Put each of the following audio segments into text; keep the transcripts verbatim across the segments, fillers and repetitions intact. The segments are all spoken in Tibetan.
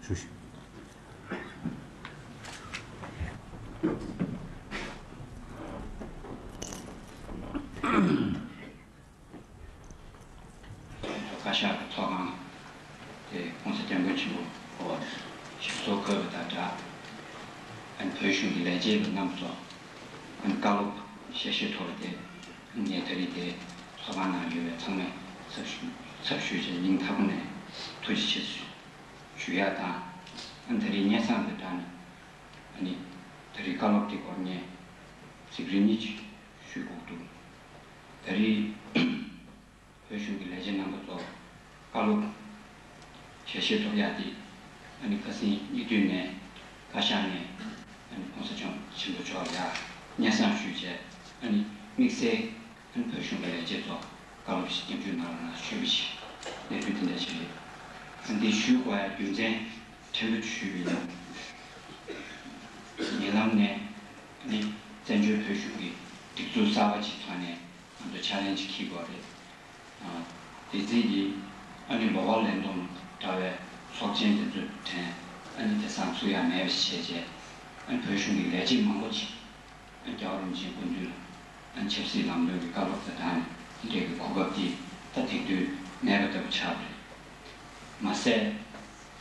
ཞུ་ཞུ། བཀའ་ཤག་གི་ཚོགས་ཁང་དེ་༸གོང་ས་༸སྐྱབས་མགོན་ཆེན་པོ་མཆོག་ཞབས་སོར་འཁོད་པ་དང་སྦྲགས། ཨ་ནི་བོད་གཞུང་གི་ལས་བྱེད་པ་རྣམ་པ་ཚོ། ཨ་ནི་བཀའ་སློབ་ཞལ་བཞེས་ཐོབ་པ་དེ་ངས་ད་རེས་དེ་ཚོགས་ཁང་ནང་ཡོད་པའི་ཚང་མའི་ཚབ་ཞུ་ཚབ་ཞུས་བྱས་སྙིང་ཐག་པ་ནས་ཐུགས་རྗེ་ཆེ་ཞུ་ཡག་དང་། ཨ་ནི་ད་རེས་སྙན་སེང་དང་སྦྲགས་ནས། ཨ་ནི་ད་རེས་བཀའ་སློབ་དེ་སྐོར་ངས་ཚིག་རེ་གཉིས་ཅིག་ཞུ་དགོས་འདུག་ད་རེས་བོད་གཞུང་གི་ལས་བྱེད་རྣམ་པ་ཚོ་བཀའ་སློབ་ཞལ་བཞེས་ཐོབ་ཡག་དེ། ཨ་ནི་ཁ་སང་ཉེ་དུས་ནས་བཀའ་ཤག་ནས་ཨ་ནི་༸གོང་ས་༸སྐྱབས་མགོན་ཆེན་པོ་མཆོག་ལ་ཡ་སྙན་སེང་ཞུས་བྱས། ཨ་ནི་དམིགས་བསལ་ཨ་ནི་བོད་གཞུང་གི་ལས་བྱེད་ཚོ་བཀའ་སློབ་ཞིག་སྐྱབས་འཇུག་གནང་རོགས་གནང་ཞུས་པ་ཞིག་གནས་ཚུལ་དེ་འདྲ་ཞིག་རེད། ཨ་ནི་དེ་ཞུ་དགོས་ཡ་རྒྱུ་མཚན་ཕྲན་བུ་ཞུས་པ་ཡིན། ཉེ་ལམ་ནས་ཨ་ནི་བཙན་བྱོལ་བོད་གཞུང་གི་སྒྲིག་འཛུགས་གསར་པ་ཅིག་ཐོག་ནས་ང་ཚོ་ཆེ་ལེན་ཇི་འཁྱེར་དགོས་རེད། ཨ། དེ་རྩིས་ཀྱིས་ཨ་ནི་ལོ་གོ་ལས་བསྡོམས་འདྲ་བའི་ཚོགས་ཆེན་དེ་ཚོའི་གྲས་ཨ་ནི་དེང་སང་ཚུགས་ཡ་མེད་པ་ཞིག་བྱས་རྗེས། ཨ་ནི་བོད་གཞུང་གི་ལས་བྱེད་མང་པོ་ཅིག་ཨ་ནི་རྒྱལ་བ་རིན་པོ་ཆེའི་སྐུ་མདུན་ལ་ཨ་ནི་ཆབ་སྲིད་ལམ་ལྷོང་གི་བཀའ་སློབ་དང་སྦྲགས་ནས་དེ་འདྲའི་གི་གོ་སྐབས་དེ་ད་དེང་དུས་མེད་པ་ལྟ་བུ་ཆགས་པ་རེད། མ་ཟད།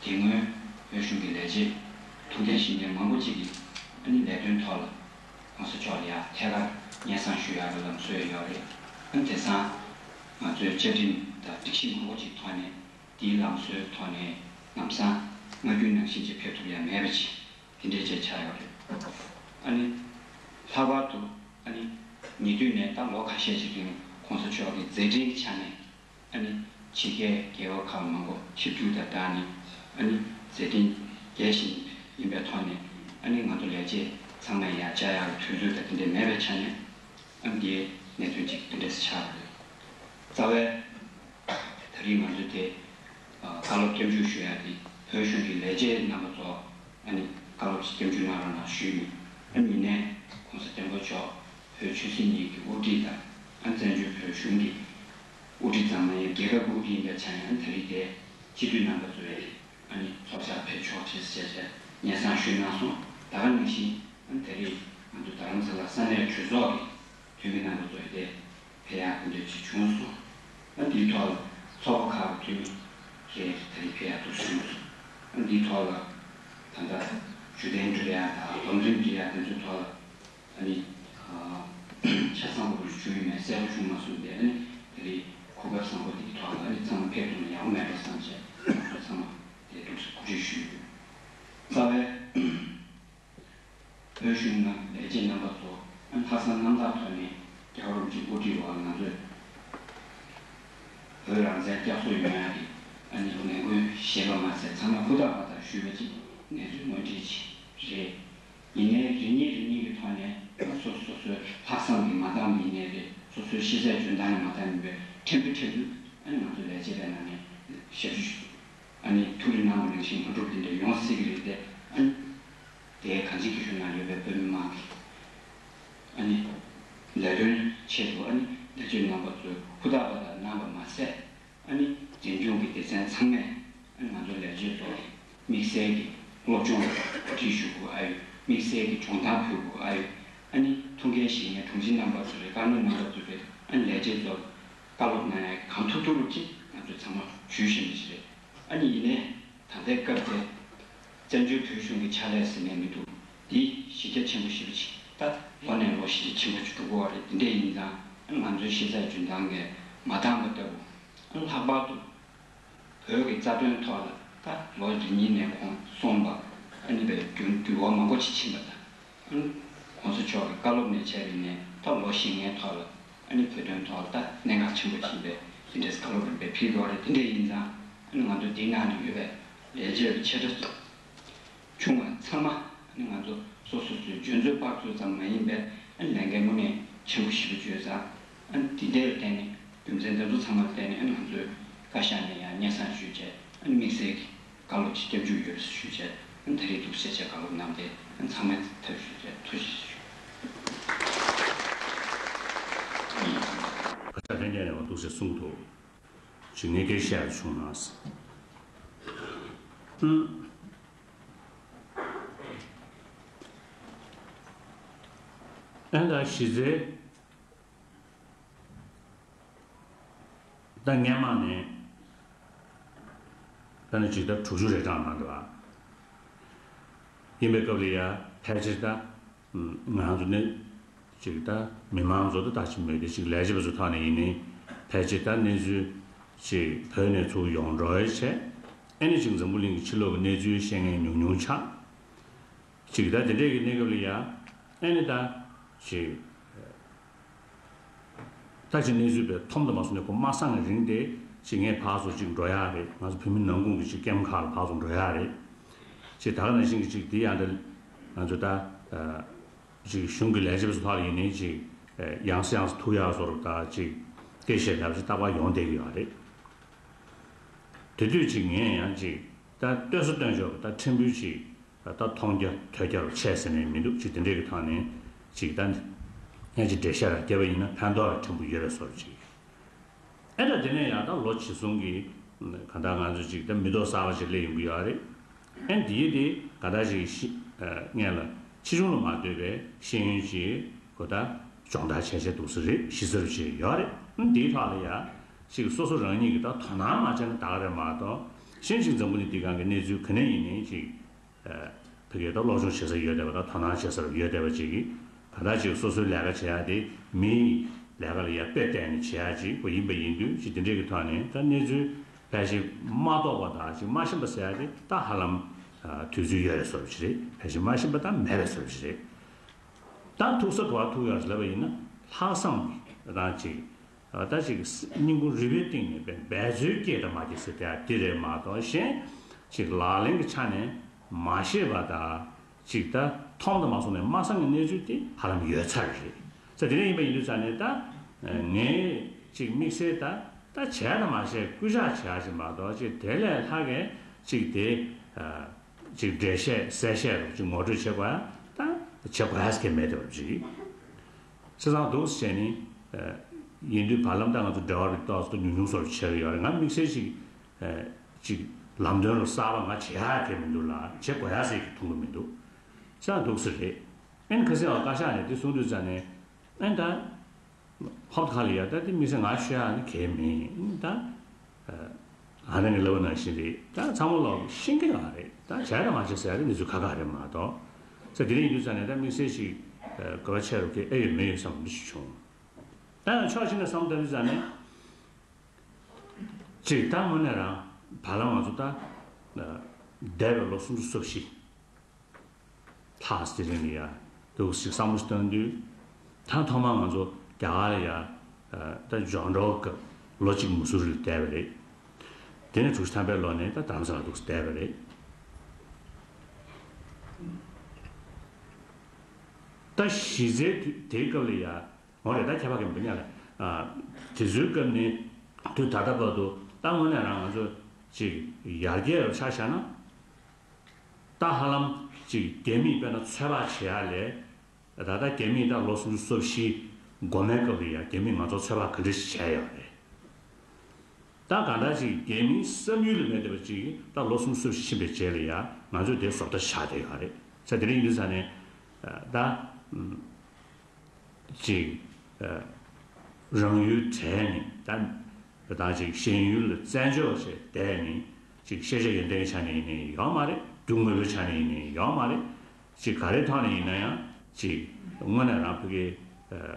དེ་སྔོན་བོད་གཞུང་གི་ལས་བྱེད་ཐུགས་འགན་བཞེས་མཁན་མང་པོ་ཅིག་གིས་ཨ་ནི་ལས་དོན་ཐོག་ལ་༸གོང་ས་མཆོག་ལ་ཡང་ཐད་ཀར་སྙན་སེང་ཞུ་ཡག་གི་ལམ་སྲོལ་ཡོད་རེད། ཨ་ནི་དེང་སང་ང་ཚོའི་བཅའ་ཁྲིམས་དང་སྒྲིག་གཞི་མང་པོ་ཅིག་ཐོག་ནས་དེའི་ལམ་སྲོལ་ཐོག་ནས་ལམ་སང་སྔ་རྒྱུན་ནང་བཞིན་ཅིག་ཕེབས་ཐུབ་ཡ་མེད་པ་ཅིག་དེ་འདྲའི་ཅིག་ཆགས་ཡོད་རེད། ཨ་ནི་ལྷག་པར་དུ་ཨ་ནི་ཉེ་དུས་ནས་ད་ལོ་ཁ་ཤས་ཅིག་རིང་༸གོང་ས་མཆོག་གི་མཛད་འཕྲིན་གྱི་ཆ་ནས། ཨ་ནི་ཕྱི་རྒྱལ་རྒྱལ་ཁབ་ཁག་མང་པོ་ཆིབས་བསྒྱུར་དང་སྦྲགས་ནས། ཨ་ནི་མཛད་འཕྲིན་རྒྱས་བཞིན་ཡིན་པའི་ཐོག་ནས། ཨ་ནི་ང་ཚོ་ལས་བྱེད་ཚང་མས་ཡང་བཅར་ཡག་གི་དུས་ཚོད་དང་དེ་འདྲ་མེད་པའི་ཆ་ནས། ཨ་ནི་དེའི་གནད་དོན་ཅིག་དེ་འདྲ་ཆགས་རེད། རྩ་བའི་ད་རེས་ང་ཚོ་དེ་བཀའ་སློབ་སྐྱབས་འཇུག་ཞུ་ཡག་དེ་བོད་གཞུང་གི་ལས་བྱེད་རྣམ་པ་ཚོ། ཨ་ནི་བཀའ་སློབ་ཅིག་སྐྱབས་འཇུག་གནང་རོགས་གནང་ཞུས་ནས། ཨ་ནི་ཡིན་ནའི་༸གོང་ས་༸སྐྱབས་མགོན་མཆོག་བོད་ཆོས་སྲིད་གཉིས་ཀྱི་དབུ་ཁྲིད་དང་། ཨ་ནི་བཙན་བྱོལ་བོད་གཞུང་གི་དབུ་ཁྲིད་ཙམ་མ་ཡིན་རྒྱལ་ཁབ་དབུ་ཁྲིད་ཡིན་པའི་ཆ་ནས། ཨ་ནི་ད་རེས་དེ་སྤྱི་འཐུས་རྣམ་པ་ཚོས་ཨ་ནི་ཚོགས་བཅར་ཕེབས་ཆོག་ཅེས་ཟེར་བྱས་སྙན་སེང་ཞུས་གནང་སོང་། ད་ག་ནང་བཞིན་ཨ་ནི་ད་རེས་ང་ཚོ་རྡ་རམ་ས་ལ་ས་གནས་གྲོས་ཚོགས་ཀྱི་འཐུས་མི་རྣམ་པ་ཚོ་ཡིན་ཏེ། ཕེབས་ཡག་དེ་འདྲ་ཅིག་བྱུང་སོང་། ཨ་འདིའི་ཐོག་ལ་ཚོགས་པ་ཁག་གི་འཐུས་མི་རེ་རེ་ད་རེས་ཕེབས་ཡག་ཐུགས་སུ་བྱུང་སོང་། ཨ་འདིའི་ཐོག་ལ་ད་ལྟ་བརྗོད་དོན་འགྲེལ་ཡག་དང་སྡོམ་ཚིག་འགྲེལ་ཡག་དེ་ཚོའི་ཐོག་ལ། ཨ་ནི་ཆ་ཚང་པོ་རུ་བྱུང་ཡོད་མེད་གསལ་པོ་བྱུང་མ་སོང་སྟེ། ཨ་ནི་ད་རེས་གོ་སྐབས་བཟང་པོ་འདིའི་ཐོག་ལ་ཨ་ནི་ཚང་མ་ཕེབས་ཐུབ་ན་ཡག་པོ་མེད་འགྲོ་བསམ་བྱས་ཚང་མ་དེ་ཐུགས་སུ་གོ་སྒྲིག་ཞུས་ཡོད། རྩ་བའི། བོད་གཞུང་ནང་ལས་བྱེད་རྣམ་པ་ཚོ་ལྷག་བསམ་རྣམ་དག་ཐོག་ནས་རྒྱལ་བ་རིན་པོ་ཆེའི་དབུ་ཁྲིད་འོག་ང་ཚོས་བོད་རང་བཙན་བསྐྱར་གསོ་ཡོང་ཡག་གི་ཨ་ནི་ལས་འགུལ་བཞེས་པ་མ་ཟད། ཚང་མས་ཧུར་ཐག་པ་དང་ཞུས་པ་ཅིག་གནས་ཚུལ་དངོས་འབྲེལ་ཅིག་རེད། ཡིན་ནའི་རེ་གཉིས་རེ་གཉིས་ཀྱི་ཐོག་ནས་སོ་སོ་སོ་སོའི་ལྷག་བསམ་གྱིས་མ་འདང་བ་ཡིན་ནའི་རེད། སོ་སོའི་ཤེས་ཚད་འཇོན་ཐང་གིས་མ་འདང་བ་ཡིན་པའི་ཕྲན་བུ་ཕྲན་བུ་ཨ་ནི་ང་ཚོ་ལས་བྱེད་པའི་ནང་ནས་ཞབས་ཞུ་ཞུ། ཨ་ནི་ཐུགས་རེ་གནང་བ་ནང་བཞིན་མ་འགྲུབ་དེ་འདྲ་ཡོང་སྲིད་ཀྱི་རེད་དེ། ཨ་ནི་དེའི་གང་ཅི་སྐྱིད་ཤོད་ནང་ཡོད་པའི་བོད་མི་མང་གི་ཨ་ནི་ལས་དོན་ཆེད་དུ་ཨ་ནི་ལས་བྱེད་རྣམ་པ་ཚོས་ཧུར་ཐག་པ་དང་གནང་བ་མ་ཟད། ཨ་ནི་འཛིན་སྐྱོང་གི་སྡེ་ཚན་ཚང་མས་ཨ་ནི་ང་ཚོ་ལས་བྱེད་ཚོ་དམིགས་བསལ་གྱི་སློབ་སྦྱོང་གོ་སྒྲིག་ཞུ་དགོས་ཨ་ཡོད། དམིགས་བསལ་གྱི་སྦྱོང་བརྡར་ཕུལ་དགོས་ཨ་ཡོད། ཨ་ནི་ཐུགས་འགན་བཞེས་མཁན་དྲུང་ཆེ་རྣམ་པ་ཚོ་རེད། བཀའ་མོལ་རྣམ་པ་ཚོ་རེད། ཨ་ནི་ལས་བྱེད་ཚོ་བཀའ་སློབ་གནང་ཡག་གང་ཐུབ་ཐུབ་ཅིག་ང་ཚོས་ཚང་མ་ཞུ་བཞིན་པ་ཞིག་རེད། ཨ་ནི་ཡིན་ནའི་ད་ལྟའི་སྐབས་དེ་བཙན་བྱོལ་བོད་གཞུང་གི་ཕྱག་ལས་ཟེར་ནས་མི་འདུག་འདི་གཞི་རྒྱ་ཆེན་པོ་ཞེ་པོ་ཅིག་ད་ལོ་ནས་ལོ་གཞི་རྒྱ་ཆེན་པོ་ཅིག་འགྲོ་གི་ཡོད་རེད། དེ་འདྲ་ཡིན་ཙང་ཨ་ང་ཚོའི་ཤེས་ཚད་འཇོན་ཐང་གིས་མ་འདང་བ་ལྟ་བུ། ཨ་ལྷག་པར་དུ་བོད་ཀྱི་རྩ་དོན་ཐོག་ལ་ད་ལོ་རེ་གཉིས་ནས་ཁོང་སོང་བ་ཨ་ནི་བའི་འགྱུར་འགྱུར་བ་མང་པོ་ཅིག་ཕྱིན་པ་དང་། ཨ་ནི་༸གོང་ས་མཆོག་གི་བཀའ་སློབ་ནས་བྱས་པ་ཡིན་ནའི་ད་ལོ་བཞི་ལྔའི་ཐོག་ལ་ཨ་ནི་བོད་དོན་ཐོག་ལ་ད་གནད་འགག་ཆེན་པོ་ཅིག་ཡིན་པའི་དེ་འདྲའི་བཀའ་སློབ་རིམ་པས་ཕེབས་ཡོད་རེད། དེ་འདྲ་ཡིན་ཙང་ཨ་ནི་ང་ཚོ་འདིའི་ནང་ལ་ཡོད་པའི་ལས་བྱེད་པ་ཆེ་ཕྲ་ཆུང་བ་ཚང་མ་ཨ་ནི་ང་ཚོ་སོ་སོ་སོའི་འཇོན་ཚོད་དཔག་ཚོད་ཙམ་མ་ཡིན་པའི་ཨ་ནི་ལས་འགན་དངོས་གནས་ཆེན་པོ་ཞེ་པོ་བརྗོད་ཙང་། ཨ་ནི་དེ་འདྲའི་བརྟེན་ནས་རྒྱུ་མཚན་དེ་ཚོ་ཚང་མར་བརྟེན་ནས་ཨ་ནི་ང་ཚོས་བཀའ་ཤག་ནས་ཡང་སྙན་སེང་ཞུས་བྱས། ཨ་ནི་དམིགས་བསལ་གྱི་བཀའ་སློབ་ཅིག་སྐྱབས་འཇུག་ཡོད་ཞུས་བྱས། ད་རེས་འདུག་སེ་བྱས་བཀའ་སློབ་གནང་སྟེ་ཚང་མས་ཐབས་ཞུས་བྱས་ཐུགས་རྗེ་ཆེ་ཞུ། བཀའ་ཤག་ལྷན་རྒྱས་ནས་འདུག་སེ་གསུངས་འདུག་ཅིག་ངས་སྐད་བཤད་བྱུང་ན། ཨུམ། ཨན་ད་གཞི་རྩའི་ད་སྔས་མ་ནས་ད་ནི་ཇི་ལྟར་དྲུག་ཅུ་རེ་གྲངས་གནང་འདུག་ཨ། ཡིན་པའི་སྐབས་ལ་ཡ་ཕལ་ཆེར་ད་ང་ཚོ་ནི་ཅིག་ད་མི་མང་ཚོ་ད་ད་ཅི་མོས་དེ་ཅིག་ལས་བྱེད་པ་ཚོ་ཐོག་ནས་ཡིན་ནའི་ཕལ་ཆེར་ད་གནས་ཚུལ་ཅིག་བོད་ནས་ཚུར་ཡོང་འགྲོ་ཡ་བྱས། ཨེ་ནི་ཅིག་འཛམ་བུ་གླིང་གི་ཕྱི་ལོགས་ཀྱི་གནས་ཚུལ་ཤེས་མཁན་ཉུང་ཉུང་ཆགས། ཅིག་ད་དེ་འདྲས་ཀྱི་གནས་སྐབས་ལ་ཡ་ཨེ་ནི་ད་ཅིག་ད་ཅིག་གནས་ཚུལ་པའི་ཐོམ་དུ་མ་སོང་ནས་ཁོ་མ་སང་གི་རིང་དེ་ཅིག་ངས་ཕར་ཚུར་ཅིག་འགྲོ་ཡག་རེད། ང་ཚོ་བོད་མི་ནང་ཁུལ་གྱི་ཅིག་ཀེམ་ཁག་ལ་ཕར་ཚུར་འགྲོ་ཡག་རེད། ཅིག་ད་ག་ནང་བཞིན་གྱི་ཅིག་དེ་ཡང་ད་ང་ཚོ་ད་ཅིག་གཞུང་གི་ལས་བྱེད་པ་ཚོ་ཐོག་ལ་ཡིན་ནའི་ཅིག་ཡང་སེ་ཡང་སེ་ཐུག་ཡག་བཟོ་འདྲ་ད་ཅིག་སྐད་བཤད་ལབ་ཅིག་རྟག་པར་ཡོང་བསྡད་ཀྱི་ཡོད་རེད། དེ་དུས་ཅིག་ངས་ཡང་ཅིག་ད་སྟོན་ས་སྟོན་ཆོག་གི་ད་ཕྲན་བུ་ཅིག་ད་མཐོང་རྒྱ་ཐོས་རྒྱ་རུ་ཆད་ཟེར་ནས་མི་འདུག་ཅིག་དེ་འདྲས་ཀྱི་ཐོག་ནས་ཅིག་ད་ངས་ཅིག་འགྲེལ་བཤད་ར་བརྒྱབ་པ་ཡིན་ན་ཕན་ཐོགས་ར་ཕྲན་བུ་ཡོད་པའི་བཟོ་འདྲ་ཅིག་ཨེ་ད་དེ་ནས་ཡང་ད་ལོ་ཕྱི་གསུམ་གྱི་གང་ལྟར་ང་ཚོ་ཅིག་ད་མི་ཐོག་གསར་པ་ཅིག་སླེབས་ཡོང་གི་ཡོད་རེད། ཨེ་འདིའི་དེ་ག་ད་ཅིག་ཤི་ངས་ལ་ཕྱི་ཆུང་ལ་མ་ལྟོས་པའི་ཤེས་ཡོན་ཅིག་གོ་ད་སྦྱོང་བརྡར་བྱས་བྱས་འདུག་ས་རེད། གཞི་རྩར་བྱས་ཡོད་རེད། ཨེ་འདིའི་ཐོག་ལ་ཡ་ཅིག་སོ་སོ་རང་ཉིད་ཀྱི་ད་དོ་སྣང་མ་བྱས་ན་ད་ག་རེད་མ་གཏོགས་གཞན་ཅིག་འཛམ་བུ་གླིང་འདི་སྒང་གི་གནས་ཚུལ་ག་ནས་ཡིན་ནའི་ཅིག་ཕ་གིར་ད་སློབ་སྦྱོང་བྱེད་ས་ཡོད་བསྡད་པ་དང་དོ་སྣང་བྱེད་ས་ཡོད་བསྡད་པ་ཅིག་གིས་ག་ད་ཅིག་སོ་སོའི་ལས་ཀ་བྱེད་ཡག་དེ་མིའི་ལས་ཀ་ལ་ཡ་དཔེ་བལྟས་ནས་བྱེད་ཡག་ཅིག་ཁོ་ཡིན་པ་ཡིན་དུས་ཅིག་དེ་འདྲས་ཀྱི་ཐོག་ནས་ད་གནས་ཚུལ་ཕལ་ཆེར་མ་རྟོགས་པ་དང་ཅིག་མ་ཤེས་པ་ཟེར་ཡག་དེ་ད་ཧ་ལམ་དུས་ཚོད་ཡོད་རེད་བཟོ་འདྲ་ཅིག་རེད། ཕལ་ཆེར་མ་ཤེས་པ་ད་མེད་པའི་བཟོ་འདྲ་ཅིག་རེད། ད་ཐུག་ས་ག་པར་ཐུག་ཡོད་རེད་ལབ་པ་ཡིན་ན་ལྷག་བསམ་གྱི་རང་ཅིག་ད་ཅིག་སྙིང་ཁུང་རུས་པའི་གཏིང་ནས་འབད་འབད་རྩོལ་སྐྱེས་དང་མ་སྐྱེས་ཟེར་དེ་དེ་རེད་མ་གཏོགས་གཞན་ཅིག་ལག་ལེན་གྱི་ཆ་ནས་མ་ཤེས་པ་དང་ཅིག་ད་མཐོང་དང་མ་སོང་ནས་མ་སང་གི་གནས་ཚུལ་དེ་ཧ་ལམ་ཡོད་ཚར་རེད། ས་དེ་འདྲ་ཡིན་པ་ཡིན་དུས་ཙང་ནས་ད་ངས་ཅིག་དམིགས་བསལ་ད་ད་བྱས་དང་མ་བྱས་སྐུལ་ལྕག་བྱས་ཅིག་མ་གཏོགས་ཅིག་དེ་ལས་ལྷག་གི་ཅིག་དེ། ཅིག་འགྲེལ་བཤད་གསལ་བཤད་རོགས་ཅིག་ངོ་སྤྲོད་བྱེད་དགོས་ཡ་ད་བྱེད་དགོས་ཡ་ཟེར་གྱི་མེད་དེ་བ་ཅིག་བྱས་ཙང་འདུག་ཟེར་ནི། ཡིན་དུས་བར་ལམ་ད་ང་ཚོ་འབྲེལ་བ་རིགས་ཏོག་ཙམ་ཉུང་ཉུང་བཟོ་འདྲ་བྱེད་ཀྱི་ཡོད་རེད། ང་དམིགས་བསལ་ཅིག་ཅིག་ལམ་སྟོན་རོགས་གསར་པ་ང་བྱེད་ཡ་གི་མི་འདུག་ལ་བྱེད་དགོས་ཡ་ཟེར་གྱི་མཐོང་གི་མི་འདུག་བྱས་ཙང་འདུག་ཟེར་རེད། ཨེན་ཁ་སང་བ་བཀའ་ཤག་ནས་དེ་གསུང་དུས་ཙང་ནས་ཨེན་ད། ཧོབ་ཁ་ལ་ཡ་ད་དེ་དམིགས་བསལ་ང་ཤོད་ཡ་ནི་གལ་མིན་ད། ཨ་ནི་ངས་ལབ་པ་ནང་བཞིན་རེད། ད་ཚང་མ་ལོག་ཤེས་ཀྱི་ཡོད་རེད། ད་བྱས་དང་མ་བྱས་ཟེར་ཡ་རེད། གནས་ཚུལ་ཁག་ཁག་རེད་མ་གཏོགས། ས་དེ་རིང་ཡིན་དུས་ཙང་ནས་ད་དམིགས་བསལ་ཞིག་དགོས་པ་ཆེ་རུ་གལ་ཨེ་ཡོད་མེད་ཡོད་བསམ་འདི་ཞིག་བྱུང་། ད་ཡང་ཕྱོགས་གཅིག་ནས་བསམ་བཏང་དུས་ཙང་ནས། ཅིག་ད་དངོས་གནས་རང་བར་ལ་ང་ཚོ་ད། འདས་པའི་ལོ་སུམ་ཅུ་སོ་བཞི། ལྷག་སྟེ་རིང་ལ་ཡ་འདུག་ཞིག་བསམ་བློ་བཏང་དུས། ད་ཐོག་མར་ང་ཚོ་རྒྱ་གར་ལ་ཡ་ད་འབྱོར་འགྲོ་སྐབས་ལོ་གཅིག་མུ་སུ་རི་ལ་བསྡད་པ་རེད། དེ་ནས་དྲུག་ཅུ་ཐམ་པའི་ལོ་ནས་ད་རྡ་རམ་ས་ལ་འདུག་བསྡད་པ་རེད། ད་གཞི་རྩའི་དུས་དེའི་སྐབས་ལ་ཡ། འོ་རེད། ད་ཁྱད་པར་གྱི་མི་ཉག་ལ། དེ་ཚོའི་སྐབས་ནས་དུས་ད་ལྟ་བར་དུ་ད་དངོས་གནས་རང་ང་ཚོ་ཅིག་ཡར་རྒྱས་རུ་ཆ་བཞག་ན། ད་ཧ་ལམ་ཅིག་རྒྱ་མིས་དཔེར་ན་ཚོད་དཔག་བྱེད་ཡ་ལས། ད་ལྟ་རྒྱ་མིས་ད་ལོ་སུམ་ཅུ་སོ་བཞི་འགོ་མའི་སྐབས་ལ་ཡ་རྒྱ་མིས་ང་ཚོར་ཚོད་དཔག་ག་འདྲ་ཞིག་བྱས་ཡོད་རེད། ད་གང་ལྟར་ཅིག་རྒྱ་མིའི་བསམ་ཡུལ་ལ་མེད་བསྡད་པ་ཅིག་ད་ལོ་སུམ་ཅུ་སོ་བཞི་ཕྱིན་པའི་རྗེས་ལ་ཡ་ང་ཚོས་དེ་བཟོ་ལྟ་བཞག་བསྡད་ཡོད་རེད། ས་དེ་རིང་ཡིན་དུས་ཙང་ནས་ད། ཅིག་རང་ཡུལ་བྲལ་ནས་ད་ད་ཅིག་ཞེན་ཡུལ་ལ་བཙན་འཇོག་བྱས་བསྡད་ནས་ཅིག་ཤེས་བྱ་ཡོན་ཏན་གྱི་ཆ་ནས་ཡིན་ནའི་ཡོད་མ་རེད། རྒྱུ་དངོས་པོའི་ཆ་ནས་ཡིན་ནའི་ཡོད་མ་རེད། ཅིག་ག་རེ་ཐོག་ནས་ཡིན་ན་ཡང་ཅིག་དངོས་གནས་རང་ཕ་གི་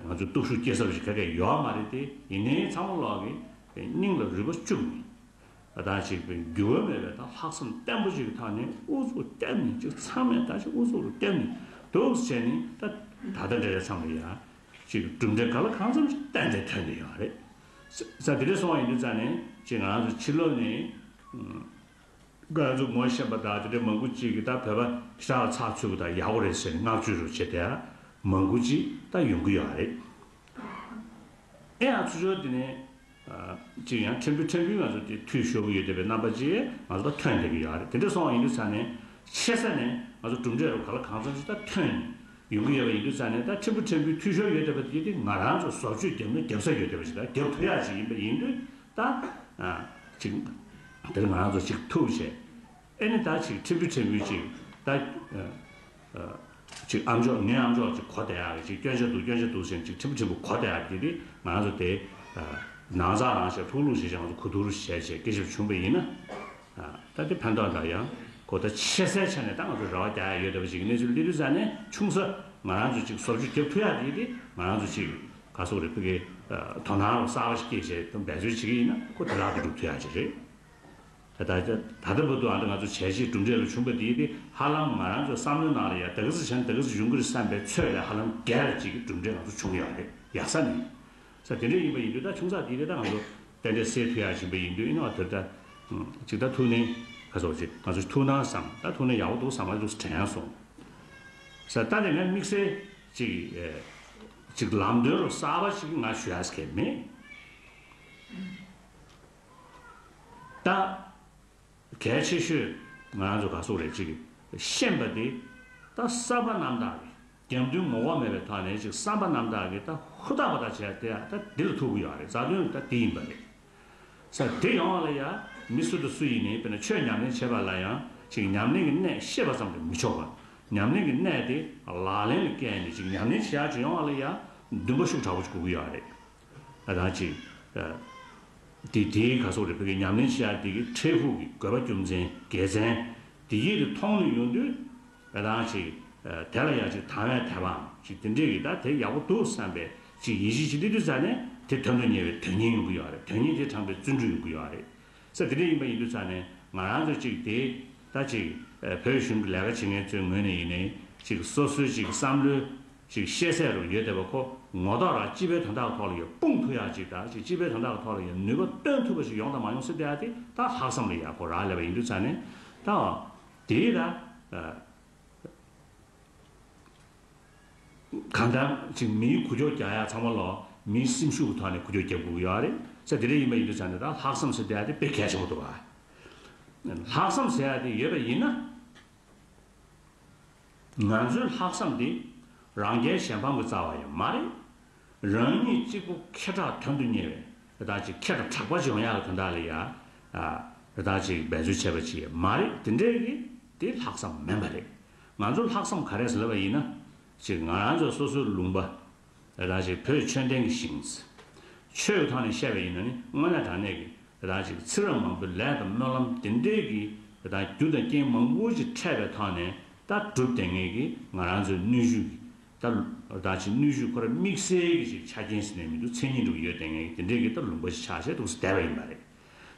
ང་ཚོ་སྟོབས་ཤུགས་སྐྱེ་ས་ཞིག་ག་གེ་ཡོད་མ་རེད་དེ། ཡིན་ནའི་ཚང་མ་ལོག་གི་སྙིང་ལ་རུས་པ་བཅུག་ནས། ད་ཅིག་འགྱུར་བ་མེད་པའི་ད་ལྷག་བསམ་བརྟན་པོ་ཅིག་གི་ཐོག་ནས་ཨུ་ཚུགས་བརྒྱབ་ནས་ཅིག་ཚང་མས་ད་ཅིག་ཨུ་ཚུགས་རུ་བརྒྱབ་ནས་འདུག་བྱས་ནས་ད་ད་ལྟ་འདྲ་བའི་མཚམས་ལ་ཡ་ཅིག་གྲུབ་འབྲས་ག་ལ་གང་འཚམ་ཅིག་ཏན་ཏན་ཐོན་བསྡད་ཡོད་རེད། ས་དེ་འདྲ་སོང་བ་ཡིན་དུས་ཙང་ནས་ཅིག་ང་རང་ཚོ་ཕྱི་ལོགས་ནས་ང་ཚོ་ངོ་ཤེས་པ་དང་དེ་འདྲ་མང་པོ་ཅིག་གིས་ད་བོད་པ་ཤ་ཚ་ཚུད་པ་དང་ཡག་པོ་རེད་ཟེར་ནས་བསྔགས་བརྗོད་རུ་བྱེད་བསྡད་ཡ་མང་པོ་ཅིག་ད་ཡོང་གི་ཡོད་རེད། ཨེ་ཡང་ཚུར་ཕྱོགས་དེ་ནས་ཅིག་ཡང་ཕྲན་བུ་ཕྲན་བུ་ང་ཚོ་དེ་འཐུས་ཤོར་གྱི་ཡོད་བསྡད་པའི་རྣམ་པ་ཅིག་ང་ཚོ་ལ་ཐོན་བསྡད་ཀྱི་ཡོད་རེད། དེ་འདྲ་སོང་བ་ཡིན་དུས་ཙང་ནས་ ཆེ་ས་ནས་ང་ཚོ་གྲུབ་འབྲས་རུ་ག་ལ་གང་འཚམ་ཞིག་ད་ཐོན་ཡོང་གི་ཡོད་པ་ཡིན་དུས་ཙང་ནས། ད་ཕྲན་བུ་ཕྲན་བུའི་འཐུས་ཤོར་ཡོད་བསྡད་པ་དེ་དེ་ང་རང་ཚོ་བཟོ་བཅོས་བརྒྱབ་ན་བརྒྱབ་ས་ཡོད་བསྡད་པ་ཞིག་དང་། བརྒྱབ་ཐུབ་ཡག་ཅིག་ཡིན་པ་ཡིན་དུས་ད་ཨ་ཅིག་དེར་ང་རང་ཚོ་ཅིག་ཐུག་བྱས། ཨེ་ནི་ད་ཅིག་ཕྲན་བུ་ཕྲན་བུ་ཅིག་ད་ཨ་ཨ་ཅིག་ཨམ་ཅོག་ངའི་ཨམ་ཅོག་ཅིག་གོ་བསྡད་ཡག་གི་ཅིག་སྐྱོན་ཆ་འདུག་སྐྱོན་ཆ་འདུག་ཟེར་ཅིག་ཕྲན་བུ་ཕྲན་བུ་གོ་བསྡད་ཡག་གི་དེ་དེ་ང་རང་ཚོ་དེ་ཨ་ནང་ཚགས་རང་བྱས་ལྷུག་ལྷུག་བྱས་བྱས་ང་ཚོ་གོ་བསྡུར་བྱས་བྱས་སྐད་ཆ་བྱུང་པ་ཡིན་ན། ད་དེ་ཕན་ཐོགས་འདྲ་ཡང་གོ་ད་ཆེ་སའི་ཆ་ནས་ད་ང་ཚོ་རེ་བ་རྒྱག་ཡ་ཡོད་བསྡད་པ་ཅིག་གི་གནས་ཚུལ་སླེབས་དུས་ཙང་ནས། ཆུང་ས་ང་རང་ཚོ་ཅིག་བཟོ་བཅོས་རྒྱབ་ཐུབ་ཡ་དེ་དེ་ང་རང་ཚོ་ཅིག་ག་སོག་རེ་ཕ་གི་དོ་སྣང་རོགས་གསར་པ་ཞིག་སྐྱེས་བྱས་དང་འབད་རྩོལ་བྱེད་ཀྱི་ཡིན་ན་ཁོ་དེ་ལག་ཏུ་འགྲུབ་ཐུབ་ཡ་ཅིག་རེད། ད་ད་ད་ལྟ་བར་དུ་ཨ་ད་ང་ཚོ་བྱས་རྗེས་གྲུབ་འབྲས་ལ་བྱུང་པ་དེ་དེ་ཧ་ལམ་ང་རང་ཚོའི་བསམ་བློའི་ནང་ལ་ཡ་ད་ག་ཚོད་བྱས་ན་ད་ག་ཚོད་ཡོང་གི་རེད་བསམ་པའི་ཚོད་ལས་ཧ་ལམ་བརྒྱ་རེ་ཅིག་གི་གྲུབ་འབྲས་ང་ཚོ་བྱུང་ཡོད་རེད་ཡག་ས་ནས། ས་དེ་འདྲ་ཡིན་པ་ཡིན་དུས་ད་ཆུང་ཙག་དེ་རེད། ད་ང་ཚོ་ཏན་ཏན་སེལ་ཐུབ་ཡག་ཕྱིན་པ་ཡིན་དུས་ཨིན་ནོ་དེར་ད་ཅིག་ད་ཐུགས་ནས་ག་སོགས་ཅིག་ང་ཚོ་ཐུགས་སྣང་བསམ་ད་ཐུགས་ནས་ཡག་པོ་འདུག་བསམ་པ་འདུག་དྲན་ཡག་སོང་། ས་ད་ནས་ངས་དམིགས་བསལ་ཅིག་ཅིག་ལམ་སྟོན་རུ་གསར་པ་ཞིག་ང་ཞུ་ཡག་གི་མེད། ད་གལ་ཆེ་ཤོས་ང་རང་ཚོ་ག་སོགས་རེད་ཅིག་ཤེས་པ་དེ་ད་བསམ་པ་རྣམ་དག་རེད། རྒྱབ་མདུན་ངོ་ལྐོག་མེད་པའི་ཐོག་ནས་ཅིག་བསམ་པ་རྣམ་དག་གིས་ད་ཧུར་ཐག་པ་ད་བྱས་ཏེ་ད་འདི་ལ་ཐུག་གི་ཡོད་རེད། རྩ་དོན་ད་འདི་ཡིན་པ་རེད། ས་དེ་ཡོང་བ་ལ་ཡ་མི་སུ་དང་སུ་ཡིན་ནའི་དཔེར་ན་ཆོས་ཉམས་ལེན་བྱེད་པ་ལ་ཡང་ཅིག་ཉམས་ལེན་གྱི་གནད་ཤེས་པ་ཙམ་གྱིས་མི་ཆོག་པ། ཉམས་ལེན་གྱི་གནད་དེ་ལག་ལེན་ལ་བཀལ་ནས་ཅིག་ཉམས་ལེན་བྱེད་ཡག་ཅིག་ཡོང་བ་ལ་ཡ་འདུན་པ་ཤུགས་དྲག་པོ་ཅིག་དགོས་ཀྱི་ཡོད་རེད། ད་ཅིག་དེ་དེའི་ག་སོགས་རེད། ཕ་གི་ཉམས་ལེན་བྱེད་ཡག་དེ་གི་འཕྲལ་ཕུགས་ཀྱི་དགོས་པ་རྒྱུ་མཚན་དགེ་མཚན་དེ་གི་དེ་མཐོང་ནས་ཡོང་དུས། ད་ཅིག་དེ་ལ་ཡང་ཅིག་དང་བའི་དད་པའམ་ཅིག་དེ་འདྲས་ཀྱི་ད་དེ་ཡག་པོ་འདུག་བསམ་པའི་ཅིག་ཡིད་ཆེས་ཅིག་སླེབས་དུས་ཙ་ནས་དེ་དོན་དུ་གཉེར་བའི་དོན་གཉེར་ཡོང་གི་ཡོད་རེད། དོན་གཉེར་དེ་དྲངས་པའི་བརྩོན་འགྲུས་ཡོང་གི་ཡོད་རེད། ས་དེ་འདྲས་ཡིན་པ་ཡིན་དུས་ཙ་ནས་ང་རང་ཚོ་ཅིག་དེ་ད་ཅིག་བོད་གཞུང་གི་ལས་ཀ་བྱེད་མཁན་ཚོའི་ངོས་ནས་ཡིན་ནའི་ཅིག་སོ་སོའི་ཅིག་བསམ་བློའི་ཅིག་ཤེས་ཚད་རུ་ཡོད་བསྡད་པ་ཁོ་ངོ་ཐོག་རང་སྤྱི་པའི་དོན་དག་ཐོག་ལ་ཡང་སྤུངས་ཐུབ་ཡག་ཅིག་དང་ཅིག་སྤྱི་པའི་དོན་དག་ཐོག་ལ་ཡང་ནུས་པ་བཏོན་ཐུབ་པ་ཅིག་ཡོང་དང་མ་ཡོང་ཟེར་བསྡད་ཡག་དེ་ད་ལྷག་བསམ་ལ་ཡག་པོ་རག་ལས་པ་ཡིན་དུས་ཙ་ནས་ད་དེ་ད། གང་ལྟར་ཅིག་མིའི་འགུལ་སྐྱོད་རྒྱག་ཡག་ཚང་མ་ལོ་མིའི་སེམས་ཤུགས་ཀྱི་ཐོག་ནས་འགུལ་སྐྱོད་རྒྱག་དགོས་ཀྱི་ཡོད་རེད། ས་དེ་འདྲ་ཡིན་པ་ཡིན་དུས་ཙང་ནས་ད་ལྷག་བསམ་ཟེར་བསྡད་ཡག་དེ་དཔེ་གལ་ཆེན་པོ་འདུག་ག་ལྷག་བསམ་ཟེར་ཡག་དེ་ཡོད་པ་ཡིན་ན། ང་ཚོའི་ལྷག་བསམ་དེ་རང་རྒྱལ་གཞན་ཕམ་གྱི་རྩ་བ་ཡང་མ་རེད། རང་ཉིད་གཅིག་པུ་ཁེ་གྲགས་དོན་དུ་གཉེར་བའི་ད་ཅིག་ཁེ་དང་གྲགས་པ་ཅིག་ཡོང་ཡག་གི་དོན་དག་ལ་ཡ། ད་ཅིག་འབད་རྩོལ་བྱས་པ་ཅིག་མ་རེད། དེ་འདྲས་ཀྱི་དེ་ལྷག་བསམ་མིན་པ་རེད། ང་ཚོ་ལྷག་བསམ་ག་རེ་ཟེར་ལབ་པ་ཡིན་ན། ཅིག་ང་རང་ཚོ་སོ་སོའི་ལུང་པ། ད་ཅིག་བོད་ཆོས་ལྡན་གྱི་ཞིང་། ཆོས་ཀྱི་ཐོག་ནས་བཤད་པ་ཡིན་ན་ནི་དངོས་གནས་དྲང་གནས་ཀྱི་ད་ཅིག་ཚེ་རབས་མང་པོའི་ལས་དང་སྨོན་ལམ་དེ་འདྲས་ཀྱི་ད་རྒྱུ་དང་རྐྱེན་མང་པོ་ཅིག་འཕྲད་པའི་ཐོག་ནས་ད་གྲུབ་བསྡད་མཁན་གྱི་ང་རང་ཚོའི་ནུས་ཤུགས་ཀྱི་ད་ད་ཅིག་ནུས་ཤུགས་ཁོ་རང་དམིགས་བསལ་གྱི་ཅིག་ཆ་རྐྱེན་ཟེར་ནས་མི་འདུག་མཚན་ཉིད་འདྲ་བོ་ཡོད་བསྡད་མཁན་གྱི་དེ་འདྲས་ཀྱི་ད་ལུང་པ་ཞིག་ཆགས་བྱས་འདུག་སེ་བསྡད་པ་ཡིན་པ་རེད།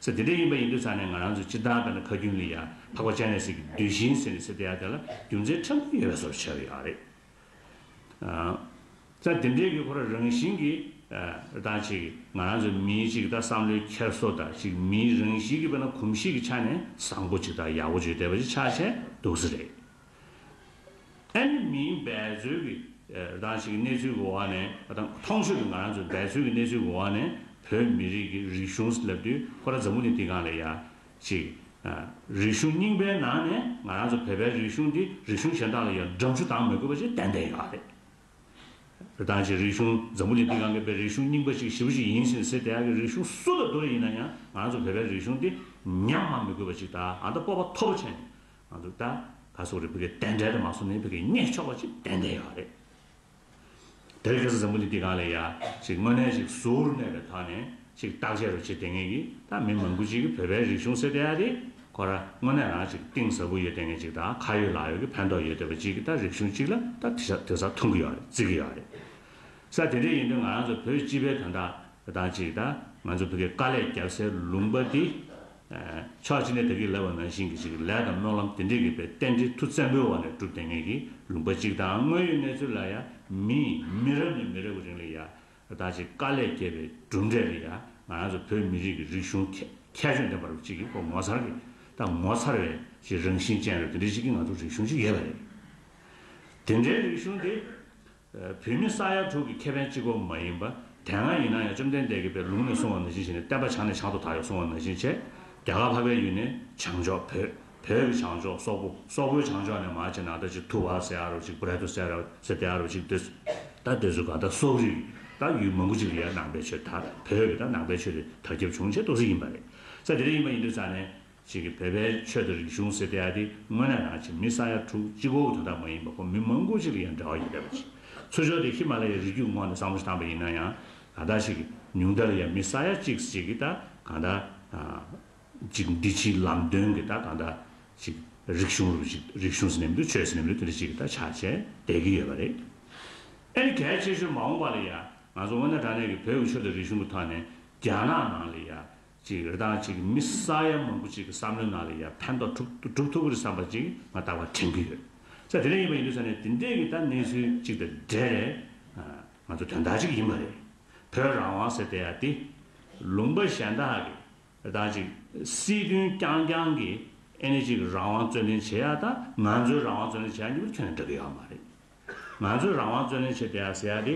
ས་དེ་འདྲ་ཡིན་པ་ཡིན་དུས་ཙང་ནས་ང་རང་ཚོ་སྤྱིར་བཏང་དཔེར་ན་ཁ་རྒྱུན་ལ་ཡ་འཕགས་པ་སྤྱན་རས་གཟིགས་ཀྱི་གདུལ་ཞིང་ཟེར་ནས་ཟེར་བསྡད་ཡ་དེ་ལ་རྒྱུ་མཚན་ཕྲན་བུ་ཡོད་པའི་བཟོ་འདྲ་ཆགས་ཡོད་རེད། ས་དེ་འདྲའི་གི་ཁོ་རང་རང་བཞིན་གྱི་ད་ཅིག་ང་རང་ཚོ་མིའི་ཅིག་ད་བསམ་བློའི་འཁྱེར་སོ་ད་ཅིག་མིའི་རང་བཞིན་གྱི་དཔེར་ན་གོམས་གཤིས་ཀྱི་ཆ་ནས་བཟང་པོ་ཅིག་ད་ཡག་པོ་ཅིག་བསྡད་པ་ཅིག་ཆགས་བྱས་འདུག་སེ་རེད། ཨ་ནི་མིའི་འབད་རྩོལ་གྱི་རང་ཞིག་གི་གནས་ཚུལ་གྱི་འོག་ནས་ད་མཐོང་ཆོས་ཀྱི་ང་རང་ཚོའི་འབད་རྩོལ་གྱི་གནས་ཚུལ་གྱི་འོག་ནས་བོད་མི་རིགས་ཀྱི་རིག་གཞུང་ལབ་དུས་ཁོ་རང་འཛམ་བུ་གླིང་འདི་སྒང་ལ་ཡ་ཅིག་རིག་གཞུང་རྙིང་པའི་ནང་ནས་ང་རང་ཚོ་བོད་པའི་རིག་གཞུང་འདི་རིག་གཞུང་གཞན་དག་ལ་ཡ་འགྲམ་ཆུ་བཏང་མི་དགོས་པ་ཅིག་ཏན་ཏན་ཡོད་རེད། ད་ཅིག་རིག་གཞུང་འཛམ་བུ་གླིང་འདི་སྒང་གི་བོད་རིག་གཞུང་རྙིང་པ་ཞིག་ཞེ་པོ་ཅིག་ཡིན་ཟིན་ཟེར་བསྡད་ཡག་གི་རིག་གཞུང་སུ་ལ་བསྡུར་ཡིན་ན་ཡང་ང་ཚོ་བོད་པའི་རིག་གཞུང་འདི་ཉམས་མ་མི་དགོས་པ་ཅིག་དང་ཨ་ད་སྤོབས་པ་མཐོ་པོ་བྱས་ནས་ང་ཚོ་ད་ག་སོག་རེད་བོད་ཀྱི་གདན་འདྲེན་དུ་མ་སོང་ནས་བོད་ཀྱི་རྙེད་ཆོག་པ་ཅིག་ཏན་ཏན་ཡོད་རེད། དེ་རིང་ཁ་སང་འཛམ་བུ་གླིང་འདི་སྒང་ལ་ཡ་ཅིག་དངོས་གནས་ཅིག་གཟུར་གནས་པའི་ཐོག་ནས་ཅིག་བརྟག་དཔྱད་རུ་བྱེད་བསྡད་མཁན་གྱི་ད་མི་མང་པོ་ཅིག་གིས་བོད་པའི་རིག་གཞུང་ཟེར་བསྡད་ཡ་དེ་ཁོ་ར་དངོས་གནས་རང་ཅིག་གཏིང་ཟབ་པོ་ཡོད་བསྡད་མཁན་ཅིག་དང་ཁ་ཡོད་ལག་ཡོད་ཀྱི་ཕན་ཐོགས་ཡོད་བསྡད་པ་ཅིག་གི་ད་རིག་གཞུང་ཅིག་ལ་ད་དེ་ས་དེ་ས་མཐོང་གི་ཡོད་རེད། བརྩི་གི་ཡོད་རེད། ས་དེ་འདྲ་ཡིན་དུས་ང་རང་ཚོ་བོད་སྤྱི་པའི་དོན་དག་དང་ཅིག་ད་ང་ཚོ་བོད་ཀྱི་དཀའ་ལས་བརྒྱབ་སའི་ལུང་པ་འདི་ཕྱོགས་གཅིག་ནས་ད་གིན་ལབ་པ་ནང་བཞིན་གྱི་ཅིག་ལས་དང་སྨོན་ལམ་དེ་འདྲས་ཀྱི་བའི་རྟེན་འབྲེལ་མཐུ་བཙན་པོའི་འོག་ནས་གྲུབ་བསྡད་མཁན་གྱི་ལུང་པ་གཅིག་དང་། དངོས་ཡོད་གནས་ཚུལ་ལ་ཡང་མི་མི་རབས་ནས་མི་རབས་ཀྱི་རིང་ལ་ཡང་ད་ཅིག་དཀའ་ལས་བརྒྱབ་པའི་གྲུབ་འབྲས་ལ་ཡང་ང་རང་ཚོ་བོད་མི་རིགས་ཀྱི་རིག་གཞུང་ཁྱད་ཁྱད་ཆོས་ལྡན་པ་རུ་གཅིག་གི་ཁོ་ངོ་མཚར་གྱི་ད་ངོ་མཚར་བའི་ཅིག་རང་བཞིན་ཅན་རུ་དེ་འདྲའི་ཞིག་གི་ང་ཚོ་རིག་གཞུང་ཅིག་ཡོད་པ་རེད། དེ་འདྲའི་རིག་གཞུང་དེ། བོད་མི་ས་ཡ་དྲུག་གི་ཁེ་ཕན་གཅིག་པོ་མ་ཡིན་པ། དེ་སྔ་ཡིན་ན་ཡང་བཅོམ་ལྡན་འདས་ཀྱིས་པའི་ལུང་ནས་གསུངས་པ་ནང་བཞིན་བྱས་ནས་བསྟན་པ་བྱང་ནས་བྱང་དུ་དར་ཡོད་གསུངས་པ་ནང་བཞིན་བྱས། རྒྱ་གར་འཕགས་པའི་ཡུལ་ནས་བྱང་ཕྱོགས་བོད། བོད་ཀྱི་བྱང་ཕྱོགས་སོག་པོ། སོག་པོའི་བྱང་ཕྱོགས་ནས་མར་བྱས་ན་ད་ཅིག་ཐུ་བ་ཟེར་ཡ་རོ་ཅིག་བུ་རེ་ཏོ་ཟེར་ཡ་རོ་ཟེར་དེ་ཡ་རོ་ཅིག་དེ་ད་དེ་ཚོ་གང་ལྟར་སོག་རིགས་ད་ཡུལ་མང་པོ་ཅིག་ལ་ཡ་ནང་པའི་ཆོས་དར། བོད་ཀྱི་ད་ནང་པའི་ཆོས་དེ་དར་ཁྱབ་བྱུང་བྱས་ཏོག་ཙམ་ཡིན་པ་རེད། ས་དེ་འདྲ་ཡིན་པ་ཡིན་དུས་ཙང་ནས་ཅིག་གི་བོད་པའི་ཆོས་དང་རིག་གཞུང་ཟེར་དེ་ཡ་དེ་དངོས་གནས་རང་ཅིག་མི་ས་ཡ་དྲུག་གཅིག་པོ་གི་དོན་དག་མ་ཡིན་པ་ཁོ་མི་མང་པོ་ཅིག་ལ་ཡ་འབྲེལ་བ་ཡོད་བསྡད་པ་ཅིག་ཚུར་ཕྱོགས་དེ་ཧི་མ་ལ་ཡའི་རི་རྒྱུད་ངོས་ནས་བསམ་བློ་ཞིག་བཏང་པ་ཡིན་ན་ཡང་གང་ལྟར་ཞིག་ཉུང་མཐའ་ལ་ཡ་མི་ས་ཡ་གཅིག་ཅིག་གི་ད་གང་ལྟར། ཅིག་འདི་ཕྱིའི་ལམ་སྟོན་གྱི་ད་གང་ལྟར་ཅིག་རིག་གཞུང་རུ་ཅིག་རིག་གཞུང་ཟེར་ནས་མི་འདུག་ཆོས་ཟེར་ནས་མི་འདུག་དེ་འདྲ་ཅིག་ད་ཆགས་བྱས་བསྡད་ཀྱི་ཡོད་པ་རེད། ཨ་ནི་གལ་ཆེ་ཤོས་མ་འོངས་པ་ལ་ཡ་ང་ཚོ་དངོས་གནས་དྲང་གནས་ཀྱི་བོད་ཀྱི་ཆོས་དང་རིག་གཞུང་གི་ཐོག་ནས་རྒྱ་ནག་ནང་ལ་ཡ་ཅིག་རེ་དང་ཅིག་མི་ས་ཡ་མང་པོ་ཅིག་གི་བསམ་བློའི་ནང་ལ་ཡ་ཕན་ཐོགས་གྲུབ་གྲུབ་ཐུབ་ཀྱི་རེད་བསམ་པ་ཅིག་ང་རྟག་པར་དྲན་གྱི་ཡོད། ས་དེ་འདྲ་ཡིན་པ་ཡིན་དུས་ས་ནས་དེ་འདྲས་ཀྱི་ད་གནས་ཚུལ་ཅིག་དང་འབྲེལ་རེད། ང་ཚོ་དོན་དག་ཅིག་ཡིན་པ་རེད། བོད་རང་དབང་ཟེར་དེ་ཡ་དེ་ལུང་པ་གཞན་དག་གི་ད་ཅིག་སྲིད་དོན་རྐྱང་རྐྱང་གི་ཨེ་ནི་ཅིག་རང་དབང་རྩོད་ལེན་བྱེད་ཡ་དང་ང་ཚོའི་རང་དབང་རྩོད་ལེན་བྱེད་ཡ་གཉིས་པོ་ཁྱོན་ནས་འདྲ་གི་ཡོད་མ་རེད། ང་ཚོའི་རང་དབང་རྩོད་ལེན་བྱེད་བསྡད་ཡ་ཟེར་ཡ་དེ་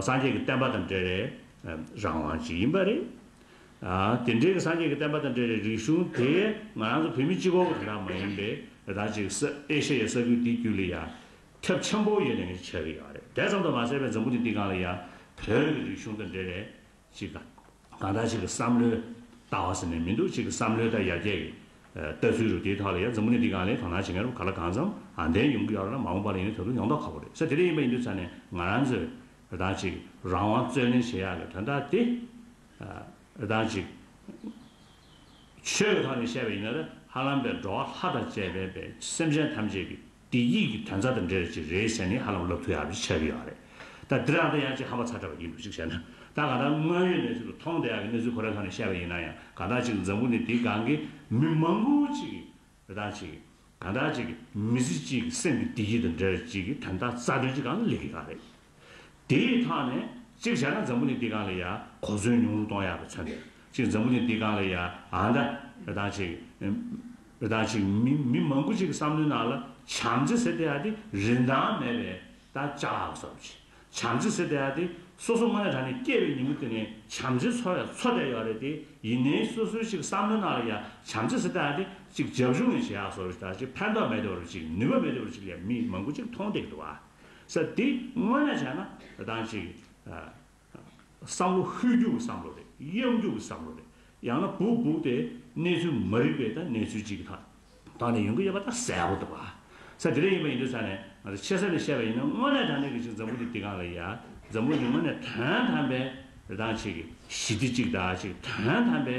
སངས་རྒྱས་ཀྱི་བསྟན་པ་དང་འབྲེལ་བའི་རང་དབང་ཅིག་ཡིན་པ་རེད། དེ་འབྲེལ་གྱི་སངས་རྒྱས་ཀྱི་བསྟན་པ་དང་འབྲེལ་བའི་རིག་གཞུང་དེ་ང་རང་ཚོ་བོད་མི་གཅིག་པོ་གི་དོན་དག་མ་ཡིན་པའི་ད་ཅིག་ས་ཨེ་ཤ་ཡའི་ས་ཁུལ་འདི་རྒྱུད་ལ་ཡ་ཁྱབ་ཆེན་པོ་ཡོད་ནས་ཆགས་ཀྱི་ཡོད་རེད། དེ་ཙམ་དུ་མ་ཟད་པའི་འཛམ་བུ་གླིང་འདི་སྒང་ལ་ཡ་བོད་ཀྱི་རིག་གཞུང་དང་འབྲེལ་བའི་ཅིག་གང་ལྟར་ཅིག་གི་བསམ་བློའི་ལྟ་བ་ཟེར་ནས་མི་འདུག་ཅིག་གི་བསམ་བློའི་ད་ཡར་རྒྱས་ཀྱི་ལྟ་ཚུལ་རུ་དེའི་ཐོག་ལ་ཡང་འཛམ་བུ་གླིང་འདི་སྒང་ལ་དོ་སྣང་བྱེད་མཁན་རུ་ག་ལ་གང་འཚམ་ཨ་འདན་ཡོང་གི་ཡོད་རེད་ལ། མ་འོངས་པ་ལ་ཡིན་ན་ད་དུང་ཡོང་མདོག་ཁ་པོ་རེད་ཟེར། དེ་འདྲ་ཡིན་པ་ཡིན་དུས་ཙང་ནས་ང་རང་ཚོས་རེ་ད་ཅིག་རང་དབང་རྩོད་ལེན་བྱེད་ཡག་གི་དོན་དག་དེ་རེ་ད་ཅིག་ཆོས་ཀྱི་ཐོག་ནས་བཤད་པ་ཡིན་ན་ཧ་ལམ་པའི་འགྲོ་བ་ལྷ་དང་བཅས་པའི་པའི་སེམས་ཅན་ཐམས་ཅད་ཀྱི་བདེ་སྐྱིད་ཀྱི་དོན་རྩ་དང་འབྲེལ་བ་ཅིག་རེད་ཟེར་ནས་ཧ་ལམ་ལབ་ཐུབ་ཡག་ཅིག་ཆགས་ཀྱི་ཡོད་རེད། ད་འདི་རང་ད་ཡང་ཅིག་ཧམ་པ་ཚ་དྲགས་པ་ཡིན་འདུག་ཅིག་བྱས་ན་ད་ག་ད་དངོས་ཡོད་གནས་ཚུལ་ལ་མཐོང་བསྡད་ཡག་གི་གནས་ཚུལ་ཁོ་རའི་ཐོག་ནས་བཤད་པ་ཡིན་ན་ཡང་ག་ད་ཅིག་འཛམ་བུ་གླིང་འདིའི་སྒང་གི་མི་མང་པོ་ཅིག་གིས་རེ་ད་ཅིག་ག་ད་ཅིག་མི་ཚེ་གཅིག་གི་སེམས་ཀྱི་བདེ་སྐྱིད་དང་འབྲེལ་བ་ཅིག་གི་དོན་དག་རྩ་དོན་ཅིག་སྒང་ལ་སླེབས་ཀྱི་ཡོད་རེད། དེའི་ཐོག་ནས་གཅིག་བྱས་ན་འཛམ་བུ་གླིང་འདི་སྒང་ལ་ཡ་གོ་མཚོན་ཉུང་རུ་གཏོང་ཡག་གི་མཚོན་པའི་གཅིག་འཛམ་བུ་གླིང་འདི་སྒང་ལ་ཡ་ཨ་ད་རེ་ད་ཅིག་རེ་ད་ཅིག་མི་མི་མང་པོ་ཅིག་གི་བསམ་བློའི་ནང་ལ་བྱམས་བརྩེ་ཟེར་དེ་ཡ་དེ་རིན་ཐང་མེད་པའི་ད་ཅ་ལག་གི་བཟོ་འདྲ་ཅིག་བྱམས་བརྩེ་ཟེར་དེ་ཡ་དེ་སོ་སོ་དངོས་གནས་དྲང་གནས་སྐྱེས་པའི་ཉིན་མོ་དེ་ནས་བྱམས་བརྩེ་འཚོ་བའི་འཚོ་བསྡད་ཡོད་རེད་དེ། ཡིན་ནའི་སོ་སོའི་ཅིག་བསམ་བློའི་ནང་ལ་ཡ་བྱམས་བརྩེ་ཟེར་དེ་ཡ་དེ་ཅིག་རྒྱབ་ལྗོངས་ནས་བྱེད་ཡག་བཟོ་འདྲ་ཅིག་ཕན་ཐོགས་མེད་འདུག་རེད། ཅིག་ནུས་པ་མེད་འདུག་རེད། ཅིག་ལ་མི་མང་པོ་ཅིག་མཐོང་བསྡད་ཀྱི་འདུག་བ། ས་དེ་དངོས་གནས་བྱས་ན་ད་ཅིག་བསམ་བློ་ལྷོད་རྒྱུ་གི་བསམ་བློ་རེད། གཡེང་རྒྱུ་གི་བསམ་བློ་རེད། ཡང་ན་སྦུག་སྦུག་དེ་གནས་ཚུལ་མ་རིག་པའི་ད་གནས་ཚུལ་ཅིག་གི་ཐོག་ཐོག་ནས་ཡོང་གི་ཡོད་པ་ད་གསལ་པོ་འདུག་བ། ས་དེ་འདྲ་ཡིན་པ་ཡིན་དུས་ས་ནས་ང་ཚོ་ཆེ་ས་ནས་བཤད་པ་ཡིན་ན་དངོས་གནས་དྲང་གནས་ཀྱི་ཅིག་འཛམ་བུ་གླིང་འདི་སྒང་ལ་ཡ་འཛམ་བུ་གླིང་དངོས་གནས་དོན་དམ་པའི་རེ་ད་ཅིག་ཞི་བདེ་ཅིག་ད་ཅིག་དོན་དམ་པའི་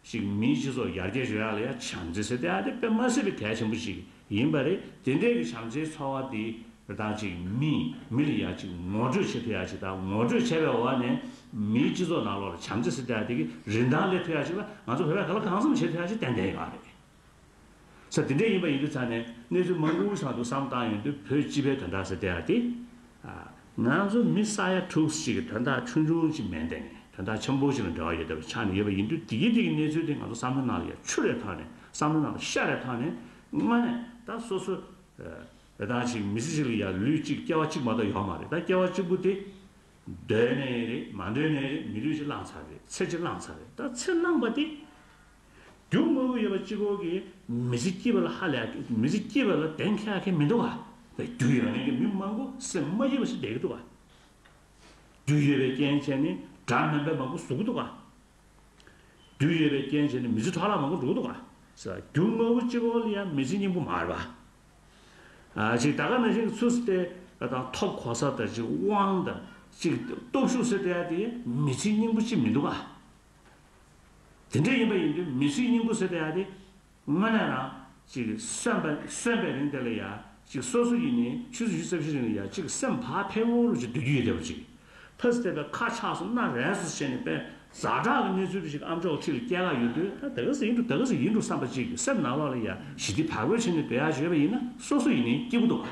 ཅིག་མིའི་སྤྱི་ཚོགས་ཡར་རྒྱས་འགྲོ་ཡག་ལ་ཡ་བྱམས་བརྩེ་ཟེར་དེ་ཡ་དེ་དཔེ་མ་སྲིད་པའི་གལ་ཆེན་པོ་ཞིག་ཡིན་པ་རེད། དེ་འདྲའི་གི་བྱམས་བརྩེའི་ཚོར་བ་དེ་རེ་ད་ཅིག་མི་མི་ལ་ཡ་ཅིག་ངོ་སྤྲོད་བྱེད་ཐུབ་ཡག་ཅིག་དང་ངོ་སྤྲོད་བྱས་པའི་འོག་ནས་མིའི་སྤྱི་ཚོགས་ནང་ལོགས་ལ་བྱམས་བརྩེ་ཟེར་དེ་ཡ་དེ་གི་རིན་ཐང་སླེབས་ཐུབ་ཡག་ཅིག་ལ་ང་ཚོ་བོད་པས་ག་ལ་གང་འཚམ་བྱེད་ཐུབ་ཡག་ཅིག་ཏན་ཏན་ཡོད་རེད། ས་དེ་འདྲ་ཡིན་པ་ཡིན་དུས་ཙང་ནས་གནས་ཚུལ་མང་པོ་ཞིག་དུ་བསམ་བཏང་ཡོང་དུས་བོད་སྤྱི་པའི་དོན་དག་ཟེར་དེ་ཡ་དེ། ང་ཚོ་མི་ས་ཡ་དྲུག་ཅིག་གི་དོན་དག་ཆུང་ཆུང་ཅིག་མིན་ཏེ་དོན་དག་ཆེན་པོ་ཞིག་ལ་འབྲེལ་བ་ཡོད་བསྡད་པ་ཆགས་ནས་ཡོད་པ་ཡིན་དུས་དེ་གི་དེ་གི་གནས་ཚུལ་དེ་ང་ཚོ་བསམ་བློ་ནང་ལ་ཡ་ཆུ་རེ་ཐོག་ནས་བསམ་བློ་ནང་ལ་ཤ་རེ་ཐོག་ནས་དངོས་གནས་ད་སོ་སོ་རེ་ད་ཅིག་མི་ཚེ་ཅིག་ལ་ཡ་ལུས་གཅིག་སྐྱེ་བ་གཅིག་མ་གཏོགས་ཡོད་མ་རེད། ད་སྐྱེ་བ་གཅིག་པུ་དེ་འདོད་ནས་རེད་མ་འདོད་ནས་རེད་མི་ལུས་ཅིག་བླངས་ཚར་རེད། ཚེ་གཅིག་བླངས་ཚར་རེད། ད་ཚེ་བླངས་པ་དེ། རྒྱུ་དངོས་པོ་ཡོད་པ་གཅིག་པོ་གིས་མི་ཚེ་སྐྱིད་པ་ལ་ཧ་ལས་མི་ཚེ་སྐྱིད་པ་ལ་གདེང་འཁེལ་མཁན་མི་འདུག་ག་རྒྱུ་ཡོད་མཁན་གྱི་མི་མང་པོ་སེམས་མ་སྐྱིད་པ་ཞིག་བསྡད་ཀྱི་འདུག་ག་རྒྱུ་ཡོད་པའི་རྐྱེན་བྱས་ནས་དགྲ་དམན་པ་མང་པོ་ཟུག་གི་འདུག་ག་རྒྱུ་ཡོད་པའི་རྐྱེན་བྱས་ནས་མི་ཚེ་འཕྲོ་བརླག་མང་པོ་འགྲོ་གི་འདུག་ག་ས་རྒྱུ་དངོས་པོ་གཅིག་པོ་ལ་ཡང་མི་ཚེ་སྙིང་པོ་མ་རེད་པ། ཨ་ཅིག་ད་ག་ནང་བཞིན་ཚུལ་དེ་དང་ཐོབ་གོ་ས་དང་ཅིག་དབང་དང་ཅིག་སྟོབས་ཤུགས་ཟེར་དེ་ཡ་དེ་མི་ཚེ་སྙིང་པོ་ཅིག་མི་འདུག་ག་དེ་འདྲ་ཡིན་པ་ཡིན་དུས་མི་ཚེའི་སྙིང་པོ་ཟེར་བསྡད་ཡ་དེ་དངོས་གནས་རང་ཅིག་གསོན་པ་གསོན་པའི་རིང་དེ་ལ་ཡ་ཅིག་སོ་སོ་ཡིན་ནའི་ཆུ་ཚོད་བཞི་རྩ་བཞི་རིང་ལ་ཡ་ཅིག་སེམས་བག་ཕེབས་པོ་རུ་ཅིག་སྡོད་རྒྱུ་ཡོད་བསྡད་པ་ཅིག་ཕ་སི་དེ་ལ་ཁ་ཆག་སོང་སྣ་རལ་སོང་བྱས་ནས་དཔེ་ཛ་དྲག་གི་གནས་ཚུལ་ཅིག་ཨ་མཆོག་འཁྲིས་ལ་སྐྱེལ་ག་ཡོང་དུས་ད་དེ་ག་ཟེ་ཡིན་འགྲོ་དེ་ག་ཟེ་ཡིན་འགྲོ་བསམ་པ་ཅིག་སེམས་ནང་ལོགས་ལ་ཡ་ཞི་བདེ་བག་ཕེབས་བྱས་ནས་སྡོད་ཡ་ཅིག་ཡོད་པ་ཡིན་ན་སོ་སོ་ཡིན་ནའི་སྐྱིད་པོ་འདུག་ག་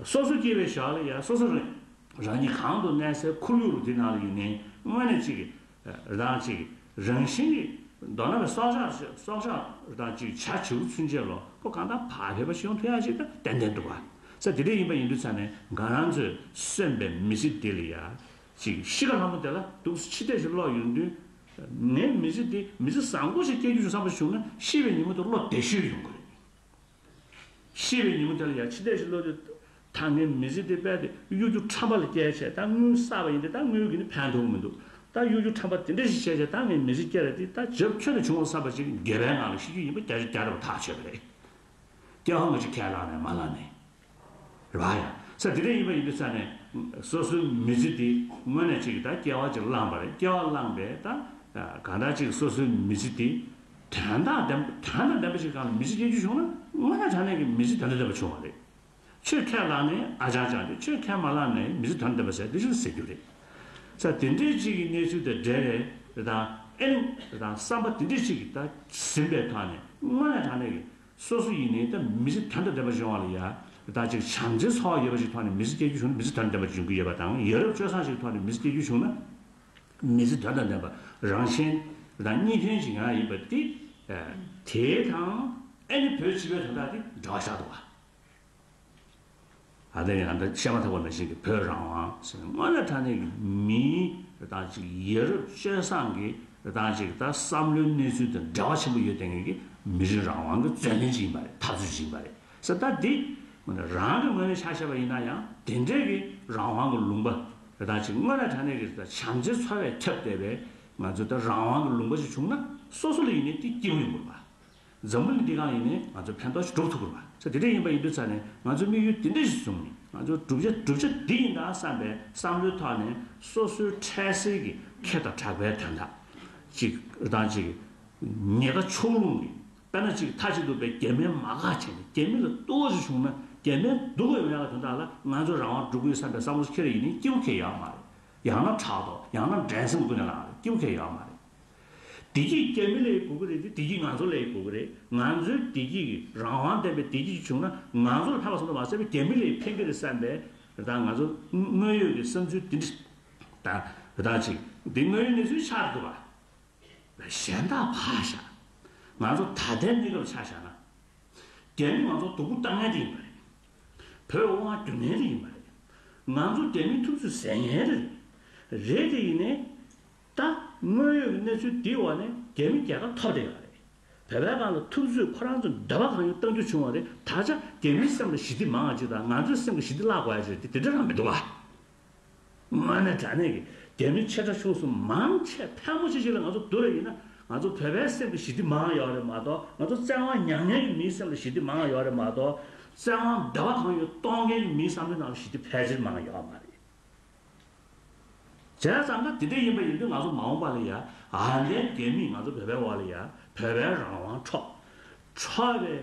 སོ་སོ་སྐྱེས་པའི་ཞོར་ལ་ཡང་སོ་སོ་རང་རང་ཉིད་གང་དུ་གནས་སའི་ཁོར་ཡུག་རུ་དེ་ནང་ལ་ཡིན་ནའི་དངོས་གནས་ཅིག་རང་ཅིག་རང་བཞིན་གྱིས་མདོར་ན་བའི་སྲོག་ཆགས་སྲོག་ཆགས་རང་ཅིག་བྱ་བྱིའུ་ཚུན་ཆད་ལོ་ཁོ་གང་ལྟར་བག་ཕེབས་པ་ཞིག་ཡོང་ཐུབ་ཡ་ཅིག་ད་ཏན་ཏན་འདུག་བ། ས་དེ་འདྲ་ཡིན་པ་ཡིན་དུས་ཙང་ནས་ང་རང་ཚོས་གསོན་པའི་མི་ཚེ་འདི་ལ་ཡ་ཅིག་ཤི་ཁ་ལྷ་མོ་དེ་ལ་འདུག་ཕྱི་བལྟས་ཤིག་ལོག་ཡོང་དུས། ངའི་མི་ཚེ་འདི་མི་ཚེ་བཟང་པོ་ཞིག་སྐྱེལ་རྒྱུ་བྱུང་བསམ་པ་བྱུང་ན་ཤི་བའི་ཉིན་མོ་དེ་བློ་བདེ་ཤོས་ཡོང་གི་རེད། ཤི་བའི་ཉིན་མོ་དེ་ལ་ཡང་ཕྱི་ལྟས་ཤིག་བློ་དེ་ད་ངའི་མི་ཚེ་འདི་རྦད་དེ་གཡོ་སྒྱུ་ཁྲམ་པ་ལ་སྐྱེལ་བྱས། ད་དངུལ་བསགས་པ་ཡིན་ཏེ་ད་དངུལ་གྱིས་ནི་ཕན་ཐོགས་མི་འདུག་ད་གཡོ་སྒྱུ་ཁྲམ་པ་དེ་འདྲ་ཞིག་བྱས་བྱས་ད་ངའི་མི་ཚེ་སྐྱེལ་ར་དེ་ད་རྒྱབ་ཁྱོན་ནས་བྱུང་བ་བསམ་པ་ཞིག་འགྱོད་པའི་ངང་ལ་ཤི་རྒྱུ་ཡིན་པ་བརྒྱ་ཆ་བརྒྱ་ཐམ་པ་ཐག་ཆོད་པ་རེད། སྐྱེ་བ་སྔ་ཕྱི་ཁས་བླངས་ནས་མ་བླངས་ནས། རེད་བ་ཡ། ས་དེ་འདྲ་ཡིན་པ་ཡིན་དུས་ཙང་ནས་སོ་སོའི་མི་ཚེ་འདི་དངོས་གནས་ཅིག་ད་སྐྱེ་བ་ཅིག་བླངས་པ་རེད། སྐྱེ་བ་བླངས་པས་ད་གང་ལྟར་ཅིག་སོ་སོའི་མི་ཚེ་འདི་དོན་དང་ལྡན་དོན་དང་ལྡན་པ་ཞིག་སྒང་ལ་མི་ཚེ་སྐྱེལ་རྒྱུ་བྱུང་ན་དངོས་གནས་དྲང་གནས་ཀྱི་མི་ཚེ་དོན་དང་ལྡན་པ་བྱུང་བ་རེད། ཆོས་ཁས་བླངས་ནས་ཨ་ཅང་ཅང་རེད། ཆོས་ཁས་མ་བླངས་ནས་མི་ཚེ་དོན་དང་ལྡན་པ་ཟེར་འདི་ཞིག་ཟེར་རྒྱུ་རེད། ས་དེ་འདྲའི་ཅིག་གི་གནས་ཚུལ་དང་འབྲེལ་བའི་རེད་དང་ཨེ་ནི་རེད་དང་བསམ་པ་དེ་འདྲའི་ཅིག་གི་ད་ཟིན་པའི་ཐོག་ནས་དངོས་གནས་དྲང་གནས་ཀྱི་སོ་སོ་ཡིན་ནའི་ད་མི་ཚེ་དོན་དང་ལྡན་པ་བྱུང་བ་ལ་ཡ། ད་ཅིག་བྱམས་བརྩེའི་ཚོར་བ་ཡོད་པ་ཞིག་ཐོག་ནས་མི་ཚེ་སྐྱེལ་རྒྱུ་བྱུང་ན་མི་ཚེ་དོན་དང་ལྡན་པ་འབྱུང་གི་ཡོད་པ་དང་། ཡ་རབས་སྤྱོད་བཟང་ཞིག་ཐོག་ནས་མི་ཚེ་སྐྱེལ་རྒྱུ་བྱུང་ན་མི་ཚེ་དོན་དང་ལྡན་པ་རང་གཞན་དང་གཉིས་ཕན་ཞིག་ཡང་ཡིན་པ་དེ། དེའི་དང་ཨེ་ནི་བོད་སྤྱི་པའི་དོན་དག་དེ་འབྲེལ་བ་ཆགས་འདུག་བ། ཨ་ནི་ཡང་ད་བཤད་མ་ཐག་པ་ནང་བཞིན་གྱི་བོད་རང་དབང་ཟེར་ནས་དངོས་གནས་དྲང་གནས་ཀྱི་མིའི་རེད་དང་ཅིག་ཡ་རབས་སྤྱོད་བཟང་གི་རེད་དང་ཅིག་ད་བསམ་བློའི་གནས་ཚུལ་དང་འབྲེལ་བ་ཆེན་པོ་ཡོད་བསྡད་མཁན་གྱི་མི་རིགས་རང་དབང་གི་བརྩོན་ལེན་ཅིག་ཡིན་པ་རེད། འཐབ་རྩོད་ཅིག་ཡིན་པ་རེད་ཟེར། ད་འདི་རང་གི་ངོས་ནས་ཆ་བཞག་པ་ཡིན་ན་ཡང་དེ་འདྲའི་གི་རང་དབང་གི་ལུང་པ་རེད་དང་ཅིག་དངོས་གནས་དྲང་གནས་ཀྱི་རེད་དང་བྱམས་བརྩེའི་ཚོར་བས་ཁྱབ་བསྡད་པའི་ང་ཚོའི་ད་རང་དབང་གི་ལུང་པ་ཞིག་བྱུང་ན་སོ་སོ་ལ་ཡིན་ནའི་དེ་སྐྱིད་པོ་ཡོང་དགོས་པ། འཛམ་བུ་གླིང་འདི་སྒང་ཡིན་ནའི་ང་ཚོ་ཕན་ཐོགས་ཤིག་སྒྲུབ་ཐུབ་དགོས་པ། ས་དེ་འདྲ་ཡིན་པ་ཡིན་དུས་ཙང་ནས་ང་ཚོ་དམིགས་ཡུལ་དེ་འདྲ་ཞིག་བཟུང་ནས་ང་ཚོ་བསྒྲུབ་བྱ་བསྒྲུབ་བྱ་འདི་ཡིན་ད་བསམ་པའི་བསམ་བློའི་ཐོག་ནས་སོ་སོའི་འཕྲལ་སེལ་གྱི་ཁེ་དང་གྲགས་པའི་དོན་དག་ཅིག་རེད་དང་ཅིག་ཉེན་ཁ་ཕྱོགས་ལྷུང་གི་དཔེར་ན་ཅིག་མཐའ་གཅིག་ཏུ་པའི་རྒྱ་མིའི་མ་ཁག་བྱས་ནས་རྒྱ་མི་ལ་གཏོར་བ་ཞིག་བྱུང་ན་རྒྱ་མིའི་སྡུག་གི་ཡོང་ཡག་གི་དོན་དག་ལ་ང་ཚོ་རང་དབང་སྒྲུབ་དགོས་བསམ་པའི་བསམ་བློ་ཁྱེར་ཡིན་ནའི་སྐྱིད་པོ་ཁེ་ཡོད་མ་རེད། ཡང་ན་ཕྲག་དོག་ཡང་ན་འགྲན་སེམས་ཀུན་ནས་ལངས་རེད། སྐྱིད་པོ་ཁེ་ཡོད་མ་རེད། བདེ་སྐྱིད་རྒྱ་མི་ལ་དགོས་ཀྱི་རེད་དེ་བདེ་སྐྱིད་ང་ཚོ་ལ་དགོས་ཀྱི་རེད། ང་ཚོའི་བདེ་སྐྱིད་ཀྱི་རང་དབང་ལྡན་པའི་བདེ་སྐྱིད་ཅིག་བྱུང་ན་ང་ཚོ་ལ་ཕན་པ་སོང་དུ་མ་ཟད་པའི་རྒྱ་མི་ལ་ཕན་གྱི་རེད་བསམ་པའི་རེད་དང་ང་ཚོ་དངོས་ཡོད་ཀྱི་བསམ་ཚུལ་འདི་འདྲ་དང་རེད་དང་ཅིག་འདི་དངོས་ཡོད་གནས་ཚུལ་ཆགས་འདུག་བ། གཞན་དག་ཕར་བཞག་ང་ཚོ་ད་ལྟའི་གནས་སྐབས་ཆ་བཞག་ན། རྒྱ་མི་ང་ཚོ་སྡུག་པོ་བཏང་མཁན་དེ་ཡིན་པ་རེད། བོད་དབང་བསྒྱུར་མཁན་དེ་ཡིན་པ་རེད། ང་ཚོ་རྒྱ་མིའི་ཐུབ་ཚོད་ཟ་མཁན་དེ་རེད། རེད་དེ་ཡིན་ནའི། ད་དངོས་ཡོད་ཀྱི་གནས་ཚུལ་འདིའི་འོག་ནས་རྒྱ་མི་རྒྱལ་ཁ་ཐོབ་བསྡད་ཡོད་རེད། བོད་པའི་སྒང་ལ་ཐུབ་ཚོད་ཁོ་རང་ཚོ་འདོད་པ་གང་ཡོད་གཏང་རྒྱུ་བྱུང་བ་རེད། ད་ཆ་རྒྱ་མིའི་སེམས་ལ་ཞི་བདེ་མང་བ་ཅིག་དང་ང་ཚོའི་སེམས་ལ་ཞི་བདེ་བརླག་དགོས་ཡ་ཅིག་རེད་དེ་དེ་འདྲ་རང་མི་འདུག་བ། དངོས་གནས་དྲང་གནས་ཀྱི་རྒྱ་མི་ཆེ་ཕྲ་ཆུང་གསུམ་མང་ཆེ་ཕལ་མོ་ཆེ་ཞིག་ལ་ང་ཚོ་བསྡུར་བ་ཡིན་ན་ང་ཚོ་བོད་པའི་སེམས་ཀྱི་ཞི་བདེ་མང་ཡོད་རེད་མ་གཏོགས་ང་ཚོ་བཙན་དབང་མྱངས་མཁན་གྱི་མིའི་སེམས་ལ་ཞི་བདེ་མང་ཡོད་རེད་མ་གཏོགས་བཙན་དབང་འདོད་པ་གང་ཡོད་གཏོང་མཁན་གྱི་མིའི་བསམ་བློའི་ནང་ལ་ཞི་བདེ་ཕལ་ཆེར་མང་ཡོད་མ་རེད། བྱས་ཙང་ཀ་དེ་འདྲ་ཡིན་པ་ཡིན་དུས་ང་ཚོ་མ་འོངས་པ་ལ་ཡ་ཨ་ནེ་རྒྱ་མིས་ང་ཚོ་བོད་པའི་འོག་ལ་ཡ་བོད་པའི་རང་དབང་འཕྲོག་འཕྲོག་པའི་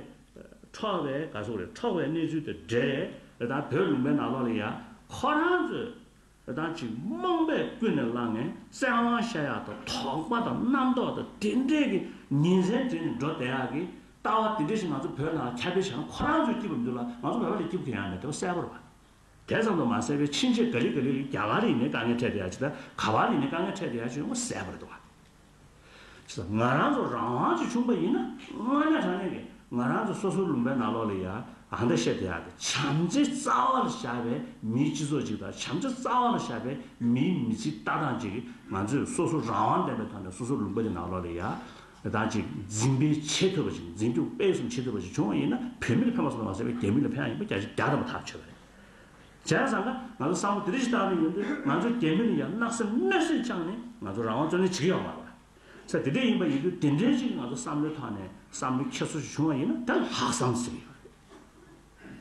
འཕྲོག་པའི་ག་ཟེར་དགོས་རེད། འཕྲོག་པའི་གནས་ཚུལ་དེ་འདྲ་རེད། ད་བོད་ལུང་པའི་ནང་ལོགས་ལ་ཡ་ཁོ་རང་ཚོས་ད་ཅིག་རྨོངས་པས་ཀུན་ནས་བསླངས་ནས་བཙན་དབང་བཤད་ཡག་དང་དོགས་པ་དང་རྣམ་རྟོག་དང་དེ་འདྲས་ཀྱི་ཉིན་མཚན་བྲིས་ནས་འགྲོ་བསྡད་ཡག་གི་ལྟ་བ་དེ་འདྲས་ཞིག་ང་ཚོ་བོད་ནང་ཁྱབ་སྤེལ་བྱས་ན་ཁོ་རང་ཚོས་སྐྱིད་པ་མི་འདུག་ལ་ང་ཚོ་བོད་པ་ལ་སྐྱིད་པོ་གང་ཡང་མེད། དེ་བ་གསལ་པོ་རེད་བ། དེ་ཙམ་དུ་མ་ཟད་པའི་ཕྱིན་ཆད་ག་ལེ་ག་ལེ་རྒྱ་གར་ཡིན་ནའི་དཀའ་ངལ་འཕྲད་བསྡད་ཡག་ཅིག་དང་ག་བ་ཡིན་ནའི་དཀའ་ངལ་འཕྲད་བསྡད་ཡག་ཅིག་ཡོང་བ་གསལ་པོ་རེད་འདུག་བ། ཅིག་ང་རང་ཚོ་རང་དབང་ཅིག་བྱུང་པ་ཡིན་ན་དངོས་གནས་དྲང་གནས་ཀྱི་ང་རང་ཚོ་སོ་སོའི་ལུང་པའི་ནང་ལོགས་ལ་ཡ་ཨ་འདྲ་བཤད་བསྡད་ཡག་གི་བྱམས་བརྩེ་རྩ་བ་ལ་བཞག་པའི་མིའི་སྤྱི་ཚོགས་ཅིག་དང་བྱམས་བརྩེ་རྩ་བ་ལ་བཞག་པའི་མིའི་མི་ཚེའི་ལྟ་སྟངས་ཅིག་གིས་ང་ཚོས་སོ་སོ་རང་དབང་ལྡན་པའི་ཐོག་ནས་སོ་སོའི་ལུང་པ་དེ་ནང་ལོགས་ལ་ཡ་ད་ཅིག་འཛིན་སྤེལ་བྱེད་ཐུབ་པ་ཅིག་འཛིན་སྐྱོང་སྤེལ་གསུམ་བྱེད་ཐུབ་པ་ཅིག་བྱུང་བ་ཡིན་ན་བོད་མི་ལ་ཕན་པ་སོང་བ་མ་ཟད་པའི་རྒྱ་མི་ལ་ཕན་ཡ་ཡིན་པ་བརྒྱ་ཆ་བརྒྱ་ཐམ་པ་ཐག་ཆོད་པ་རེད། བྱས་ཙང་ཀ་ང་ཚོ་བསམ་བློ་དེ་འདྲ་ཞིག་བཏང་ནས་ཡོང་དུས་ང་ཚོ་རྒྱ་མི་ལ་ཡང་སྣག་སེམས་གནོད་སེམས་བཅངས་ནས་ང་ཚོ་རང་དབང་བརྩོན་ལེན་བྱེད་ཀྱི་ཡོད་མ་རེད་བ། ས་དེ་འདྲ་ཡིན་པ་ཡིན་དུས་དེ་འདྲའི་ཅིག་ང་ཚོ་བསམ་བློའི་ཐོག་ནས་བསམ་བློ་འཁྱེར་སོ་ཞིག་བྱུང་བ་ཡིན་ན་ད་ལྷག་བསམ་ཟེར་གྱི་ཡོད་རེད།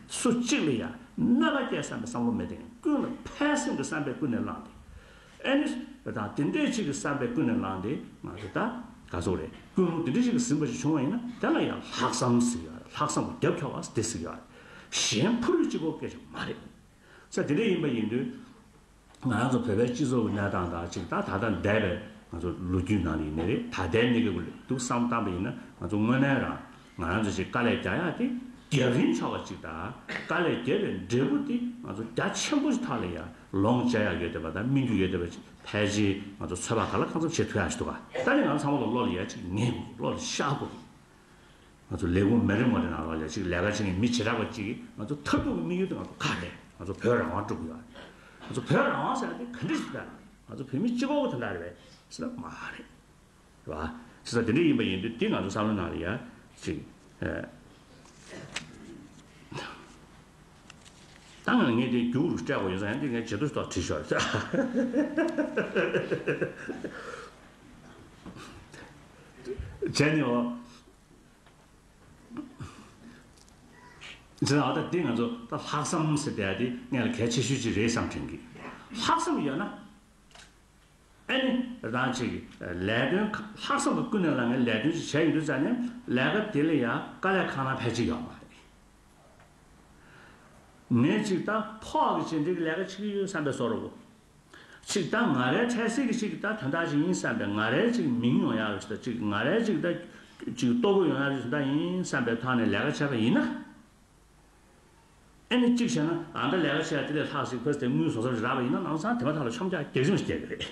སུ་གཅིག་ལ་ཡང་གནོད་པ་སྐྱེལ་བསམ་པའི་བསམ་བློ་མེད་དེ་ཀུན་ལ་ཕན་སེམས་ཀྱི་བསམ་པས་ཀུན་ནས་བསླངས་ཏེ། ཨེ་ནི་དང་དེ་འདྲའི་ཅིག་གི་བསམ་པས་ཀུན་ནས་བསླངས་ཏེ་ང་ཚོ་ད་ག་ཚོད་རེད་ཀུན་སློང་དེ་འདྲའི་ཅིག་གི་ཟིན་པ་ཞིག་བྱུང་བ་ཡིན་ན་དེ་ལ་ཡང་ལྷག་བསམ་ཟེར་གྱི་ཡོད་རེད། ལྷག་བསམ་གྱི་རྒྱབ་འཁྱོག་པ་དེ་ཟེར་གྱི་ཡོད་རེད། གཞན་ཕུ་རུ་གཅིག་པོ་སྐད་ཆ་མ་རེད། ས་དེ་འདྲ་ཡིན་པ་ཡིན་དུས། ང་རང་ཚོ་བོད་པའི་སྤྱི་ཚོགས་ཀྱི་གནས་སྟངས་དང་གཅིག་ད་ད་ལྟ་འདས་པའི་ང་ཚོ་ལོ་རྒྱུས་ནང་ལ་ཡིན་ནའི་རེད། ད་ལྟའི་གནས་སྐབས་ཀྱི་འདུག་བསམ་བཏང་པ་ཡིན་ན་ང་ཚོ་དངོས་གནས་རང་ང་རང་ཚོ་ཞིག་དཀའ་ལས་རྒྱག་ཡག་དེ་རྒྱབ་རིམ་ཆོག་པ་ཅིག་དང་དཀའ་ལས་རྒྱབ་པའི་འབྲས་བུ་དེ་ང་ཚོ་རྒྱ་ཆེན་པོ་ཞིག་ཐོག་ལ་ཡང་ལོངས་སྤྱད་ཡག་ཡོད་བསྡད་པ་དང་སྨིན་རྒྱུ་ཡོད་བསྡད་པ་ཅིག་ཕལ་ཆེར་ང་ཚོ་ཚོད་དཔག་ག་ལ་གང་འཚམ་བྱེད་ཐུབ་ཡག་ཞིག་འདུག་ག་ད་ནི་ང་ཚོ་ཚང་མ་ལ་བློ་ལ་ཡ་ཅིག་ངེས་དགོས། བློ་ལ་ཤར་དགོས། ང་ཚོ་ལས་ཁུངས་མི་རེ་ངོ་རེ་ནང་ལོགས་ལ་ཅིག་ལས་ཀ་བྱེད་མཁན་མི་བྱེ་བྲག་པ་ཅིག་གིས་ང་ཚོ་མཐར་ཐུག་གི་དམིགས་ཡུལ་དེ་ང་ཚོ་ག་རེད། ང་ཚོ་བོད་རང་དབང་སྒྲུབ་དགོས་ཡ། ང་ཚོ་བོད་རང་དབང་ཟེར་ཡ་དེ་ག་འདྲ་ཞིག་རེད། ང་ཚོ་བོད་མི་གཅིག་པོ་གི་དོན་དག་རེད་པས་ཟེར་ན་མ་རེད། རེད་བ། བྱས་ཙང་དེ་འདྲ་ཡིན་པ་ཡིན་དུས་འདི་ང་ཚོ་བསམ་བློའི་ནང་ལ་ཡ་ཅིག་ཨ། ད་ང་ངས་དེ་རྒྱུགས་རུ་སྤྲད་དགོས་ཡོད་ཙང་ཡང་དེ་ངས་བྱེད་ཐུབ་ཐོག་བྲིས་ཤོག་བྱས་ནས་འོ། བྱས་ཙང་ད་དེ་ང་ཚོ་ད་ལྷག་བསམ་ཟེར་བསྡད་ཡ་དེ་ངས་ལ་གལ་ཆེ་ཤོས་ཅིག་རེད་བསམ་དྲན་གི། ལྷག་བསམ་ཡོད་ན། ཨ་ནི་རང་ཅིག་ལས་དོན་ཁ་ལྷག་བསམ་གྱིས་ཀུན་ནས་བསླངས་ནས་ལས་དོན་ཅིག་བྱས་ཡོང་དུས་ཙང་ནས་ལས་ཀ་དེ་ལ་ཡང་དཀའ་ལས་ཁག་ན་ཕལ་ཆེར་ཡོད་མ་རེད། ངས་ཅིག་ད་ཕོགས་ཀྱི་བྱས་འབྲས་ཀྱི་ལས་ཀ་བྱེད་ཀྱི་ཡོད་བསམ་པའི་བཟོ་འདྲ་བོ། ཅིག་ད་ང་རའི་འཕྲལ་སེལ་གྱི་ཅིག་ད་དོན་དག་ཅིག་ཡིན་བསམ་པའི་ང་རའི་ཅིག་མིང་ཡོང་ཡག་རེད་ད་ཅིག་ང་རའི་ཅིག་ད་ཅིག་ལྟོ་གོས་ཡོང་ཡག་རེད་ད་ཡིན་བསམ་པའི་ཐོག་ནས་ལས་ཀ་བྱས་པ་ཡིན་ན། ཨེ་ནི་གཅིག་བྱས་ན་ཨ་འདྲ་ལས་ཀ་བྱས་དེ་ལས་ལྷག་ཞིག་ཕོས་ཏེ་དངུལ་བཟོ་ས་རག་པ་ཡིན་ན་ལམ་སང་དེ་མ་ཐག་ལ་མཆོང་རྒྱག་རྒྱག་ཅུང་ཞིག་རྒྱག་གི་རེད།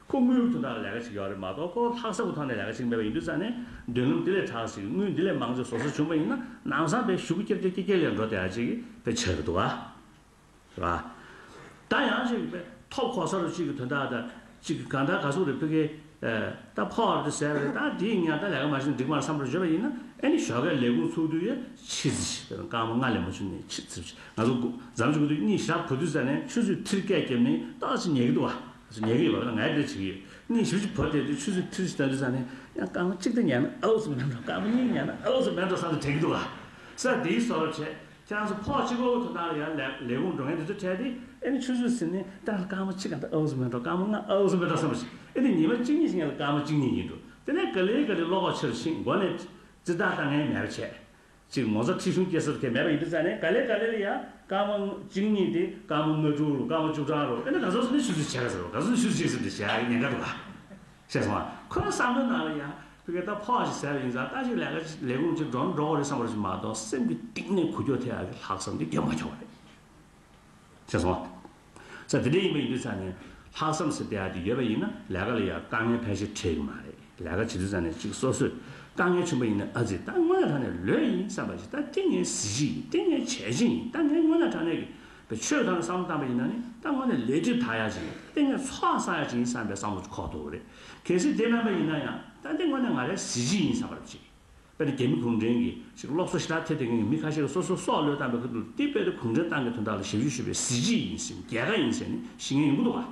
ཁོ་དངུལ་དོན་དག་ལ་ལས་ཀ་བྱེད་ཀྱི་ཡོད་རེད་མ་གཏོགས་ཁོ་ལྷག་བསམ་གྱི་ཐོག་ནས་ལས་ཀ་བྱེད་ཀྱི་མེད་པ་ཡིན་དུས་ཙང་ནས་མདུན་ལམ་དེ་ལས་དྲག་ཞིག་དངུལ་འདི་ལས་མང་ཙམ་བཟོ་ས་བྱུང་པ་ཡིན་ན་ལམ་སང་དེ་ཞུ་གུ་ཀྱེར་ཀྱེར་ཀྱེར་ཀྱེར་ལས་འགྲོ་བསྡད་ཡ་ཅིག་དཔེ་ཆགས་ཀྱི་འདུག་ག། རེད་བ། ད་ཡང་ཅིག་དཔེ་ཐོབ་གོ་ས་རུ་ཅིག་གི་དོན་དག་དང་ཅིག་གི་གང་ལྟར་ག་ཚོད་རེད་ཕ་གི། ད་ཕོགས་དེ་ཟེར་རེད་ད་དེའི་ཉག་ད་ལས་ཀ་མ་བྱས་ན་འགྲིག་མ་རེད་བསམ་པར་བརྗོད་པ་ཡིན་ན་ཨེ་ནི་ཞོགས་ཀས་ལས་ཁུངས་ཚུགས་དུས་ཡ་ཕྱི་ཚེ་ཞིག་སྐར་མ་ལྔ་ལས་མ་བྱུང་ནས་ཕྱི་ཚེ་ཞིག་ང་ཚོ་འཛམ་གླིང་གི་དུས་གཉིད་ཞག་བུ་དུས་ཟེར་ནས་ཆུ་ཚོད་ཁྲིར་སྐད་བརྒྱབ་ནས་ཏག་ཅིག་ཉལ་གི་འདུག་བ། ཉལ་གི་ཡོད་པ་ལ་ངས་དེ་བྱེད་ཀྱི་ཡོད། གཉིད་ཞིབ་ཅིག་བུ་དེ་དུས་ཆུ་ཚོད་ཁྲིར་ཞིག་ལྟ་དུས་ཟེར་ནས་ཡང་སྐར་མ་གཅིག་དེ་ཉལ་ན་ཨའུ་ཙམ་མེད་འགྲོ་སྐར་མ་གཉིས་ཉལ་ན་ཨའུ་ཙམ་མེད་འགྲོ་བསམ་དུ་དྲན་གི་འདུག་བ། ས་དེའི་བཟོ་འདྲ་བྱས། ཁྱེད་རང་ཚོ་ཕོགས་གཅིག་པོ་དོན་དག་ལ་ཡང་ལས་ལས་ཁུངས་འགྲོ་མཁན་དེ་ཚོ་འཕྲད་དེ་ཨེ་ནི་ཆུ་ཚོད་ཟིན་ནས་ད་སྐར་མ་གཅིག་ག་ད་ཨའུ་ཙམ་མེད་འགྲོ་སྐར་མ་ལྔ་ཨའུ་ཙམ་མེད་འགྲོ་བསམ་པ་ཞིག་ཨེ་ནི་ཉི་མ་གཅིག་གཉིས་ཤིག་ཡན་ལ་སྐར་མ་གཅིག་གཉིས་ཡིན་འགྲོ། དེ་ནས་ག་ལེ་ག་ལེ་བློ་ཁོག་ཆེ་རུ་ཕྱིན་མགོ་ནས་རྩིས་རྟགས་བཏང་མཁན་མེད་པ་བྱས། ཅིག་ངོ་ཚ་ཁྲེལ་གཞུང་སྐྱེ་ས་དེ་མེད་པ་ཡིན་དུས་ཙང་ནས་ག་ལེ་ག་ལེ་ལ་ཡང་སྐར་མ་གཅིག་གཉིས་དེ་སྐར་མ་ལྔ་དྲུག་རུ་སྐར་མ་བཅུ་གྲངས་རུ་ཨེ་ནི་ག་ཚོད་ཟིན་ནས་ཆུ་ཚོད་ཕྱེད་ཀ་ཟེར་རོ་ག་ཚོད་ཆུ་ཚོད་ཕྱེད་ཀ་ཟེར་ཏེ་བྱས་ཉེན་ཁ་འདུག་ག། ཤེས་སོང་ང་། ཁོ་རང་བསམ་བློའི་ནང་ལ་ཡང་ཕ་གི་ད་ཕོགས་ཤིག་ཟེར་བ་ཡིན་ཙང་ད་ཅིག་ལས་ཀ་ལས་ཁུངས་ཅིག་འགྲོ་འགྲོ་དགོས་རེད་བསམ་པ་ཞིག་མ་གཏོགས་སེམས་ཀྱི་གཏིང་ནས་འགུལ་སྐྱོད་ཐེབས་ཡག་གི་ལྷག་བསམ་དེ་རྒྱབ་མ་ཁྱོག་པ་རེད། ཤེས་སོང་ང་། ས་དེ་འདྲ་ཡིན་པ་ཡིན་དུས་ཙང་ནས་ལྷག་བསམ་ཟེར་བསྡད་ཡག་དེ་ཡོད་པ་ཡིན་ན་ལས་ཀ་ལ་ཡང་དཀའ་ངལ་ཕལ་ཆེར་འཕྲད་ཀྱི་མ་རེད། ལས་ཀ་བྱེད་དུས་ཙང་ནས་ཅིག་སོ་སོས་དཀའ་ངལ་བྱུང་པ་ཡིན་ན་ཨ་ཙི་ད་དངོས་གནས་དྲང་གནས་ལོས་ཡིན་བསམ་པ་ཞིག་ད་དེ་ངའི་གཟི་བརྗིད་ཡིན་དེ་ངའི་བྱས་རྗེས་ཡིན་ད་ངས་དངོས་གནས་དྲང་གནས་ཀྱི། པའི་ཆོས་དང་བསམ་བློ་བཏང་པ་ཡིན་ན་ནི་ད་དངོས་གནས་ལས་སྒྲིབ་དག་ཡག་ཅིག་ཡིན་ཏེ་ངས་ཚོགས་བསགས་ཡག་ཅིག་ཡིན་བསམ་པའི་བསམ་བློ་ཅིག་འཁོར་ཐུབ་ཀྱི་རེད། གལ་སྲིད་དེ་མེད་པ་ཡིན་ན་ཡང་ད་འདི་དངོས་གནས་ང་རའི་གཟི་བརྗིད་ཡིན་བསམ་པ་ཅིག་དཔེར་ན་རྒྱ་མི་གུང་ཁྲན་གྱིས་ཅིག་སློབ་གསོ་ཞེ་དྲག་ཐེབས་བསྡད་མཁན་གྱི་མི་ཁ་ཤས་ཀྱིས་སོ་སོའི་སྲོག་བློས་བཏང་པའི་ཁ་ཐུག་ལ་དེ་དཔེ་དེ་གུང་ཁྲན་ཏང་གི་དོན་དག་ལ་ཞབས་ཞུ་ཞུས་པའི་གཟི་བརྗིད་ཡིན་ཟེར་རྒྱལ་ཁ་ཡིན་ཟེར་ནས་ཤི་མཁན་ཡོང་གི་འདུག་ག།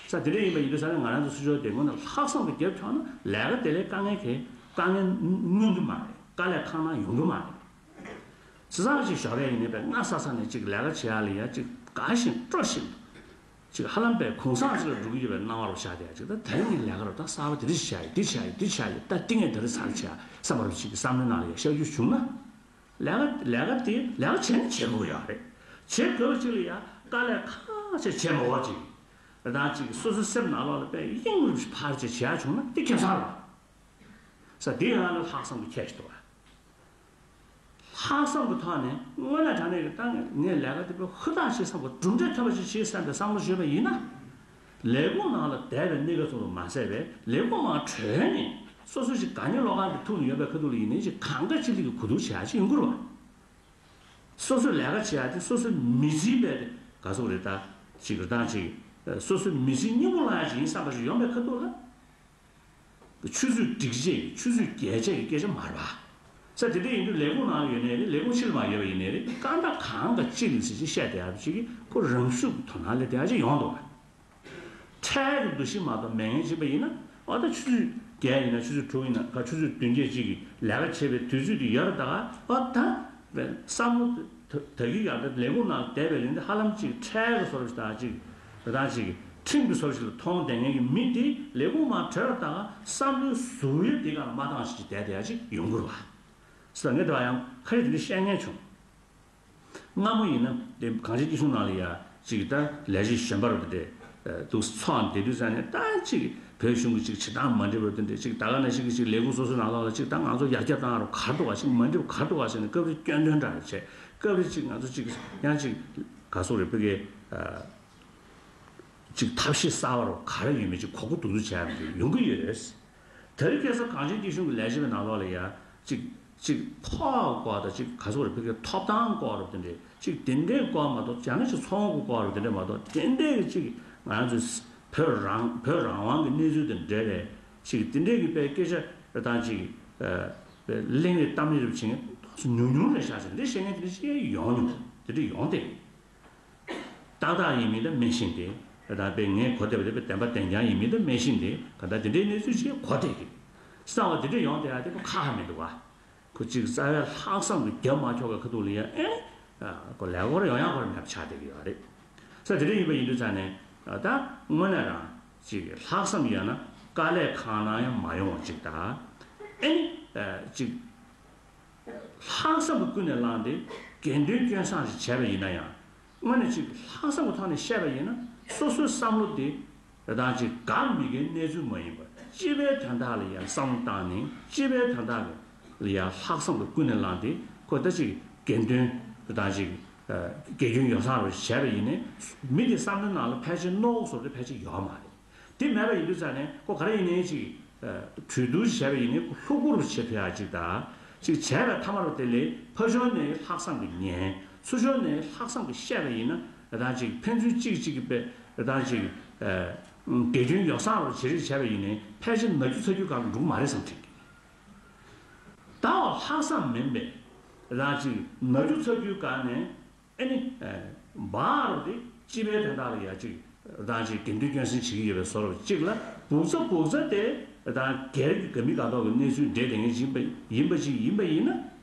ས་དེ་འདྲ་ཡིན་པ་ཡིན་དུས་ས་ནས་ང་རང་ཚོ་སུ་ཆོག་དེ་དངོས་གནས་ལྷག་བསམ་དུ་རྒྱབ་ཆོག་ན་ལས་ཀ་དེ་ལས་དཀའ་ངལ་གས་དཀའ་ངལ་མངོན་གྱི་མ་རེད། དཀའ་ལས་ཁག་ན་ཡོང་གི་མ་རེད། བྱས་ཙང་ཅིག་ཞོགས་ཀས་ཡིན་ནའི་པས་སྔ་ས་ས་ནས་ཅིག་ལས་ཀ་བྱེད་ཡག་ལ་ཡ་ཅིག་དགའ་བཞིན་སྤྲོ་བཞིན་དུ་ཅིག་ཧ་ལམ་པའི་གུང་སེང་ཅིག་ལ་འགྲོ་གི་ཡོད་པའི་སྣང་བ་རུ་ཆགས་བསྡད་ཡ་ཅིག་ད་དེ་རིང་ངས་ལས་ཀ་རུ་ད་གསར་པ་དེ་འདྲ་ཞིག་བྱ་ཡི་འདི་བྱ་ཡི་འདི་བྱ་ཡི་ད་ཏིང་ངེ་འདི་རེད་ཚར་བྱ་བསམ་པ་རུ་ཅིག་གི་བསམ་བློའི་ནང་ལ་ཡ་ཤར་རྒྱུ་བྱུང་ན། ལས་ཀ་ལས་ཀ་དེ་ལས་ཀ་བྱས་ན་བྱེད་དགོས་ཡོད་རེད། བྱེད་དགོས་པ་ཅིག་ལ་ཡ་དཀའ་ལས་ཁག་ཆེ་བྱེད་མ་དགོས་ཅིག་རེ་དང་ཅིག་སོ་སོའི་སེམས་ནང་ལོགས་ལ་དཔེ་དབྱིངས་རུ་ཕར་ཅིག་བྱེད་ཡ་བྱུང་ན་དེ་ཁེ་བཟང་རེད། ས་དེ་ཡང་ལ་ལྷག་བསམ་གྱི་ཁྱད་ཞིག་འདུག་བ། ལྷག་བསམ་གྱི་ཐོག་ནས་དངོས་གནས་དྲང་གནས་ཀྱི་ཏང་ངས་ལས་ཀ་དེ་དཔེ་ཧུར་ཐག་བྱེད་བསམ་པ་གྲུབ་འབྲས་ཐོན་པ་ཞིག་བྱེད་བསམ་པའི་བསམ་བློ་བརྗོད་པ་ཡིན་ན། ལས་ཁུངས་ནང་ལ་བསྡད་པའི་གནས་སྐབས་སུ་མ་ཟད་པའི་ལས་ཁུངས་མང་གྲོལ་ནས་སོ་སོ་ཞིག་དགའ་ཉེ་བློ་ཁ་གི་ཐུག་ནས་ཡོད་པའི་ཁ་ཐུག་ལ་ཡིན་ནའི་ཞིག་གང་འདྲ་ཅིག་ལ་གི་གོ་བསྡུར་བྱེད་ཡ་ཅིག་ཡོང་གི་རེད་བ། སོ་སོའི་ལས་ཀ་བྱེད་ཡ་དེ་སོ་སོའི་མི་ཚེའི་དཔེ་དེ་ག་ཚོད་རེད་ད། ཅིག་རེ་དང་ཅིག་སོ་སོའི་མི་ཚེའི་སྙིང་པོ་བླངས་ཡ་ཅིག་ཡིན་བསམ་པ་ཞིག་ཡོང་པའི་ཁ་ཐུག་ལ། ཆུ་ཚོད་སྒྲིག་ཆས་ཀྱི་ཆུ་ཚོད་རྒྱས་ཆས་ཀྱི་སྐད་ཆ་མ་རེད་པ། ས་དེ་འདྲ་ཡིན་དུས་ལས་ཁུངས་ནང་ཡོད་ནའི་རེད། ལས་ཁུངས་ཕྱི་ལ་མར་ཡོད་པ་ཡིན་ནའི་རེད། གང་ལྟར་གང་ག་ཅིག་ལ་ཟེར་ཅིག་བཤད་བསྡད་ཡག་ཅིག་གིས་ཁོ་རང་ཤུགས་ཀྱི་དོ་སྣང་སླེབས་བསྡད་ཡག་ཅིག་ཡོང་འདུག་ག། འཕྲལ་གྱི་འདུ་ཤེས་མ་གཏོགས་མེད་མཁན་ཅིག་པ་ཡིན་ན་ཨོ་ད་ཆུ་ཚོད་བརྒྱད་ཡིན་ན་ཆུ་ཚོད་དྲུག་ཡིན་ན་ག་ཆུ་ཚོད་བདུན་བརྒྱད་ཅིག་གི་ལས་ཀ་བྱེད་པའི་དུས་ཚོད་དེ་ཡོད་རེད་ད་ག། ཨོ་ད་བསམ་བློ་ད་ད་གི་ཡང་ད་ལས་ཁུངས་ནང་བསྡད་པའི་ལན་དེ་ཧ་ལམ་ཅིག་འཕྲལ་གྱི་བཟོ་འདྲ་ཞིག་དང་ཅིག་རེ་དང་ཅིག་ཁྲིམས་ཀྱི་བཟོ་འདྲ་ཞིག་ལ་མཐོང་བསྡད་མཁན་གྱི་མི་དེ་ལས་ཁུངས་མར་བྲོས་པ་དང་བསམ་བློའི་གཟུགས་དབྱིབས་དེ་ག་ལ་མ་འདང་ཞིག་བསྡད་བསྡད་ཡ་ཅིག་ཡོང་གི་རེད་བ། ཟེར་ངས་དེ་བ་ཡང་ཁ་ཡིག་དེ་འདྲ་བཤད་མཁན་བྱུང་། སྔ་མོ་ཡིན་ན་དེ་གངས་ཅན་སྐྱིད་གཤོངས་ནང་ལ་ཡ་ཅིག་ད་ལས་བྱེད་གཞོན་པ་རུ་དེ་འདྲས་འདུག་ཚོགས་བསྡད་དུས་ཙང་ནས་ད་ཅིག་བོད་གཞུང་གི་ཅིག་བྱེད་སྟངས་མ་འགྲིག་པ་དེ་འདྲས་ཅིག་ད་ག་ནང་བཞིན་གྱི་ཅིག་ལས་ཁུངས་སོ་སོའི་ནང་ལོགས་ལ་ཅིག་ད་ང་ཚོ་ཡར་རྒྱས་བཏང་རུ་ག་རེ་འདུག་བ་ཅིག་མ་འགྲིག་པ་ག་རེ་འདུག་བ་ཟེར་ནས་སྐབས་རེ་སྐྱོན་འདོན་འདྲ་རེ་བྱས། སྐབས་རེ་ཅིག་ང་ཚོ་ཅིག་ཡང་ཅིག་ག་ཚོད་རེད་ཕ་གི་ཅིག་ཐབས་ཤེས་གསར་པ་རུ་ག་རེ་ཡོད་མེད་ཅིག་གོ་སྐབས་འདུག་འདུག་བྱས་ཡོང་གི་ཡོད། དེ་རིང་ཁ་སང་གངས་ཅན་སྐྱིད་གཤོངས་ཀྱི་ལས་བྱེད་པའི་ནང་ལོགས་ལ་ཡ་ཅིག་ཅིག་ཕོགས་སྐོར་དང་ཅིག་ག་ཚོད་རེད་ཕ་གི་ཐོབ་ཐང་སྐོར་རུ་དེ་འདྲས་ཅིག་དེ་འདྲའི་སྐོར་མ་གཏོགས་ཡང་ན་ཅིག་ཚོང་གི་སྐོར་རུ་དེ་འདྲས་མ་གཏོགས་དེ་འདྲས་ཀྱི་ཅིག་ང་ཚོ་བོད་རང་བོད་རང་དབང་གི་གནས་ཚུལ་དང་འབྲེལ་བའི་ ཅིག་དེ་འདྲའི་གི་པའི་སྐད་ཆ་རེ་དང་ཅིག་ཨ་པའི་གླེང་རེས་གཏམ་གླེང་རེ་བྱེད་མཁན་ཏོག་ཙམ་ཉུང་ཉུང་རེད་ཤག་ཟེར། འདི་བཤད་མཁན་དེ་འདྲ་ཅིག་ཡོང་མྱོང་། དེ་འདྲ་ཡོང་སྟེ། ཏག་ཏག་ཡིན་མིན་ད་མི་ཤེས་ཏེ། ད་དཔེ་ངས་གོ་བསྡད་པ་དེ་དཔེ་བདེན་པ་བདེན་རྐྱང་ཡིན་མིན་ད་མི་ཤེས་ཏེ། ག་ད་དེ་འདྲའི་གནས་ཚུལ་ཞིག་གོ་བསྡད་ཀྱི། གསང་བ་དེ་འདྲ་ཡོང་བསྡད་ཡ་དེ་ཁོ་ཁ་ཧ་མི་འདུག་བ། ཁོ་གཅིག་རྩ་བའི་ལྷག་བསམ་གྱི་རྒྱབ་མ་ཁྱོག་གི་ཁ་ཐུག་ལ་ཡ་ཨེ་ཁོ་ལས་ཁོ་ར་ཡོང་ཡ་ཁོ་ར་མེད་པ་ཆགས་བསྡད་ཀྱི་ཡོད་རེད། ས་དེ་འདྲ་ཡིན་པ་ཡིན་དུས་ཙང་ནས་ད་དངོས་གནས་རང་གཅིག་ལྷག་བསམ་ཡོད་ན་དཀའ་ལས་གང་གནང་ཡང་མ་ཡོང་བ་གཅིག་དང་། ཨེ་ནི་གཅིག་ལྷག་བསམ་གྱི་ཀུན་ནས་བསླངས་ཏེ་དགེ་འདུན་སྐྱོན་བསང་ཞིག་བྱས་པ་ཡིན་ན་ཡང་། དངོས་གནས་ཅིག་ལྷག་བསམ་གྱི་ཐོག་ནས་བཤད་པ་ཡིན་ན། སོ་སོའི་བསམ་བློ་དེ་རང་ཅིག་དགའ་མི་དགའི་གནས་ཚུལ་མ་ཡིན་པར་སྤྱི་པའི་དོན་དག་ལ་ཡང་བསམ་བློ་བཏང་ནས། སྤྱི་པའི་དོན་དག་ལ་ཡང་ལྷག་བསམ་གྱི་ཀུན་ནས་བསླངས་ཏེ། ཁོ་ད་ཅིག་དགེ་འདུན་རང་ཅིག་དགེ་སྐྱོན་ཡོ་བསྲང་རུ་བྱས་པ་ཡིན་ནའི། མི་དེ་བསམ་བློའི་ནང་ལ་ཕལ་ཆེར་རྣོ་བོ་བཟོ་དེ་ཕལ་ཆེར་ཡོད་མ་རེད། དེ་མེད་པ་ཡིན་དུས་ཙང་ནས་ཁོ་ག་རེ་ཡིན་ནའི་ཅིག་གྲོས་བསྡུར་བྱས་པ་ཡིན་ནའི་ཁོ་ལྷུག་པོ་རུ་བྱེད་ཐུབ་ཡག་ཅིག་དང་། ཅིག་བྱས་པའི་མཐའ་མ་རུ་དེ་ལས་ཕར་ཕྱོགས་ནས་ལྷག་བསམ་གྱི་ཉན། ཚུར་ཕྱོགས་ནས་ལྷག་བསམ་གྱི་བཤད་པ་ཡིན་ན། རང་ཅིག་ཕན་ཚུན་གཅིག་གཅིག་གི་དཔེ་རང་ཅིག་དགེ་སྐྱོན་ཡོ་བསྲང་རུ་བྱེད་རེས་བྱས་པ་ཡིན་ནའི་ཕལ་ཆེར་ན་རྒྱུ་ཚ་རྒྱུ་གང་འགྲུབ་མ་རེད་བསམ་དྲན་གྱི། ད་བ་ལྷག་བསམ་མིན་པའི་རང་ཅིག་ན་རྒྱུ་ཚ་རྒྱུའི་སྒང་ནས། ཨེ་ནི། འབའ་རུ་དེ་སྤྱི་པའི་དོན་དག་ལ་ཡ་ཅིག་རང་ཅིག་དགེ་འདུན་སྐྱོན་སེལ་བྱེད་ཀྱི་ཡོད་པའི་བཟོ་འདྲ་ཅིག་ལ། སྦུག་ཚ་སྦུག་ཚ་དེ་རང་སྒེར་གྱི་དགའ་མི་དགའ་མདོག་གི་གནས་ཚུལ་འདྲེས་བསྡད་མཁན་ཅིག་ཡིན་པ་ཡིན་པ་ཅིག་ཡིན་པ་ཡིན་ན།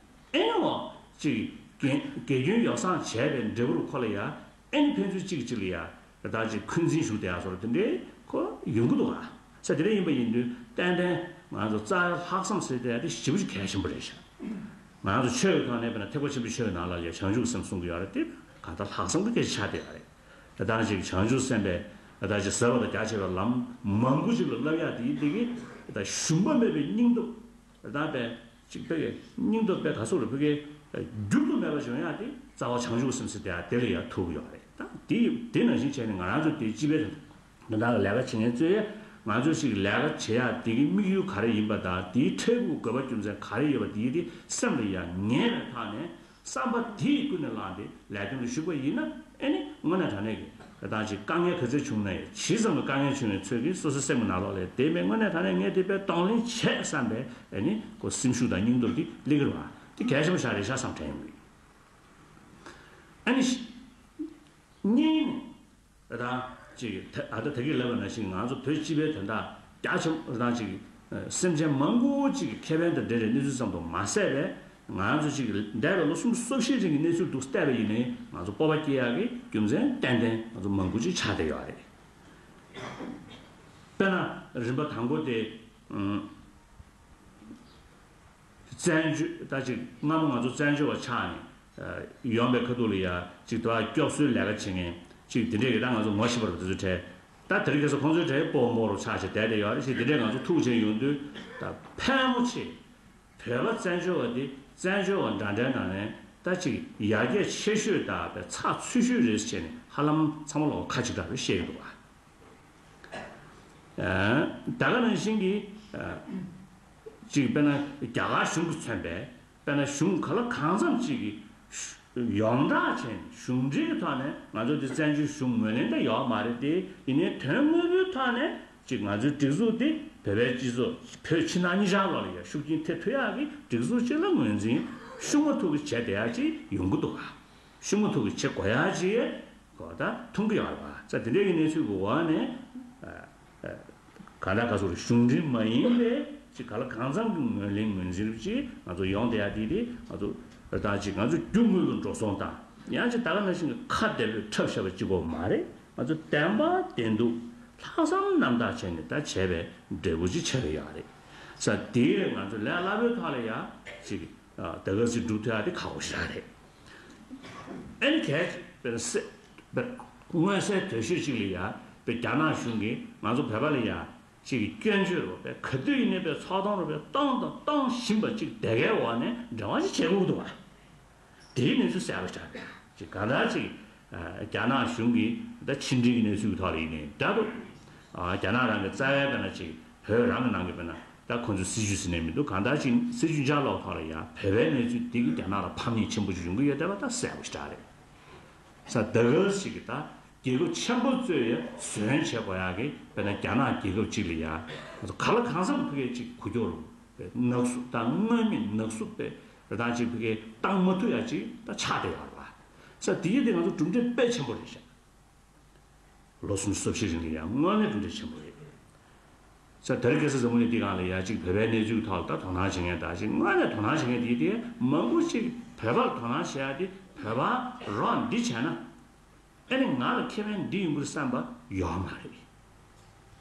ཨེ་ནི་འོ་ཅིག་དགེ་དགེ་སྐྱོན་ཡོ་བསྲང་བྱས་པའི་འབྲས་བུ་རུ་ཁོ་ལ་ཡ་ཨེ་ནི་ཕན་ཚུན་གཅིག་གཅིག་ལ་ཡ། ད་ཅིག་འཁོན་འཛིན་ཞུགས་བསྡད་ཡ་བཟོ་འདྲ་དེ་འདྲའི་ཁོ་ཡོང་གི་འདུག་ག། ས་དེ་འདྲ་ཡིན་པ་ཡིན་དུས་ཏན་ཏན་ང་ཚོ་རྩ་བའི་ལྷག་བསམ་ཟེར་བསྡད་ཡ་དེ་ཞེ་པོ་ཅིག་གལ་ཆེན་པོ་རེད་ཤག། ང་ཚོ་ཆོས་ཀྱི་ཐོག་ནས་དཔེར་ན་ཐེག་པ་ཆེན་པོའི་ཆོས་ཀྱི་ནང་ལ་ཡ་བྱང་ཆུབ་སེམས་གསུང་གི་ཡོད་རེད་དེ། གང་ལྟར་ལྷག་བསམ་གྱི་སྐད་ཆ་ཆགས་བསྡད་ཡོད་རེད། ད་ཅིག་བྱང་ཆུབ་སེམས་དཔའི་ད་ཅིག་ཟབ་པ་དང་རྒྱ་ཆེ་བའི་ལམ་མང་པོ་ཅིག་ལ་བསླབ་ཡ་དེ་ཡིན་དེ་གི་ད་ཞུམ་པ་མེད་པའི་སྙིང་སྟོབས། ད་དཔེ་ཅིག་དཔེ་གི་སྙིང་སྟོབས་དཔེ་ག་སོགས་ལ་ཕུ་གེ་འགྱུར་དུ་མེད་པ་བྱུང་ཡ་དེ་རྩ་བ་བྱང་ཆུབ་སེམས་ཟེར་དེ་ཡ་དེ་ལ་ཡ་ཐུག་གི་ཡོད་རེད། ད་དེ་དེ་ནང་བཞིན་བྱས་ནས་ང་རང་ཚོ་དེ་སྤྱི་པའི་དོན་དག་ལ་ལས་ཀ་བྱེད་མཁན་ཚོས་ང་ཚོ་ཞིག་ལས་ཀ་བྱེད་ཡ་དེ་གི་དམིགས་ཡུལ་ག་རེ་ཡིན་པ་དང་། དེའི་འཕྲལ་ཕུགས་དགོས་པ་རྒྱུ་མཚན་ག་རེ་ཡོད་པ་དེ་དེ་སེམས་ལ་ཡ་ངེས་པའི་ཐོག་ནས། བསམ་པ་དེ་ཀུན་ནས་བསླངས་ཏེ་ལས་དོན་ལ་ཞུགས་པ་ཡིན་ན། ཨེ་ནི་དངོས་གནས་དྲང་གནས་ཀྱི་ད་ཅིག་དཀའ་ངལ་ག་ཚོད་བྱུང་ན་ཡང་། ཇི་ཙམ་གྱི་དཀའ་ངལ་བྱུང་བའི་ཚོད་ཀྱིས་སོ་སོའི་སེམས་ཀྱི་ནང་ལོགས་ལ་དེ་མེད། དངོས་གནས་དྲང་གནས་ངས་དེ་དཔེ་གདོང་ལེན་བྱས་བསམ་པའི་ཨེ་ནི་ཁོ་སེམས་ཤུགས་དང་སྙིང་སྟོབས་དེ་སླེབས་ཀྱི་རེད་བ། དེ་གལ་ཆེན་པོ་ཞིག་རེད་ཤག་བསམ་དྲན་ཡོང་གི། ཨེ་ནི་གཉིས་ནི། ད་ཅིག་ད་ཨ་ད་ད་གིན་ལབ་པ་ནང་བཞིན་ང་ཚོ་བོད་སྤྱི་པའི་དོན་དག་རྒྱ་ཆེན་པོ་དང་ཅིག་སེམས་ཅན་མང་པོ་ཅིག་ཁེ་ཕན་དང་འབྲེལ་བའི་གནས་ཚུལ་ཙམ་དུ་མ་ཟད་པའི། ང་ཚོ་ཅིག་འདས་པའི་ལོ་སུམ་ཅུ་སོ་བཞི་རིང་གི་གནས་ཚུལ་འདུག་བལྟས་པ་ཡིན་ནའི་ང་ཚོ་སྤོབས་པ་སྐྱེ་ཡག་གི་རྒྱུ་མཚན་ཏན་ཏན་ང་ཚོ་མང་པོ་ཅིག་ཆགས་བསྡད་ཡོད་རེད། དཔེར་ན་རིམ་པ་དང་པོ་དེ། བཙན་བྱོལ་ད་ཅིག་སྔ་མོ་ང་ཚོ་བཙན་བྱོལ་བ་ཆགས་ནས་ཡོང་པའི་ཁ་ཐུག་ལ་ཡ་ཅིག་དེ་བ་སྐྱོབ་གསོའི་ལས་ཀ་བྱེད་མཁན་ཅིག་དེ་འདྲས་ཀྱི་ད་ང་ཚོ་ངོ་ཤེས་པ་རེད་པ། དེ་ཚོའི་གྲས་ད་དེ་རིང་ཁ་སང་ཁོང་ཚོའི་གྲས་སྤོ་བོ་མོ་རུ་ཆགས་བྱས་བསྡད་བསྡད་ཡོད་རེད། ཞེས་དེ་འདྲས་ང་ཚོ་ཐུག་བྱས་ཡོང་དུས་ད་ཕལ་མོ་ཆེ་བོད་པ་བཙན་བྱོལ་བ་འདི་བཙན་བྱོལ་བ་འདྲ་འདྲའི་ནང་ནས་ད་ཅིག་ཡར་རྒྱས་ཆེ་ཤོས་དང་ཚགས་ཚུད་ཤོས་རེད་ཟེར་བྱས་ནས་ཧ་ལམ་ཚང་མ་ལོག་ཁ་གཅིག་གྲགས་རེད་བཤད་ཀྱི་འདུག་བ། ད་ག་ནང་བཞིན་གྱི་ཅིག་དཔེར་ན་རྒྱ་གར་གཞུང་གིས་མཚོན་པའི་དཔེར་ན་གཞུང་ག་ལ་གང་འཚམ་ཅིག་གིས་ཡོངས་གྲགས་བྱས་ནས་གཞུང་འབྲེལ་གྱི་ཐོག་ནས་ང་ཚོ་འདི་བཙན་བྱོལ་གཞུང་ངོས་ལེན་ད་ཡོད་མ་རེད་དེ། ཡིན་ནའི་དོན་དངོས་པོའི་ཐོག་ནས་ཅིག་ང་ཚོའི་སྒྲིག་འཛུགས་འདི་བོད་པའི་སྤྱི་ཚོགས་བོད་ཕྱི་ནང་གཉིས་ཆར་ལོགས་ལ་ཡ་ཤུགས་རྐྱེན་ཐེབས་ཐུབ་ཡག་གི་སྒྲིག་འཛུགས་ཅིག་ལ་ངོས་འཛིན་ཤུགས་མ་ཐུག་གི་བྱས་བསྡད་ཡག་ཅིག་ཡོང་གི་འདུག་ག། ཤུགས་མ་ཐུག་གི་བྱེད་དགོས་ཡག་ཅིག་གོ་ད་མཐོང་གི་ཡོད་རེད་བ། ས་དེ་འདྲའི་གི་གནས་ཚུལ་གི་འོག་ནས་གང་ལྟར་ག་སོགས་གཞུང་འབྲེལ་མ་ཡིན་པའི་ཅིག་ག་ལ་གང་འཚམ་གི་ངོས་ལེན་ངོས་འཛིན་རུ་ཅིག་ང་ཚོ་ཡོང་བསྡད་ཡག་དེ་དེ་ང་ཚོ་ད་ཅིག་ང་ཚོ་རྒྱུ་དངོས་ལ་འགྲོ་སོང་དང་། ཡང་ཅིག་ད་ག་ནང་བཞིན་གི་ཁ་བདེ་པོས་འཁྲབ་བཞག་པ་གཅིག་པོ་མ་རེད། ང་ཚོ་བདེན་པ་བདེན་སྡུག་ལྷག་བསམ་རྣམ་དག་བྱས་ནས་ད་བྱས་པའི་འབྲས་བུ་ཅིག་ཆགས་ཀྱི་ཡོད་རེད། ས་དེ་ང་ཚོ་ལས་སླ་པོའི་ཐོག་ལ་ཡ་ཅིག་ད་ག་ཟིག་སྒྲུབ་ཐུབ་ཡག་དེ་ཁག་པོ་ཞིག་རེད། ཨ་ནི་གལ་ཆེ་དཔེར་ན་སེ་དཔེར་མངོན་གསལ་དོད་ཤོས་ཅིག་ལ་ཡ་དཔེ་རྒྱ་ནག་གཞུང་གིས་ང་ཚོ་བོད་པ་ལ་ཡ་ཅིག་གི་སྐྱོན་བརྗོད་རུ་དཔེ་ག་དུས་ཡིན་ནའི་དཔེ་ཚོགས་ཐོག་རུ་དཔེ་གཏོང་དང་གཏོང་བཞིན་པ་ཅིག་དེ་གའི་འོག་ནས་འབྲེལ་བ་ཅིག་བྱེད་དགོས་ཀྱི་འདུག་བ། དེའི་གནས་ཚུལ་གསལ་པོ་ཆགས་རེད། ཅིག་གང་ལྟར་ཅིག་རྒྱ་ནག་གཞུང་གིས་ད་ཕྱི་འབྲེལ་གྱི་གནས་ཚུལ་གྱི་ཐོག་ལ་ཡིན་ནའི་འདྲ་འདུག་རྒྱ་ནག་རང་གི་རྩ་བའི་དཔེར་ན་ཅིག་བོད་རང་གི་ནང་གི་དཔེར་ན་ད་ཁོ་ཚོའི་སྲིད་ཇུས་ཟེར་ནས་མི་འདུག་གང་ལྟར་ཅིག་སྲིད་ཇུས་འཇགས་སློག་ཐོག་ལ་ཡ་བོད་པའི་གནས་ཚུལ་འདི་གིས་རྒྱ་ནག་ལ་ཕམ་ཉེས་ཆེན་པོ་ཅིག་ཡོང་གི་ཡོད་བསྡད་པ་ད་གསལ་པོ་ཞེ་དྲག་རེད། ས་ད་ག་ཞིག་གི་ད་ རྒྱལ་ཁབ་ཆེན་པོ་ཚོས་ཡང་ཟོན་བྱེད་དགོས་ཡག་གི། དཔེར་ན་རྒྱ་ནག་རྒྱལ་ཁབ་ཅིག་ལ་ཡང་ག་ལ་གང་འཚམ་ཕ་གིའི་ཅིག་འགུལ་སྐྱོད་རུ་ནག་གསུབ་དང་མངོན་མེད་ནག་གསུབ་པའི་རེ་སྟངས་ཅིག་ཕ་གིའི་བཏང་མ་ཐུབ་ཡག་ཅིག་ད་ཆགས་བསྡད་ཡོད་རེད་པ། ས་དེ་ཡིན་དེ་ང་ཚོ་གྲུབ་འབྲས་དཔེ་ཆེན་པོ་རེད་ཤག་ལོ་སུམ་ཅུ་སོ་བཞི་རིང་ལ་ཡང་དངོས་གནས་གྲུབ་འབྲས་ཆེན་པོ་རེད། ས་དེ་རིང་ཁ་སང་འཛམ་བུ་གླིང་འདི་སྒང་ལ་ཡང་ཅིག་བོད་པའི་གནས་ཚུལ་གྱི་ཐོག་ལ་ད་དོ་སྣང་བྱེད་མཁན་དང་ཅིག་དངོས་གནས་དོ་སྣང་བྱེད་མཁན་དེ་དེ་མང་པོ་ཅིག་བོད་པར་དོ་སྣང་བྱེད་ཡག་དེ། བོད་པ་རོགས་འདི་བྱས་ན། ཨེ་ནི་ང་ལ་ཁེ་ཕན་འདི་ཡོང་གི་རེད་བསམ་པ་ཡོད་མ་རེད།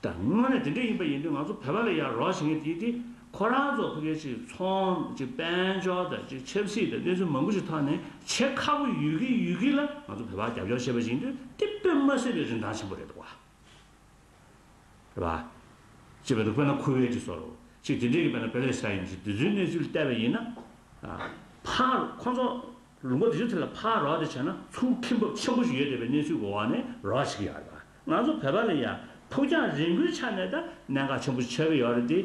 ད་དངོས་གནས་དེ་འདྲ་ཡིན་པ་ཡིན་དུས་ང་ཚོ་བོད་པ་ལ་ཡང་རོགས་བྱེད་མཁན་དེ་དེ་ཁོ་རང་ཚོ་ཕ་གིའི་ཅིག་ཚོང་ཅིག་དཔལ་འབྱོར་དང་ཅིག་ཆབ་སྲིད་དང་གནས་ཚུལ་མང་པོ་ཞིག་ཐོག་ནས་བྱེད་ཁག་པོ་ཡོད་ཀྱི་ཡོད་ཀྱི་ལ་ང་ཚོ་བོད་པ་རྒྱབ་སྐྱོར་བྱེད་པ་ཡིན་དུས་དེ་དཔེ་མ་སྲིད་པའི་རིན་ཐང་ཆེན་པོ་རེད་འདུག་བ། རེད་པ། ཅེས་པ་འདུག་དཔེར་ན་ཁུ་ཝེ་ཊི་སོགས་རོ། ཅིག་དེ་འདྲའི་གི་དཔེར་ན་པེ་ལེ་སི་ཐན་ཡིན་ཞིག་དེ་ཚོའི་གནས་ཚུལ་བལྟས་པ་ཡིན་ན། ཕར་ཁོང་ཚོ་ལུང་པ་དེ་ཚོ་དེ་ལ་ཕར་རོགས་དེ་བྱས་ན་ཚུར་ཁེ་འབབ་ཆེན་པོ་ཞིག་ཡོད་བསྡད་པའི་གནས་ཚུལ་གི་འོག་ནས་རོགས་བྱེད་ཀྱི་ཡོད་རེད་པ། ང་ཚོ་བོད་པ་ལ་ཡང་ཕུགས་རྒྱང་རིང་པོའི་ཆ་ནས་ད་གནད་འགག་ཆེན་པོ་ཞིག་ཆགས་ཀྱི་ཡོད་རེད་དེ།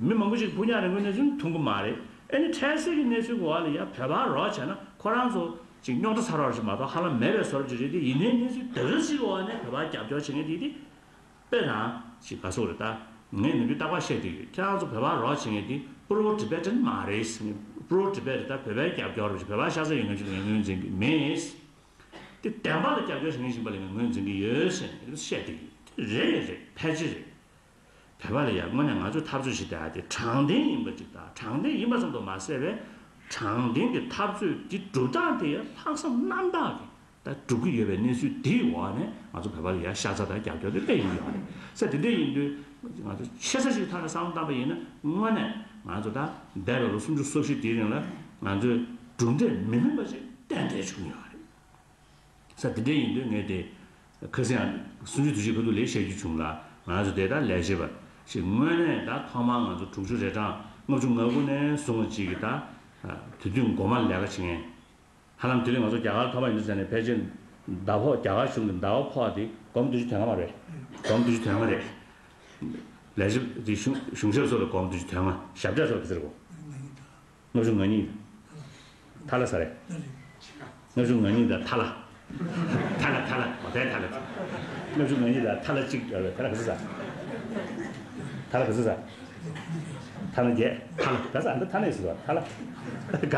མི་མང་པོ་ཞིག་ཕུགས་རྒྱང་རིང་པོའི་གནས་ཚུལ་མཐོང་གི་མ་རེད། ཨེ་ནི་འཕྲལ་སེལ་གྱི་གནས་ཚུལ་གི་འོག་ལ་ཡང་བོད་པ་རོགས་བྱས་ན་ཁོ་རང་ཚོ་ཅིག་རྙོག་དྲ་ཚ་རོགས་ཞིག་མ་གཏོགས་ཧ་ལམ་མེད་པའི་བཟོ་འདྲ་ཅིག་རེད་དེ། ཡིན་ནའི་གནས་ཚུལ་དེ་ག་ཞིག་གི་འོག་ནས་བོད་པ་རྒྱབ་སྐྱོར་བྱེད་མཁན་དེ་དེ། དཔེ་དང་ཅིག་ག་ཟེར་དགོས་རེད། ད་ངས་ནམ་རྒྱུན་རྟག་པར་བཤད་བསྡད་ཡོད། ཁྱེད་རང་ཚོ་བོད་པ་རོགས་བྱེད་མཁན་དེ་པྲོ་ཊི་བྷེ་ཊན་མ་རེད། པྲོ་ཊི་བྷེ་ཊན་ད་བོད་པའི་རྒྱབ་སྐྱོར་རེད། བོད་པ་ཤ་ཚ་ཡོད་མཁན་ཅིག་ལ་ངོས་འཛིན་གྱི་མེད། དེ་བདེན་པ་ལ་རྒྱབ་སྐྱོར་བྱེད་མཁན་ཞིག་ཡིན་པ་ལ་ངས་ངོས་འཛིན་གྱི་ཡོད་ཟེར་ནས་བཤད་བསྡད་ཡོད། དེ་རེད་རེད། ཕལ་ཆེར་རེད། བོད་པ་ལ་ཡང་དངོས་གནས་ང་ཚོས་འཐབ་རྩོད་བྱེད་བསྡད་ཡག་དེ་དྲང་བདེན་ཡིན་པ་ཅིག་དང་། དྲང་བདེན་ཡིན་པ་ཙམ་དུ་མ་ཟད་པའི་དྲང་བདེན་གྱི་འཐབ་རྩོད་འདི་སྒྲུབ་སྟངས་དེ་ཡང་ལྷག་བསམ་རྣམ་དག་གིས་ད་སྒྲུབ་ཀྱི་ཡོད་པའི་གནས་ཚུལ་འདིའི་འོག་ནས་ང་ཚོ་བོད་པ་ལ་ཡང་ཤ་ཚ་དང་རྒྱབ་སྐྱོར་དེ་སླེབས་ཡོང་གི་ཡོད་རེད་ཟེར། དེ་འདྲ་ཡིན་དུས་ང་ཚོ་ཆེ་ས་ཞིག་ཐོག་ནས་བསམ་བློ་བཏང་པ་ཡིན་ན། དངོས་གནས་ང་ཚོ་ད་འདས་པའི་ལོ་སུམ་ཅུ་སོ་བཞི་དེའི་རིང་ལ་ང་ཚོས་གྲུབ་འབྲས་མི་སྨིན་པ་ཞིག་ཏན་ཏན་བྱུང་ཡོད་རེད། ས་དེ་འདྲ་ཡིན་དུས་ངས་དེ་ཁ་སང་ཡང་གསུམ་བཅུ་དུས་ཆེན་ཁ་ཐུག་ལ་བཤད་རྒྱུ་བྱུང་ལ། ང་ཚོ་དེ་ལྟར་ལས་བྱེད་པ་ཞིག་དངོས་གནས་ད་ཐོག་མར་ང་ཚོ་དྲུག་ཅུ་རེ་གྲངས་ལྔ་བཅུ་ང་དགུ་ནས་བཟུང་བ་ཅིག་གི་ད་དུས་སྟོན་འགོ་མ་ལས་ཀ་བྱེད་མཁན། ཧ་ལམ་དེ་རིང་ང་ཚོ་རྒྱ་གར་ཐོག་མ་ཡིན་དུས་ཟེར་ནས་ཕལ་ཆེར་ཟླ་ཕོགས། རྒྱ་གར་གཞུང་གི་ཟླ་བ་ཕོགས་དེ་སྒོར་མོ་བདུན་ཅུ་དོན་ལྔ་མ་རེད། སྒོར་མོ་བདུན་ཅུ་དོན་ལྔ་རེད། ལས་བྱེད་དེ་གཞུང་གཞུང་ཞབས་སོགས་ལ་སྒོར་མོ་བདུན་ཅུ་དོན་ལྔ། ཞབས་ཁྲ་སོགས་ལ་ག་ཚོད་རེད་གོ། ལྔ་བཅུ་ང་གཉིས། ཐ་ལ་ས་རེད། ལྔ་བཅུ་ང་གཉིས་དང་ཐ་ལ། ཐ་ལ་ཐ་ལ་འོ་ཐ་ལ་ཐ་ལ། ལྔ་བཅུ་ང་གཉིས་དང་ཐ་ལ་གཅིག་ཡོད་རེད། ཐ་ལ་ག་ཚོད་ས། ཐ་ལ་ག་ཚོད་ས། ཐ་ན་བརྒྱད། ཐ་ལ་ད་ས་འདི་ཐ་ན་ཡིན་ཟེར་བ། ཐ་ལ་ག་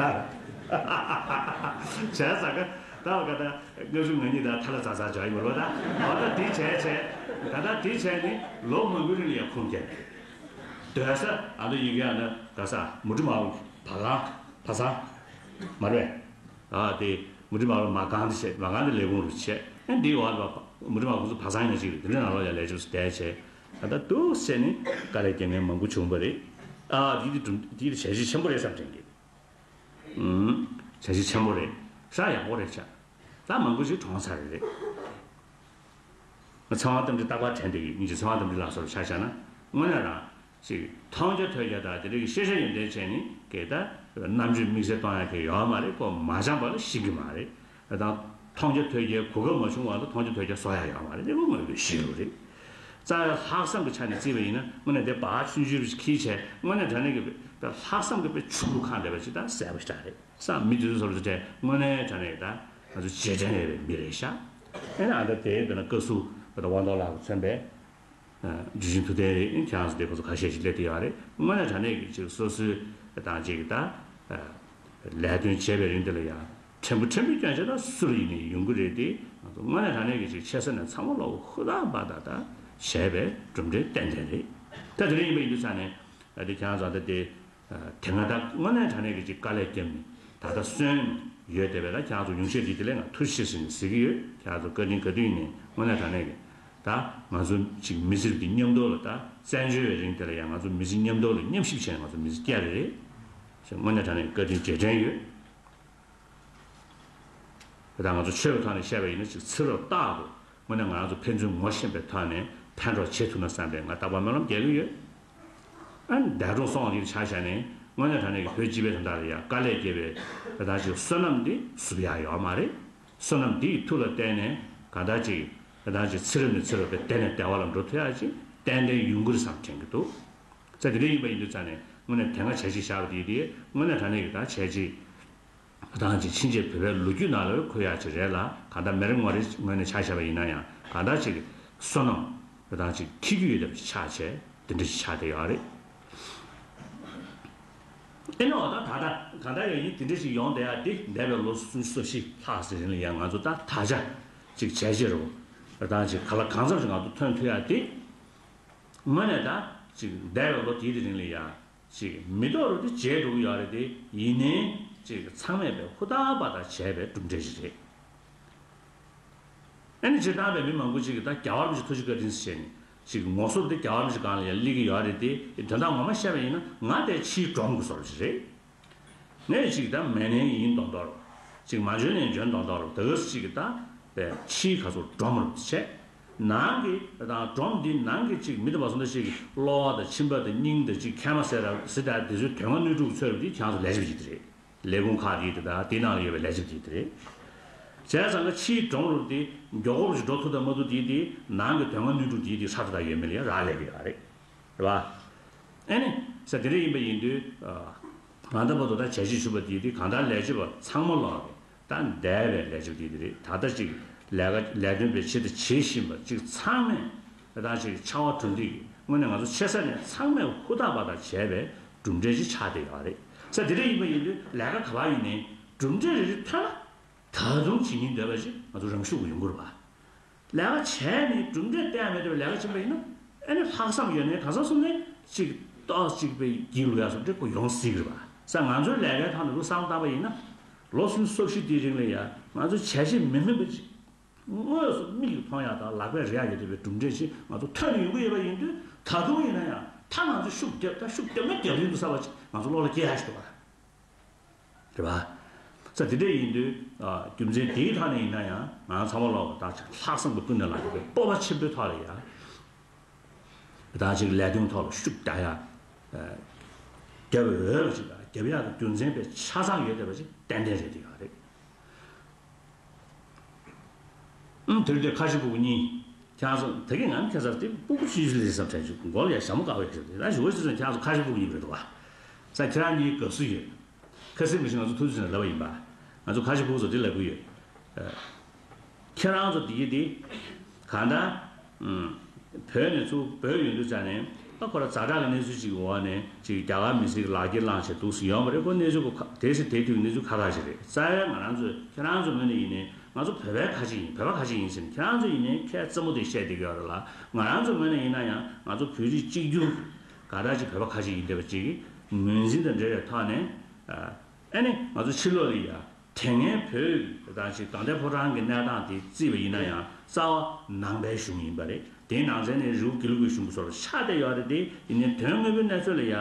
བྱས་ས་ག་ད་བ་ག་ད། ལྔ་བཅུ་ང་གཉིས་དང་ཐ་ལ་ཛ་ཛ་འཇོག་ཡིན་པ་རེད་པ། ད་འོ་ད་དེ་བྱས་བྱས། ད་ད་དེ་བྱས་ནི་ལོ་མང་པོའི་རིང་ལ་ཡང་ཁུངས་སྐྱེལ་ནས་སྡོད་ས། ཨ་ད་ཡི་གེ་ཨ་ད་ག་ས་མུ་ཏིག་མ་བ་གང་བ་ཚང་མ་རེད། ཨ་དེ་མུ་ཏིག་མ་བ་མ་གང་དེ་བྱས། མ་གང་དེ་ལས་ཁུངས་རུ་བྱས། ཨ་འདི་བ་མུ་ཏིག་མ་ཁོང་ཚོ་བ་ཚང་ཡང་ཅིག་རེད། དེ་འདྲ་ནང་ལོགས་ཡང་ལས་བྱེད་བསྡད་བྱས། ད་ད་འདུག་བྱས་ནི་དཀའ་ལས་རྒྱག་མཁན་མང་པོ་བྱུང་བ་རེད། ཨ་དེ་དེ་དེ་བྱས་རྗེས་ཆེན་པོ་རེད་བསམ་དྲན་གི། ཨུམ། བྱས་རྗེས་ཆེན་པོ་རེད། ཤ་ཡག་པོ་རེད་ཤག་ད་མང་པོ་ཞིག་གྲོངས་ཚར་རེད། ང་ཚེ་དབང་རྟ་མགྲིན་རྟག་པར་དྲན་བསྡད་ཡོད། སྙིང་རྗེ། ཚེ་དབང་རྟ་མགྲིན་ལགས་སོགས་ལ་ཆ་བཞག་ན་དངོས་གནས་རང་ཅིག་མཐོང་རྒྱ་ཐོས་རྒྱ་དང་དེ་འདྲ་གི་ཤེས་བྱ་ཡོན་ཏན་བྱས་ནི་གས་ད་རྣམ་དཔྱོད་དམིགས་བསལ་གཏོང་ཡག་གི་ཡོད་མ་རེད། ཁོ་མ་སྦྱངས་པ་ལ་ཤེས་ཀྱི་མ་རེད། དང་མཐོང་རྒྱ་ཐོས་རྒྱའི་གོ་སྐབས་མ་བྱུང་བ་ལ་མཐོང་རྒྱ་ཐོས་རྒྱ་བཟོ་ཡག་ཡོད་མ་རེད། དེ་ཁོ་དངོས་པོའི་གཞི་རུ་རེད། རྩ་བའི་ལྷག་བསམ་གྱི་ཆ་ནས་བརྩིས་པ་ཡིན་ན་དངོས་གནས་དེ་བག་ཆུང་ཆུང་རུ་ཁྱེར་བྱས། དངོས་གནས་དྲང་གནས་ཀྱི་ལྷག་བསམ་གྱི་དཔེ་ཆུ་བུར་གང་བསྡད་པ་ཅིག་ད་གསལ་པོ་ཞེ་དྲག་རེད། སང་མི་དེ་ཚོ་ཚོར་ཚོ་དྲན། དངོས་གནས་དྲང་གནས་ད་ང་ཚོ་རྗེས་དྲན་ཡོད་པའི་མི་རེད་ཤག་ཨེ་ན་ཨ་ད་དེ་དཔེར་ན་བཀའ་ཟུར་དཔེར་ན་དབང་ཐང་ལགས་མཚོན་པའི་ཨ་འཇུ་ཆེན་ཐུབ་བསྟན་རེད། ཁྱེད་རང་ཚོ་དེ་ཁོ་ཚོ་ཁ་ཤས་ཤིག་སླེབས་བསྡད་ཡོད་རེད། དངོས་གནས་དྲང་གནས་ཀྱི་ཅིག་སོ་སོའི་དང་ཅིག་ད་ཨ་ལས་དོན་བྱས་པའི་རིང་དེ་ལ་ཡང་ཕྲན་བུ་ཕྲན་བུའི་སྐྱོན་ཆ་ད་སུ་ལ་ཡིན་ནའི་ཡོང་གི་རེད་དེ། ང་ཚོ་དངོས་གནས་དྲང་གནས་ཀྱི་ཅིག་ཆེ་ས་ནས་ཚང་མ་ལོག་ཧུར་ཐག་འབད་ཐག་ད་བྱས་པའི་གྲུབ་འབྲས་ཏན་ཏན་རེད། ད་དེ་རིང་ཡིན་པ་ཡིན་དུས་ཙང་ནས་ཨ་དེ་ཁྱེད་རང་ཚོ་ད་དེ། དེ་སྔ་ད་དངོས་གནས་དྲང་གནས་ཀྱི་ཅིག་དཀའ་ལས་བརྒྱབ་ནས་ད་ལྟ་གསོན་ཡོད་བསྡད་པའི་ད་ཁྱེད་རང་ཚོ་ཉུང་ཤས་ཅིག་དེ་ལས་ང་ཐུགས་རྗེ་ཆེ་ཟེར་ནས་ཟེར་གྱི་ཡོད། ཁྱེད་རང་ཚོ་བཀའ་དྲིན་ག་དུས་ཡིན་ནའི་དངོས་གནས་དྲང་གནས་ཀྱི་ད་ང་ཚོ་ཅིག་མི་སེར་གྱི་མཉམ་དུ་ལ་ད་བཙན་བྱོལ་བའི་རིང་དེ་ལ་ཡང་ང་ཚོ་མི་སེར་མཉམ་དུ་ལ་མཉམ་ཞིབ་བྱས་ནས་ང་ཚོ་མི་སེར་བསྐྱལ་རེད། དངོས་གནས་དྲང་གནས་བཀའ་དྲིན་རྗེས་དྲན་ཡོད། ད་ང་ཚོ་ཆོས་ཀྱི་ཐོག་ནས་བཤད་པ་ཡིན་ན་ཅིག་ཚེ་རབས་རྟག་ཏུ་དངོས་གནས་ང་རང་ཚོ་ཕན་ཚུན་ངོ་ཤེས་པའི་ཐོག་ནས་ཕན་གྲོགས་བྱེད་ཐུབ་ན་བསམ་པའི་ང་རྟག་པར་སྨོན་ལམ་རྒྱག་གི་ཡོད། ཨ་ནི་འདས་གྲོངས་སོང་བ་དེ་ཆ་བཞག་ནས་དངོས་གནས་དྲང་གནས་ཀྱི་བོད་སྤྱི་པའི་དོན་དག་ལ་ཡང་དཀའ་ལས་བརྒྱབ་པའི་ད་ཅིག་བསོད་ནམས་འདི་བསུབ་ཡག་ཡོད་མ་རེད། བསོད་ནམས་འདི་ཡི་མཐུ་ལ་བརྟེན་ནས་གང་ལྟར་ཅིག་ད་ཅིག་ཚེ་རབས་ནས་ཚེ་རབས་བར་དེ་ནས་བདེ་བ་ལ་འགྲོ་ཐུབ་ཡག་ཅིག་ཏན་ཏན་ཡོང་གི་རེད་བསམ་དྲན་གྱི་འདུག་ཚེ་དེ་འདྲ་ཡིན་པ་ཡིན་དུས་ཙང་ནས་དངོས་གནས་དེ་སྔ་བྱས་རྗེས་བཞག་པ་དེ་དེ་དངོས་གནས་དྲང་གནས་ཀྱི་ད་བྱས་རྗེས། ད་ཅིག་ཕྱིན་ཆད་བོད་པའི་ལོ་རྒྱུས་ནང་ལ་འཁོད་ཡག་ཅིག་རེད་ལ། གང་ལྟར་མི་རེ་ངོ་རེ་ངོས་ནས་ཆ་བཞག་པ་ཡིན་ན་ཡང་ གང་ལྟར་ཅིག་བསོད་ནམས་རེ་དང་ཅིག་འཁྱེར་གྱི་ཡོད་པ་ཆགས་བྱས་དེ་འདྲ་ཞིག་ཆགས་བསྡད་ཡོད་རེད། ཨེ་ནི་འོ་ད་ད་ལྟ་གང་ལྟར་ཡང་ཡིན་དེ་འདྲ་ཞིག་ཡོང་བསྡད་ཡ་དེ་འདས་པའི་ལོ་སུམ་ཅུ་སོ་བཞི་ལྷག་ཙམ་རིང་ལ་ཡང་ང་ཚོ་ད་ད་ཆ་ཅིག་བྱས་རྗེས་རེད་བ། རེ་དང་ཅིག་ག་ལ་གང་འཚམ་ཞིག་ང་ཚོ་ཐོན་ཐུབ་ཡ་དེ་དངོས་གནས་ད་ཅིག་འདས་པའི་ལོ་དེའི་རིང་ལ་ཡང་། ཅིག་མི་ཐོག་རུ་དེ་བརྗེད་འགྲོ་གི་ཡོད་རེད་དེ། ཡིན་ནའི་ཅིག་ཚང་མས་པའི་ཧུར་ཐག་པ་དང་བྱས་པའི་གྲུབ་འབྲས་ཅིག་རེད། ཨ་ནི་སྤྱིར་བཏང་པའི་མི་མང་པོ་ཅིག་གིས་ད་རྒྱལ་བ་རིན་པོ་ཆེ་ཐུགས་རྗེ་བཀའ་དྲིན་ཟེར་ནས་ཅིག་ངོ་སོ་དེ་རྒྱལ་བ་རིན་པོ་ཆེ་སྒང་ལ་ཡང་སླེབས་ཀྱི་ཡོད་རེད་དེ། དོན་དག་ངོ་མ་བཤད་པ་ཡིན་ན་ང་དེ་ཕྱིའི་སྒྲོམ་གྱི་བཟོ་འདྲ་ཅིག་རེད། ངས་ཅིག་ད་མེད་ནའི་ཡིན་མདོག་མདོག་རེད། ཅིག་མ་འཇོན་ནའི་འཇོན་མདོག་མདོག་རེད། དེ་ག་ཅིག་གི་ད་པའི་ཕྱིའི་ཁ་སོ་སྒྲོམ་རུ་བྱས། ནང་གི་དང་སྒྲོམ་འདི་ནང་གི་ཅིག་མི་དེ་བ་སོ་འདྲ་ཞིག་གི་གློ་བ་དང་མཆིན་པ་དང་སྙིང་དང་ཅིག་མཁལ་མ་ཟེར་ར་ཟི་ད་དེ་ཚོའི་དོན་ལྔ་སྣོད་དྲུག་ཚོས་རུ་དེ་ཁྱེད་རང་ཚོ་ལས་བྱེད་ཀྱི་དེ་རེད། ལས་ཁུངས་ཁག་དེ་དེ་དང་དེ་ནང་ལ་ཡོད་པའི་ལས་བྱེད་ཀྱི་དེ་རེད། བྱས་ཙང་གི་ཕྱིའི་སྒྲོམ་རུ་དེ་མགྱོགས་པོ་ཞིག་འགྲོ་ཐུབ་དང་མ་ཐུབ་དེ་དེ་ནང་གི་དོན་ལྔ་སྣོད་དྲུག་དེ་དེ་ཧྲ་ཏོ་ད་ཡོད་མེད་ལ་ཡང་རག་ལས་ཀྱི་ཡོད་རེད། རེད་བ། ཨེ་ནི། ས་དེ་འདྲ་ཡིན་པ་ཡིན་དུས། ང་ད་བར་དུ་ད་བྱས་རྗེས་ཞུ་བ་དེ་དེ་གང་ལྟར་ལས་བྱེད་པ་ཚང་མ་ལོག་གི་ད་འདས་པའི་ལས་བྱེད་དེ་དེ་རེད། ད་ལྟ་ཅིག་ལས་ཀ་ལས་དོན་པའི་ཆེད་དུ་བྱེད་བཞིན་པ་ཅིག་ཚང་མས་ད་ཅིག་ཕྱར་བ་གྲུ་འདེགས་ཀྱི་དངོས་གནས་ང་ཚོ་ཆེ་ས་ནས་ཚང་མས་ཧུར་ཐག་པ་དང་བྱས་པའི་གྲུབ་འབྲས་ཅིག་ཆགས་བསྡད་ཡོད་རེད། ས་དེ་འདྲ་ཡིན་པ་ཡིན་དུས་ལས་ཀ་ག་པར་ཡིན་ནའི་གྲུབ་འབྲས་རེ་རེ་ཐོན་ན་ད་དུང་བྱེད་སྙིང་འདོད་པ་ཅིག་ང་ཚོ་རང་ཤུགས་ཀྱིས་ཡོང་གི་རེད་པ། ལས་ཀ་བྱས་ནས་གྲུབ་འབྲས་བསྟན་མེད་པའི་ལས་ཀ་བྱེད་པ་ཡིན་ན། ཨེ་ནི་ལྷག་བསམ་ཡོད་ནའི་གང་ཟག་གསུམ་ནས་ཅིག་ཏོག་ཅིག་པའི་སྒྱིད་ལུག་ཡག་སོ་འདྲ་པོ་ཡོང་སྲིད་ཀྱི་རེད་པ། ས་ང་ཚོའི་ལས་ཀའི་ཐོག་ནས་ལུགས་བསམ་བཏང་པ་ཡིན་ན། ལོ་སུམ་ཅུ་སོ་བཞི་དེའི་རིང་ལ་ཡང་ང་ཚོ་བྱས་རྗེས་མི་སྨིན་པ་ཅིག་དངོས་སུ་མིག་གིས་མཐོང་ཡག་དང་ལག་པས་རེག་ཡག་ཡོད་བསྡད་པའི་གྲུབ་འབྲས་ཅིག་ང་ཚོ་ཐོན་ཡོང་གི་ཡོད་པ་ཡིན་དུས། ད་དུང་ཡིན་ན་ཡང་ད་ང་ཚོ་ཤུགས་རྒྱབ་ད་ཤུགས་རྒྱབ་ན་རྒྱབ་ཡོང་འདུག་ས་བ་ཅིག་ང་ཚོ་བློ་ལ་སྐྱེ་ཡག་ཞིག་འདུག་ག་རེད་པ། ས་དེ་འདྲ་ཡིན་དུས། རྒྱུ་མཚན་དེའི་ཐོག་ནས་ཡིན་ན་ཡང་ང་ཚང་མ་ལོག་ད་ལྷག་བསམ་གྱི་ཀུན་ནས་ལངས་པའི་སྤོབས་པ་ཆེན་པོའི་ཐོག་ལ་ཡང་། ད་ཅིག་ལས་དོན་ཐོག་ལ་ཤུགས་རྒྱག་ཡ། རྒྱབ་འོས་པ་ཅིག་དང་རྒྱབ་ཡག་གི་རྒྱུ་མཚན་དཔེ་ཆ་ཚང་ཡོད་བསྡད་པ་ཅིག་ཏན་ཏན་རེད་བསྡད་ཡོད་རེད། ཨུམ། དེར་དེ་ཁ་ཆེ་སྤུ་གུ་གཉིས། ཁྱེད་ཚོ་ད་གིན་ང་ཁ་སང་དེ་སྤུ་གུ་ཆུང་ཆུང་ལས་བསམ་དྲན་བྱུང་། མགོ་ལ་ཡ་ཞྭ་མོ་བཀག་པའི་ཁྱེད་དེ་ད་ཞུ་བ་ཞུ་ཙང་ཁྱེད་ཚོ་ཁ་ཆེ་སྤུ་གུ་གཉིས་རེད་འདུག་བ། ས་ཁྱེད་རང་གཉིས་དགའ་བསུ་ཡོད། ཁ་སེང་མི་ཤེས་ང་ཚོ་ཐུགས་རྗེ་ཆེ་ལབ་པ་ཡིན་པ། ང་ཚོ་ཁ་ཆེ་སྤུ་གུ་ཚོ་དེ་ལབ་གི་ཡོད། ཁྱེད་རང་ཚོ་དེ་གི་དེ། གང་ལྟར། བོད་ནས་ཚུར་བོད་ཡོང་དུས་ཙང་ནས་ཨ་ཁོ་ར་ཛ་དྲག་གི་གནས་ཚུལ་ཅིག་གི་འོག་ནས་ཅིག་རྒྱ་གར་མི་སེར་གྱི་ལག་འཁྱེར་བླངས་བྱས་འདུག་སེ་ཡོང་བ་རེད། ཁོ་གནས་ཚུལ་ཁོ་ཁ་དེ་སེ་དེ་དུས་གནས་ཚུལ་ཁག་ཁག་ཅིག་རེད། རྩ་བའི་ང་རང་ཚོས་ཁྱེད་རང་ཚོ་ངོས་ནས་ཡིན་ནའི་ང་ཚོ་བོད་པའི་ཁ་ཆེ་ཡིན། བོད་པ་ཁ་ཆེ་ཡིན་ཟེར་ནས་ཁྱེད་རང་ཚོ་ཡིན་ནའི་ཁས་རྩེ་མོ་དེ་བཤད་བསྡད་ཀྱི་ཡོད་རེད་ལ། ང་རང་ཚོ་ངོས་ནས་ཡིན་ན་ཡང་ང་ཚོ་བོད་རིགས་གཅིག་གྱུར་ག་འདྲ་ཅིག་བོད་པ་ཁ་ཆེ་ཡིན་བསྡད་པ་ཅིག་ངོས་འཛིན་དང་འབྲེལ་བའི་ཐོག་ནས། ཨ་ནི་ང་ཚོ་ཕྱི་ལོགས་ལ་ཡ། དེ་སྔའི་བོད་ཀྱི་ད་ཅིག་དགའ་ལྡན་ཕོ་བྲང་གི་གནས་སྟངས་དེ་བརྩིས་པ་ཡིན་ན་ཡང་རྩ་བ་ནང་པའི་གཞུང་ཡིན་པ་རེད། དེའི་ནང་ཚན་ནས་རི་བོ་དགེ་ལུགས་ཀྱི་གཞུང་གི་བཟོ་འདྲ་ཆགས་བསྡད་ཡོད་རེད་དེ། ཡིན་ནའི་དོན་དངོས་པོའི་གནས་ཚུལ་ལ་ཡ།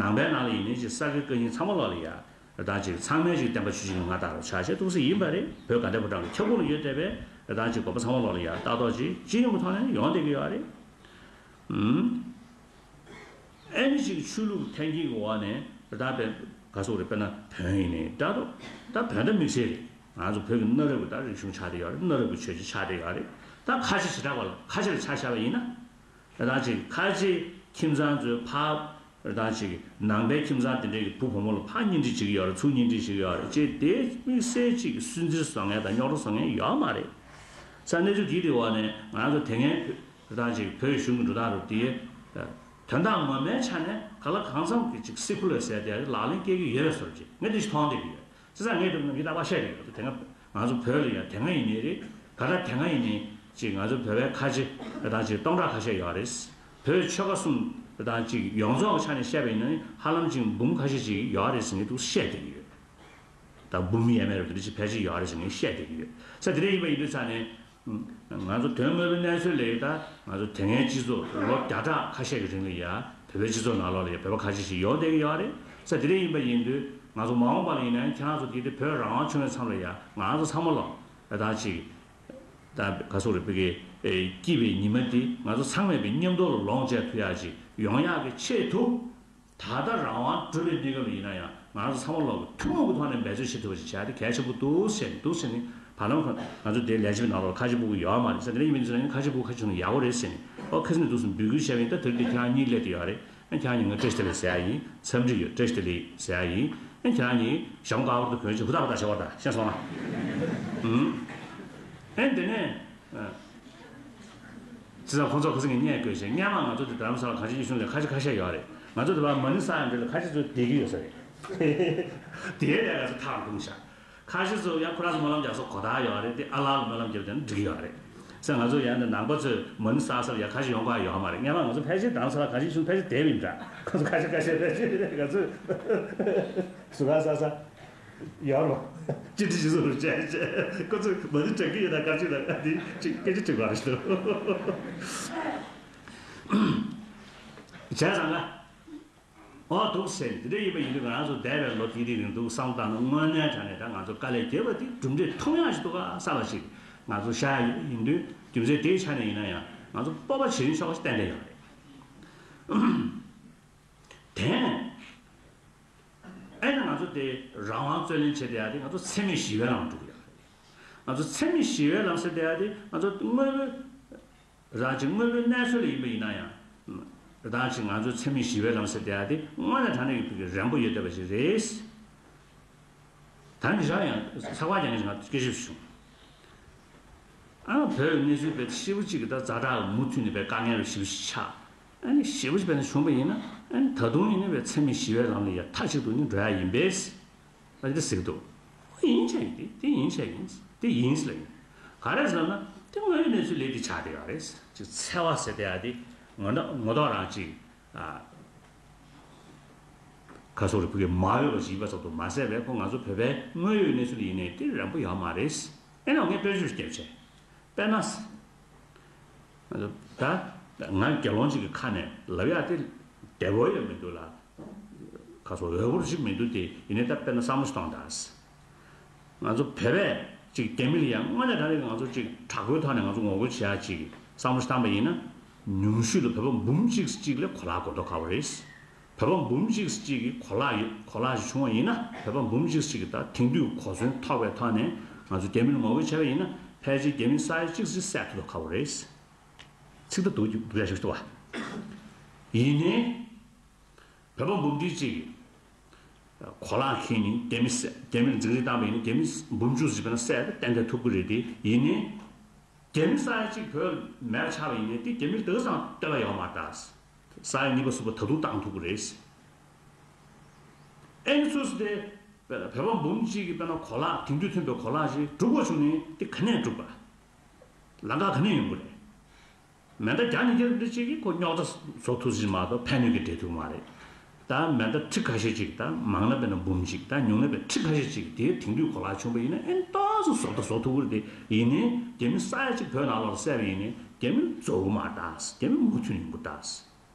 ནང་པའི་ནང་ལ་ཡིན་ནའི་ཅིག་ས་དགེ་བཀའ་རྙིང་ཚང་མ་ལོག་ལ་ཡ། ད་ཅིག་ཚང་མས་ཅིག་བསྟན་པ་ཆོས་བཞིན་གྱི་མངའ་བདག་རུ་ཆགས་བྱས་འདུག་སེ་ཡིན་པ་རེད། བོད་དགའ་ལྡན་ཕོ་བྲང་གི་ཁྱབ་ཁོངས་ལ་ཡོད་བསྡད་པའི་ད་ཅིག་དགོན་པ་ཚང་མ་ལོག་ལ་ཡ་ལྟ་རྟོག་ཅིག་སྤྱི་ཡོངས་ཀྱི་ཐོག་ནས་ཡོང་བསྡད་ཀྱི་ཡོད་རེད། ཨུམ། ཨེ་ནི་ཅིག་ཆོས་ལུགས་འཐེན་འཁྱེར་གྱི་འོག་ནས་ད་དཔེ་ག་སོག་རེད། དཔེར་ན་བོན་ཡིན་ནའི་འདྲ་འདུག་ད་བོན་དང་དམིགས་བསལ་རེད། ང་ཚོ་བོད་ཀྱི་གནའ་རབས་ཀྱི་ད་རིག་གཞུང་ཆགས་བསྡད་ཡོད་རེད། གནའ་རབས་ཀྱི་ཆོས་བརྒྱུད་ཆགས་བསྡད་ཡོད་རེད། ད་ཁ་ཆེ་བྱེ་བྲག་པ་ལ་ཁ་ཆེ་ལ་ཆ་བཞག་པ་ཡིན་ན། ད་ཅིག་ཁ་ཆེ་ཁྱིམ་ཚང་ཚོའི་ཕ་ད་ཅིག་ནང་པའི་ཁྱིམ་ཚང་དེ་འདྲའི་གི་བུ་བུ་མོ་ལ་ཕར་གཉེན་སྒྲིག་བྱེད་ཀྱི་ཡོད་རེད། ཚུར་གཉེན་སྒྲིག་བྱེད་ཀྱི་ཡོད་རེད་ཅེས་དེ་དམིགས་བསལ་ཅིག་སུན་གཙེར་བཟོ་མཁན་དང་རྙོག་དྲ་བཟོ་མཁན་ཡོད་མ་རེད། ས་གནས་ཚུལ་འདིའི་འོག་ནས་ང་ཚོ་དེ་སྔའི་བོད་ད་ཅིག་བོད་གཞུང་གི་འགྲོ་སྟངས་རུ་དེ། དོན་དག་ངོ་མའི་ཆ་ནས་གང་ལ་གང་འཚམ་གྱི་ཅིག་སི་ཁུ་ལར་ཟེར་དེ་ལག་ལེན་སྐྱེལ་གྱི་ཡོད་པའི་བཟོ་འདྲ་ཅིག་ངས་དེ་ཞིག་མཐོང་བསྡད་ཀྱི་ཡོད། བྱས་ཙང་ངས་དེ་ངས་རྟག་པར་བཤད་ཀྱི་ཡོད། དེ་སྔ་ང་ཚོ་བོད་ལ་ཡང་དེ་སྔ་ཡིན་ནའི་རེད། ད་ལྟ་དེ་སྔ་ཡིན་ནའི་ཅིག་ང་ཚོ་བོད་པའི་ཁ་ཆེ་དང་ཅིག་སྟོང་ཕྲག་ཁ་ཤས་ཡོད་རེད། བོད་ཆོལ་ཁ་གསུམ་དང་ཅིག་ཡོངས་རྫོགས་ཀྱི་ཆ་ནས་བཤད་པ་ཡིན་ན་ཧ་ལམ་ཅིག་འབུམ་ཁ་ཤས་ཅིག་ཡོད་རེད་ཟེར་ནས་འདུག་བཤད་བསྡད་ཀྱི་ཡོད། ད་འབུམ་ཡས་མས་རེད། དེ་འདྲ་ཅིག་ཕལ་ཆེར་ཡོད་རེད་ཟེར་ནས་བཤད་བསྡད་ཀྱི་ཡོད། ས་དེ་འདྲ་ཡིན་པ་ཡིན་དུས་ཙང་ནས། ང་ཚོ་དོན་དངོས་པོའི་གནས་ཚུལ་ལས་ད་ང་ཚོ་དེ་སྔའི་སྤྱི་ཚོགས་ལོ་བརྒྱ་ཕྲག་ཁ་ཤས་ཀྱི་རིང་ལ་ཡ་བོད་པའི་སྤྱི་ཚོགས་ནང་ལོགས་ལ་ཡ་བོད་པ་ཁ་ཤས་ཤིག་ཡོང་བསྡད་ཀྱི་ཡོད་རེད། ས་དེ་འདྲ་ཡིན་པ་ཡིན་དུས་ང་ཚོ་མ་འོངས་པ་ལ་ཡིན་ན་ཁྱེད་རང་ཚོ་དེ་དེ་བོད་རང་དབང་བྱུང་བའི་མཚམས་ལ་ཡ་ང་ཚོ་ཚང་མ་ལོག་ད་ཅིག་ད་ག་སོག་རེད། བོད་ཀྱི་སྐྱིད་པའི་ཉི་མ་འདི་ང་ཚོ་ཚང་མས་པའི་མཉམ་དུ་ལ་ལོངས་སྤྱད་ཐུབ་ཡག་ཅིག་ཡོང་ཡག་གི་ཆེད་དུ། ད་ལྟ་རང་དབང་གྲུབ་པའི་གནས་སྐབས་ལ་ཡིན་ན་ཡང་ང་ཚོ་ཚང་མ་ལོག་གི་ཐུན་མོང་གི་ཐོག་ནས་འབད་རྩོལ་བྱེད་ཐུབ་པ་ཞིག་བྱས་ཏེ་གལ་ཆེན་པོ་འདུག་ཟེར་ནས་འདུག་ཟེར་ནས་བར་ལམ་ཁོ་ང་ཚོ་དེ་ལས་བྱེད་པའི་ནང་ལོགས་ཁ་ཆེ་སྤུ་གུ་ཡོད་མ་རེད་ཟེར། དེ་འདྲ་ཡིན་མིན་ཟེར་ན་ཁ་ཆེ་སྤུ་གུ་ཁ་ཆེ་ཆུང་ནས་ཡག་པོ་རེད་ཟེར་ནས་ཨོ་ཁ་སང་ནས་འདུག་ཟེར་འབོད་སྐུལ་བྱས་པ་ཡིན། ད་དེ་རིང་འདི་ཁྱེད་རང་གཉིས་སླེབས་བསྡད་ཡོད་རེད། ཨ་ཁྱེད་རང་གཉིས་ང་བཀྲ་ཤིས་བདེ་ལེགས་ཟེར་ཡ་ཡིན། འཚམས་འདྲི་ཡོད། བཀྲ་ཤིས་བདེ་ལེགས་ཟེར་ཡ་ཡིན། ཨ་ཁྱེད་རང་གཉིས་ཞྭ་མོ་དཀར་པོ་དེ་གོན་ཅིག་ཧུར་ཐག་པ་དང་བྱེད་པ་དང་ཤེས་སོང་ང་། ཨ་དེ་ནས། བྱས་ཙང་ཁོང་ཚོ་ཁ་སང་གི་སྔས་བཀོད་བྱས། སྔས་མ་ང་ཚོ་དེ་རྡ་རམ་ས་ལ་གངས་ཅན་སྐྱིད་གཤོངས་ལ་ཁ་ཤས་ཁ་ཤས་ཡོད་རེད། ང་ཚོ་དེ་བར་མ་ཎི་བསགས་ཡོང་དུས་ལ་ཁ་ཤས་ཚོ་བསྡད་ཀྱི་ཡོད་ས་རེད། དེའི་ལས་ང་ཚོ་ཐག་བརྡུངས་ཤག་ཁ་ཤས་ཚོ་ཡང་ཁོ་རང་ཚོ་སྨོན་ལམ་རྒྱག་ས་གོ་ཐག་ཡོད་རེད་དེ། ཨ་ལགས་ལ་སྨོན་ལམ་རྒྱབ་བསྡད་ན་འགྲིག་གི་ཡོད་རེད། ཟེར། ང་ཚོ་ཡང་འདི་ནང་པ་ཚོས་མ་ཎི་བསགས་ས་ལ་ཡང་ཁ་ཤས་ཡོང་གི་ཡོད་མ་རེད། སྔས་མ་ང་ཚོ་ཕལ་ཆེར་རྡ་རམ་ས་ལ་གངས་ཅན་སྐྱིད་གཤོངས་ཕལ་ཆེར་བསྡད་པ་ཡིན་འདྲ། ཁོ་ཚོ་ཁ་ཤས་ཁ་ཤས་ཕལ་ཆེར་ང་ཚོས་ཟུར་ཁ་བསགས་ས་ཡོད་རེད་པ། ཅི་འདྲ་ཞིག་བཟོ་རུ་བྱས་བྱས། ཁོ་ཚོས་མ་ཎི་བགྲང་གི་ཡོད་ན་བཀའ་ཆོས་དང་འདི་ཅིག་སྐད་ཆ་དྲིས་པ་རེད་ཤག་བྱས་ཙང་ང་། ཨོ་འདུག་ཟེར། དེ་འདྲ་ཡིན་པ་ཡིན་དུས་ང་རང་ཚོ་འདས་པའི་ལོ་དེའི་རིང་འདུག་བསམ་བློ་བཏང་ན། དངོས་གནས་དྲང་གནས་ད་ང་ཚོ་དཀའ་ལས་བརྒྱབ་པ་དེ་གྲུབ་འབྲས་ཐོན་ཡག་ཞིག་འདུག་ག་བསམ་པ་ཞིག་ང་ཚོ་ཤར་ཡོང་དུས། རྒྱུ་མཚན་དེའི་ཆ་ནས་ཡིན་ན་ཡང་ང་ཚོ་སྤོབས་པ་བྱེད་རིན་ཆོག་པ་ཞིག་ཏན་ཏན་ཡོད་རེད། དེ་ནས་ཨེ་ནི་ང་ཚོ་དེ་རང་དབང་རྩོད་ལེན་བྱེད་བསྡད་ཡག་དེ་ང་ཚོ་འཚེ་མེད་ཞི་བའི་ལམ་འགྲོ་གི་ཡོད་རེད། ང་ཚོ་འཚེ་མེད་ཞི་བའི་ལམ་ཟེར་བསྡད་ཡག་དེ་ང་ཚོ་དངོས་པོའི་རང་གཅིག་དངོས་པོའི་གནས་ཚུལ་ལ་ཡིན་པ་ཡིན་ན་ཡང་། རང་གཅིག་ང་ཚོའི་འཚེ་མེད་ཞི་བའི་ལམ་ཟེར་བསྡད་ཡག་དེ་དངོས་གནས་དྲང་གནས་ཀྱི་ཕ་གི་རན་པོ་ཡོད་བསྡད་པ་ཞིག་རེད། ད་ནི་རང་ཡང་ཚགས་པར་རྒྱག་མཁན་ཞིག་ང་སྐད་ཆ་ཞིག་བྱུང་། ཨ་ནི་བོད་ཀྱི་གནས་ཚུལ་དཔེ་ཞེ་པོ་ཅིག་གི་ད་ཛ་དྲག་གི་མུ་མཐུད་ནས་དཔེ་དཀའ་ངལ་ཞེ་པོ་ཞིག་ཆགས། ཨ་ནི་ཞེ་པོ་ཅིག་དཔེ་ན་བྱུང་པ་ཡིན་ན། ཨ་ནི་ད་དུང་ཡིན་ན་དཔེ་འཚེ་མེད་ཞི་བའི་ལམ་ལ་ཡ་མཐའ་གཅིག་ཏུ་ནི་འགྲོ་ཡག་ཡིན་པས། ཨ་ནི་དེ་ཟེར་གི་འདུག་ཡིན་ཆ་ཡིན། དེ་དེ་ཡིན་ཆ་ཡིན། དེ་ཡིན་ཟེར་ལ་ཡིན། ག་རེ་ཟེར་ན་དེ་དངོས་ཡོད་གནས་ཚུལ་ལས་དེ་ཆགས་བསྡད་ཡོད་རེད། ཅིག་འཚེ་བ་ཟེར་བསྡད་ཡག་དེ་ངོ་ཐོག་ངོ་ཐོག་རང་ཅིག་ཨ། ཁ་སོག་རི་ཕུ་གེ་མ་འོས་པ་ཞིག་ཡིན་པ་ཙམ་དུ་མ་ཟད་པའི་ཁོ་ང་ཚོ་བོད་པའི་དངོས་ཡོད་གནས་ཚུལ་ཡིན་ནའི་དེ་རན་པོ་ཡོད་མ་རེད། ཨེ་ནའང་ངས་དཔེ་ཆ་ཞིག་བརྒྱབ་བྱས། དཔེར་ན། ད་ང་དགེ་སློང་ཅིག་གི་ཁ་ནས་ལབ་ཡག་དེ་བདེ་པོ་ཡང་མི་འདུག་ལ། ཁ་སོག་འོས་པོ་ཞིག་མི་འདུག་སྟེ། ཡིན་ནའི་ད་དཔེར་ན་བསམ་བློ་ཞིག་གཏོང་དང་། ང་ཚོ་བོད་པས་ཅིག་རྒྱ་མི་ལ་ཡང་དངོས་གནས་དྲང་གནས་ཀྱི་ང་ཚོ་ཅིག་དྲག་པོའི་ཐོག་ནས་ང་ཚོ་ངོ་རྒོལ་བྱེད་ཡག་ཅིག་བསམ་བློ་ཞིག་བཏང་པ་ཡིན་ན། ཉུང་ཤོས་ལ་བོད་པ་འབུམ་གཅིག་གཅིག་ལ་གོ་ལག་དགོས་མདོག་ཁ་པོ་རེད། བོད་པ་འབུམ་གཅིག་གཅིག་གིས་གོ་ལག་ཡོད། གོ་ལག་ཞིག་བྱུང་བ་ཡིན་ན། བོད་པ་འབུམ་གཅིག་གཅིག་གིས་ད་དེང་དུས་གོ་མཚོན་ཐོགས་པའི་ཐོག་ནས་ང་ཚོ་རྒྱ་མི་ལ་ངོ་རྒོལ་བྱས་པ་ཡིན་ན། ཕལ་ཆེར་རྒྱ་མི་ས་ཡ་གཅིག་ཙམ་བསད་ཐུབ་མདོག་ཁ་པོ་རེད། ཚིག་ད་སྡུག་སྡུག་ལས་ཞིག་འདུག་བ། ཡིན་ནའི། བོད་པ་འབུམ་ཁྲི་གཅིག་གིས་གོ་ལག་ཁྱེར་ནས་རྒྱ་མི་བསད། རྒྱ་མི་ལ་འཛིང་རེས་བཏང་པ་ཡིན་ན་རྒྱ་མི་འབུམ་བཅུ་ཙམ་ཞིག་དཔེར་ན་བསད་ཏེ་ཏན་ཏན་ཐུབ་ཀྱི་རེད་དེ། ཡིན་ནའི། རྒྱ་མི་ས་ཡ་གཅིག་བོད་མེད་པ་ཆགས་པ་ཡིན་ནའི་དེ་རྒྱ་མིར་དེ་ག་ཙམ་ལྟོས་པ་ཡོད་མ་རེད་ད། ས་ཡ་གཉིས་པ་གསུམ་པ་ད་དུང་བཏང་ཐུབ་ཀྱི་རེད། ཨེ་ནི་སུ་སུ་དེ་བོད་པ་འབུམ་གཅིག་གིས་དཔེར་ན་གོ་ལག་དེང་དུས་ཐོན་པའི་གོ་ལག་ཞིག་སྒྲུབ་དགོས་བྱུང་ནའི་དེ་ག་ནས་སྒྲུབ་པ། ལམ་ཁ་ག་ནས་ཡོང་གི་རེད། མེ་མདའ་བརྒྱ་ཉིས་བརྒྱ་འདི་གཅིག་གིས་ཁོ་རྙོག་དྲ་བཟོ་ཐུབ་ཀྱི་མ་གཏོགས་ཕན་གནོད་ཀྱི་འབྲེལ་ཐུབ་མ་རེད། ད་མེ་མདའ་ཁྲི་ཁ་ཤས་ཅིག་ད་མང་ན་དཔེར་ན་འབུམ་གཅིག་ད་ཉུང་ན་དཔེར་ཁྲི་ཁ་ཤས་ཅིག་དེའི་དེང་དུས་གོ་ལག་བྱུང་པ་ཡིན་ན་ཨེ་ཏོག་ཙམ་བཟོ་ལྟ་བཟོ་ཐུབ་ཀྱི་རེད་དེ། ཡིན་ནའི་རྒྱ་མི་ས་ཡ་གཅིག་བོད་ནང་ལོགས་ལ་བསད་པ་ཡིན་ནའི་རྒྱ་མི་རྫོགས་ཀྱི་མ་རེད་ད། རྒྱ་མི་མུ་མཐུད་ཡོང་གི་རེད་ད། བྱས་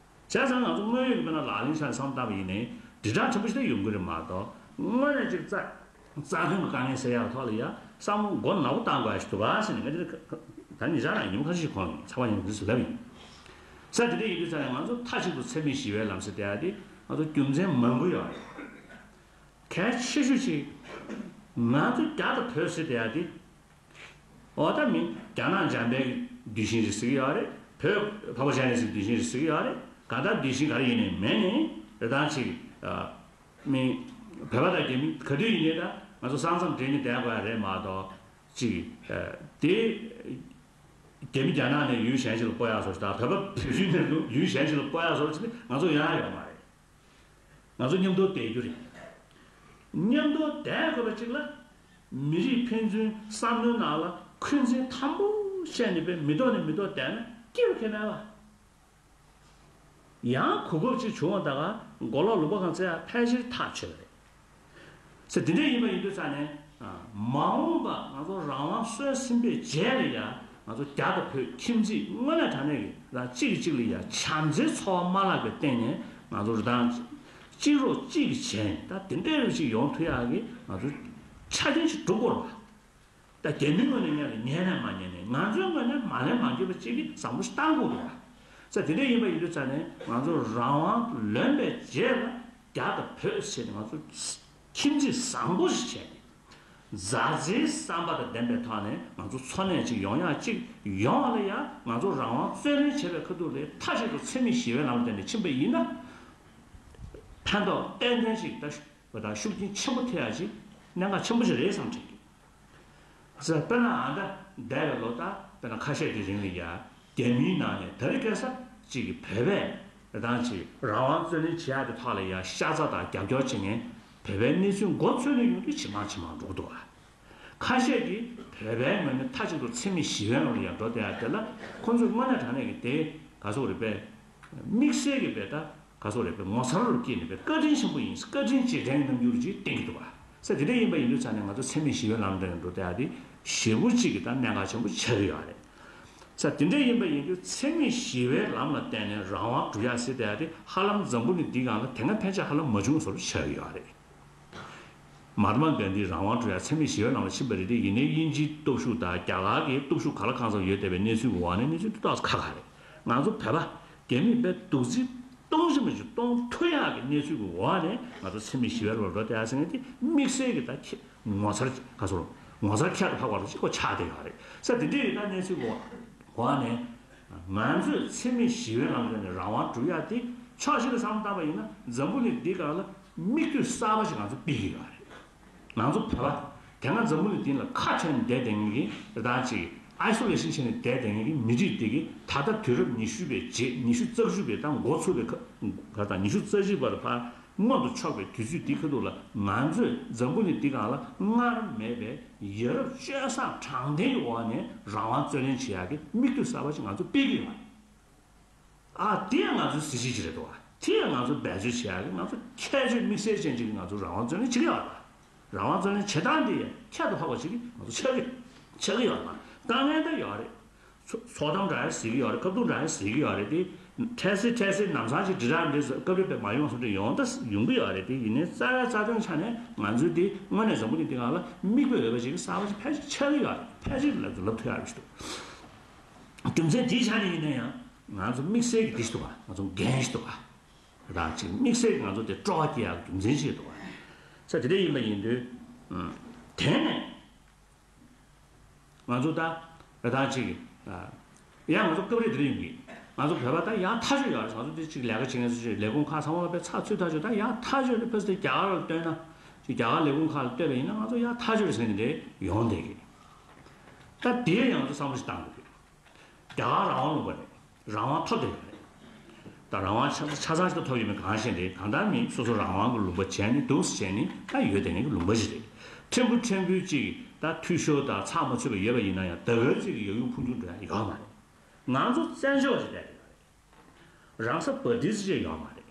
ཙང་ང་ཚོ་དངོས་ཡོད་ཀྱི་དཔེར་ན་ལག་ལེན་ཆ་ནས་བསམ་བཏང་པ་ཡིན་ནའི་དྲིལ་བསྒྲགས་ཕྲན་བུ་ཞིག་ད་ཡོང་གི་རེད་མ་གཏོགས། དངོས་གནས་ཅིག་རྩ་རྩ་དོན་གྱི་དཀའ་ངལ་སེལ་ཡག་ཐོག་ལ་ཡ་བསམ་བློ་མགོ་ནག་པོ་བཏང་དགོས་ཡ་ཞིག་འདུག་ག་ཟེར་ནས་ང་འདི་ད་ཉེ་ཆར་རང་ཉིན་མོ་ཁ་ཤས་ཤིག་གོང་ཡིན་ཚ་བ་ཡིན་འདི་ཟེར་ལབ་ཡིན། ས་དེ་འདྲ་ཡིན་དུས་ཙང་ནས་ང་ཚོ་མཐའ་གཅིག་ཏུ་འཚེ་མེད་ཞི་བའི་ལམ་ཟེར་བསྡད་ཡ་དེ་ང་ཚོ་རྒྱུ་མཚན་མང་པོ་ཡོད་རེད། གལ་ཆེ་ཤོས་ཅིག་ང་ཚོ་རྒྱ་དང་བོད་ཟེར་བསྡད་ཡ་དེ། འོ་ད་མི་རྒྱ་ནག་འཇམ་པའི་གདུལ་ཞིང་རེད་ཟེར་གྱི་ཡོད་རེད། བོད་འཕགས་པ་སྤྱན་རས་གཟིགས་གདུལ་ཞིང་རེད་ཟེར་གྱི་ཡོད་རེད། གང་ལྟར་གདུལ་ཞིང་ག་རེ་ཡིན་ནའི་མེད་ནའི་རེ་ཐང་ཆེ་གི། མི་བོད་པ་དང་རྒྱ་མི་ག་དུས་ཡིན་ནའི་ད་ང་ཚོ་ས་མཚམས་འབྲལ་ནས་བསྡད་དགོས་ཡ་རེད་མ་གཏོགས་ཅིག་དེ་རྒྱ་མི་རྒྱ་ནག་ནས་ཡུལ་གཞན་ཞིག་ལ་སྤོ་ཡག་བཟོ་ཞིག་དང་བོད་པ་བོད་བརྒྱུད་ནས་ཡུལ་གཞན་ཞིག་ལ་སྤོ་ཡག་བཟོ་ཞིག་ང་ཚོ་ཡོང་ཡ་ཡོད་མ་རེད། ང་ཚོ་མཉམ་དུ་བསྡད་རྒྱུ་རེད། མཉམ་དུ་བསྡད་དགོས་པ་གཅིག་ལ། མི་རིགས་ཕན་ཚུན་བསམ་བློའི་ནང་ལ་འཁོན་འཛིན་དམ་པོ་བཤད་ནས་པའི་མི་ཐོག་ནས་མི་ཐོག་བསྡད་ན་སྐྱིད་པ་ཁྱོན་མེད་པ། ཡང་གོ་སྐབས་གཅིག་བྱུང་བ་ད་ག་མགོ་ལོག་ལུང་པ་གང་བཙལ་ཡ་ཕལ་ཆེར་ཐག་ཆོད་པ་རེད། ཟེར་དེ་འདྲ་ཡིན་པ་ཡིན་དུས་ཙང་ནས། མ་འོངས་པ་ང་ཚོ་རང་དབང་སོན་ཟིན་པའི་རྗེས་ལ་ཡ་ང་ཚོ་རྒྱ་དང་བོད་ཁྱིམ་མཚེས་དངོས་གནས་དྲང་གནས་ཀྱི་རང་གཅིག་གིས་གཅིག་ལ་ཡ་བྱམས་བརྩེའི་ཚོར་བ་མ་བརླག་པའི་སྟེང་ནས་ང་ཚོ་རང་གཅིག་རོགས་གཅིག་གིས་བྱས་ནས་ད་དེ་འདྲ་རུ་ཞིག་ཡོང་ཐུབ་ཡག་གི་ང་ཚོ་ཆ་རྐྱེན་ཞིག་སྒྲུབ་དགོས་རེད་པ། ད་རྒྱ་མིའི་ངོས་ནས་ཉན་ལ་ཉན་ནས་མ་ཉན་ནས་ང་ཚོའི་ངོས་ནས་མ་ལེན་མ་འགྱོད་པ་གཅིག་གིས་བསམ་བློ་ཞིག་བཏང་དགོས་རེད་པ། ས་དེ་འདྲ་ཡིན་པ་ཡིན་དུས་ཙང་ནས་ང་ཚོ་རང་དབང་ལོན་པའི་རྗེས་ལ་རྒྱ་དང་བོད་ཟེར་ནས་ང་ཚོ་ཁྱིམ་མཚེས་བཟང་པོ་ཞིག་བྱས་ནས། མཛའ་བརྩེའི་བསམ་པ་དང་ལྡན་པའི་ཐོག་ནས་ང་ཚོ་འཚོ་གནས་ཅིག་ཡོང་ཡག་ཅིག་ཡོང་བ་ལ་ཡང་ང་ཚོ་རང་དབང་རྩོད་ལེན་བྱེད་པའི་ཁ་ཐུག་ལ་མཐའ་གཅིག་ཏུ་འཚེ་མེད་ཞི་བའི་ལམ་ལ་བརྟེན་ནས་ཕྱིན་པ་ཡིན་ན། ཕན་ཐོགས་ཏན་ཏན་ཞིག་ད་ཤུགས་རྐྱེན་ཆེན་པོ་ཐེབས་ཡག་ཅིག་གནད་འགག་ཆེན་པོ་ཞིག་རེད་བསམ་དྲན་གྱི། ཟེར་དཔེར་ན་ཨ་ད་འདས་པའི་ལོ་ད་དཔེར་ན་ཁ་ཤས་ཀྱི་རིང་ལ་ཡ། རྒྱ་མིའི་ནང་ནས་དེ་རིང་ཁ་སང་གཅིག་གི་བོད་པས་རང་གཅིག་རང་དབང་རྩོད་ལེན་བྱེད་ཡག་དེ་ཐོག་ལ་ཡ་ཤ་ཚ་དང་རྒྱབ་སྐྱོར་བྱེད་མཁན་བོད་པའི་གནས་ཚུལ་མགོ་འཚོས་ནས་ཡོང་དུས་ཇེ་མང་ཇེ་མང་འགྲོ་གི་འདུག་བ། ཁ་ཤས་ཀྱིས་བོད་པའི་ངོས་ནས་མཐའ་གཅིག་ཏུ་འཚེ་མེད་ཞི་བའི་ལམ་ལ་ཡར་འགྲོ་བསྡད་ཡ་དེ་ལ་ཁོང་ཚོས་དངོས་གནས་དྲང་གནས་ཀྱི་དེ་ག་ཚོད་རེད་པས། དམིགས་བསལ་གྱི་བས་ད་ག་ཚོད་རེད་པས་ངོ་མཚར་རུ་སྐྱེས་ནས་པས་བཀའ་དྲིན་ཆེན་པོ་ཡིན། བཀའ་དྲིན་རྗེས་དྲན་གྱི་རྣམ་འགྱུར་ཅིག་བསྟན་གྱི་འདུག་བ། ས་དེ་འདྲ་ཡིན་པ་ཡིན་དུས་ཙང་ནས་ང་ཚོ་འཚེ་མེད་ཞི་བའི་ལམ་འགྲོ་ཡང་འགྲོ་བསྡད་ཡ་དེ་ཞེ་པོ་ཅིག་གི་ད་གནད་འགག་ཆེན་པོ་ཆགས་ཀྱི་ཡོད་རེད། ས་དེ་འདྲ་ཡིན་པ་ཡིན་དུས་འཚེ་མེད་ཞི་བའི་ལམ་ལ་བརྟེན་ནས་རང་དབང་སྒྲུབ་ཡ་ཟེར་བསྡད་ཡ་དེ་ཧ་ལམ་འཛམ་བུ་གླིང་འདིའི་སྒང་ལ་དེ་སྔ་ཕན་ཆད་ཧ་ལམ་མ་བྱུང་བཟོ་འདྲ་ཆགས་ཀྱི་ཡོད་རེད། མ་ཧཱ་ཏ་མ་གྷན་དྷིས་རང་དབང་སྒྲུབ་ཡ་འཚེ་མེད་ཞི་བའི་ལམ་ལ་ཕྱིན་པ་རེད་དེ། ཡིན་ནའི་དབྱིན་ཇིའི་སྟོབས་ཤུགས་དང་རྒྱ་གར་གྱི་སྟོབས་ཤུགས་ག་ལ་གང་འཚམ་ཡོད་བསྡད་པའི་གནས་ཚུལ་གྱི་འོག་ནས་གནས་ཚུལ་འདི་ཏོག་ཙམ་ཁག་ཁག་རེད། ང་ཚོ་བོད་པ་རྒྱ་མིས་དཔེ་རྡོག་རྫིས་གཏོང་ཤེས་མ་ཤེས་གཏོང་ཐུབ་ཡག་གི་གནས་ཚུལ་གྱི་འོག་ནས་ང་ཚོ་འཚེ་མེད་ཞི་བའི་ལམ་ལ་འགྲོ་བསྡད་ཡ་ཟེར་མཁན་དེ་དམིགས་བསལ་གྱི་ད་ཁྱེད་ངོ་མཚར་ག་ཚོད་ངོ་མཚར་ཁྱད་དུ་འཕགས་པ་ལ་ཅིག་གོ་ཆགས་བསྡད་ཡོད་རེད། ས་དེ་འདྲའི་ད་གནས་ཚུལ་གྱི་འོག་ནས། ང་ཚོས་འཚེ་མེད་ཞི་བའི་ལམ་ནས་རང་དབང་སྒྲུབ་ཡག་དེ་ཕྱོགས་གཅིག་ལ་བསམ་བློ་བཏང་པ་ཡིན་ན་འཛམ་བུ་གླིང་འདིའི་སྒང་ལ་མིག་ལྟོས་གསར་པ་ཞིག་ང་ཚོ་སྤེལ་གྱི་ཡོད་རེད། ང་ཚོ་བོད་པ་དེ་སྔ་འཛམ་བུ་གླིང་འདི་ལ་ཁ་བྲལ་ནས་བསྡད་བསྡད་མཁན་གྱི་རང་ཅིག་ཨའི་སོ་ལེ་ཤན་བྱས་ནས་བསྡད་བསྡད་མཁན་གྱི་མི་རིགས་དེ་གི་ད་ལྟ་དུས་རབས་ཉི་ཤུ་པའི་རྗེས་ཉི་ཤུ་རྩ་གཅིག་པའི་ད་འགོ་ཚུགས་པའི་ཁ་ག་དང་ཉི་ཤུ་རྩ་གཅིག་པར་ཕར། མངོན་དུ་ཕྱོགས་པའི་དུས་ཚོད་འདི་ཁ་ཐུག་ལ་ང་ཚོས་འཛམ་བུ་གླིང་འདི་སྒང་ལ་སྔར་མེད་པའི་ཡ་རབས་སྤྱོད་བཟང་དྲང་བདེན་གྱི་འོག་ནས་རང་དབང་རྩོད་ལེན་བྱེད་ཡག་གི་མིག་ལྟོས་གསར་པ་ཞིག་ང་ཚོ་སྤེལ་གྱི་ཡོད་རེད། ཨ་དེ་ཡང་ང་ཚོའི་གཟི་བརྗིད་ཅིག་རེད་འདུག་བ། དེ་ཡང་ང་ཚོ་འབད་རྩོལ་བྱེད་ཡག་གི་ང་ཚོ་ཁྱད་ཆོས་དམིགས་བསལ་ཅན་ཅིག་གི་ང་ཚོ་རང་དབང་རྩོད་ལེན་བྱེད་ཀྱི་ཡོད་རེད། རང་དབང་རྩོད་ལེན་བྱེད་སྟངས་དེ་ཡང་ཁྱད་དུ་འཕགས་པ་ཅིག་གི་ང་ཚོ་ཆགས་ཀྱི་ཆགས་ཀྱི་ཡོད་རེད། དཀའ་ངལ་འདྲ་ཡོད་རེད། ཚོ་ཚོགས་གཏམ་འདྲ་ཡང་ཟེར་གྱི་ཡོད་རེད། སྐབས་ཐོག་འདྲ་ཡང་ཟེར་གྱི་ཡོད་རེད་དེ། འཕྲལ་སེལ་འཕྲལ་སེལ་ལམ་སང་ཅིག་དྲི་ར་འདྲ་ཟེར་སྐབས་རེ་དཔེ་མ་ཡོང་སོང་དེ་ཡོང་ད་ཡོང་གི་ཡོད་རེད་དེ། ཡིན་ནའི་རྩ་བའི་རྩ་དོན་ཆ་ནས་ང་ཚོའི་དེ་དངོས་གནས་འཛམ་བུ་གླིང་འདི་སྒང་ལ་མིག་དཔེ་འོས་པ་ཞིག་གསར་པ་ཞིག་ཕལ་ཆེར་ཆགས་ཀྱི་ཡོད་རེད། ཕལ་ཆེར་ལབ་ལབ་ཐུབ་ཡག་རེད་ཞིག་འདུག་རྒྱུ་མཚན་དེའི་ཆ་ནས་ཡིན་ན་ཡང་ང་ཚོ་དམིགས་བསལ་གྱི་དེ་ཞིག་འདུག་ག་ང་ཚོ་འགན་ཞིག་འདུག་ག་རང་ཅིག་དམིགས་བསལ་གྱི་ང་ཚོ་དེ་སྤྲོ་བ་སྐྱེ་ཡག་རྒྱུ་མཚན་ཞིག་འདུག་ག་ས་དེ་འདྲ་ཡིན་པ་ཡིན་དུས། དེ་ནས། ང་ཚོ་ད་རེ་ཐང་ཅིག་ཡང་ང་ཚོ་སྐབས་རེ་དེ་རེ་ཡོང་གི་ང་ཚོ་བོད་པ་ད་ཡང་ཐག་ཆོད་ཡོད་རེད། ང་ཚོ་དེ་ཅིག་ལས་ཀ་བྱེད་མཁན་ཚོ་ཅིག་ལས་ཁུངས་ཁག་ཚང་མ་ལ་དཔེ་ཚགས་ཚུད་ཐག་ཆོད། ད་ཡང་ཐག་ཆོད་ནི་ཕ་སི་ཏེ་རྒྱ་གར་ལ་ལྟོས་ན་ཅིག་རྒྱ་གར་ལས་ཁུངས་ཁག་ལ་ལྟོས་པ་ཡིན་ན་ང་ཚོ་ཡང་ཐག་ཆོད་རེད་ཟེར་ནས་དེ་ཡོང་བསྡད་གི་ད་དེ་ཡང་ང་ཚོ་བསམ་བློ་ཞིག་བཏང་དགོས་གི་རྒྱ་གར་རང་དབང་ལུང་པ་རེད། རང་དབང་ཐོབ་བསྡད་ཡོད་རེད། ད་རང་དབང་ཆ་ཆ་ཚང་ཞིག་ཐོབ་ཡོད་མེད་གང་ཤེས་རེད། གང་ལྟར་མིན་སོ་སོ་རང་དབང་གི་ལུང་པ་བྱས་ནས་འདུག་སེ་བྱས་ནས་ད་ཡོད་བསྡད་མཁན་གྱི་ལུང་པ་ཞིག་རེད། ཕྲན་བུ་ཕྲན་བུ་ཅིག་ད་འཐུས་ཤོར་དང་ཚགས་མ་ཚུད་པ་ཡོད་པ་ཡིན་ན་ཡང་ད་ག་ཚོད་ཀྱི་ཡོད་ཡུག་ཕུང་ཆུང་འགྲོ་ཡ་ཡོད་མ་རེད། ང་ཚོ་བཙན་བྱོལ་བ་ཞིག་བསྡད་ཡོད་རེད། རང་ས་བ་ཏི་སི་ཅིག་ཡོད་མ་རེད།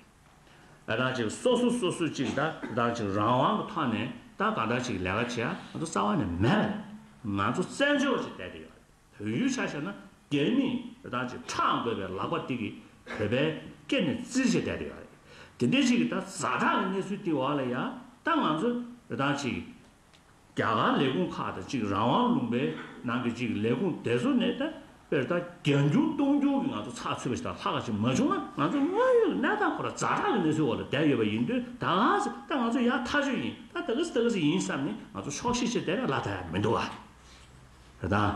ཨ་ད་ཅིག་སོ་སོ་སོ་སོ་ཅིག་ད་ད་ཅིག་རང་དབང་གི་ཐོག་ནས་ད་གང་ལྟར་ཅིག་ལས་ཀ་བྱེད་ཡ་ང་ཚོ་རྩ་བ་ནས་མེད་པ་རེད། ང་ཚོ་བཙན་བྱོལ་བ་ཞིག་བསྡད་ཡོད་རེད། བོད་ཡུལ་ཆ་བཞག་ན་རྒྱ་མིས་རེ་ཐང་ཅིག་ཁྲག་འགོས་པའི་ལག་པ་དེ་གིས་བོད་པའི་སྐེ་ནས་བཙིར་བྱས་བསྡད་ཡོད་རེད། དེ་འདྲའི་ཅིག་གི་ད་ཛ་དྲག་གི་གནས་ཚུལ་དེ་འོག་ལ་ཡ་ད་ང་ཚོ་རེ་ཐང་ཅིག་རྒྱ་གར་ལས་ཁུངས་ཁག་དང་ཅིག་རང་དབང་ལུང་པའི་ནང་གི་ཅིག་ལས་ཁུངས་དེ་ཚོ་ནས་ད་དཔེར་ད་བརྒྱ་འགྱུར་སྟོང་འགྱུར་གྱི་ང་ཚོ་ཚགས་ཚུད་པ་ཞིག་དང་ལྷག་ག་ཅིག་མ་བྱུང་ན་ང་ཚོ་དངོས་ཡོད་ཀྱི་གནས་སྟངས་ཁོ་ར་ཛ་དྲག་གི་གནས་ཚུལ་འོག་ལ་བསྡད་ཡོད་པ་ཡིན་དུས་ད་ག་ཟེ་ད་ང་ཚོ་ཡ་ཐག་ཆོད་ཡིན། ད་ད་ག་ཟེ་ད་ག་ཟེ་ཡིན་བསམ་ནས་ང་ཚོ་ཆོག་ཤེས་བྱས་བསྡད་ན་ལ་ད་ཡ་མི་འདུག་ག་རེད་ད།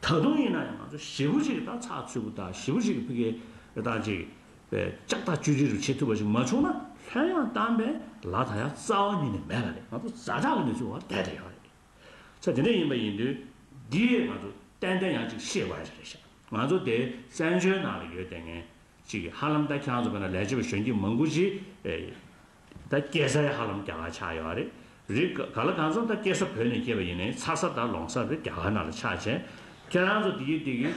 ད་དུང་ཡིན་ན་ཡང་ང་ཚོ་ཞེ་པོ་ཅིག་ད་ཚགས་ཚུད་པོ་དང་ཞེ་པོ་ཅིག་ཕ་གི་རེ་ཐང་ཅིག་པའི་ལྕགས་ཐག་གཅོད་ཅིག་རུ་བྱེད་ཐུབ་པ་ཞིག་མ་བྱུང་ན་ལྷོད་ཡངས་བཏང་པའི་ལ་ད་ཡང་རྩ་བ་ཉིད་ནས་མེད་པ་རེད། ང་ཚོ་ཛ་དྲག་གི་གནས་ཚུལ་འོག་བསྡད་བསྡད་ཡོད་རེད། ས་དེ་འདྲ་ཡིན་པ་ཡིན་དུས་འདི་ང་ཚོ་ཏན་ཏན་ཡང་ཅིག་ཤེས་དགོས་ཡ་ཅིག་རེད་ཤག་ང་ཚོ་དེ་བཙན་བྱོལ་ནང་ལ་ཡོད་བསྡད་མཁན་ཅིག་གིས་ཧ་ལམ་ད་ཁྱེད་རང་ཚོ་བོད་ནང་ལས་བྱེད་པ་གཞོན་སྐྱེས་མང་པོ་ཅིག་ཨེ། ད་སྐྱེས་ས་ཧ་ལམ་རྒྱ་གར་ཆགས་ཡོད་རེད། རེད་ག་ག་ལ་གང་འཚམ་ད་སྐྱེས་ས་བོད་ནས་སྐྱེས་པ་ཡིན་ནའི་འཚར་ས་དང་ལོངས་ས་དེ་རྒྱ་གར་ནང་ལ་ཆགས་བྱས། ཁྱེད་རང་ཚོ་དེ་གི་དེ་གི་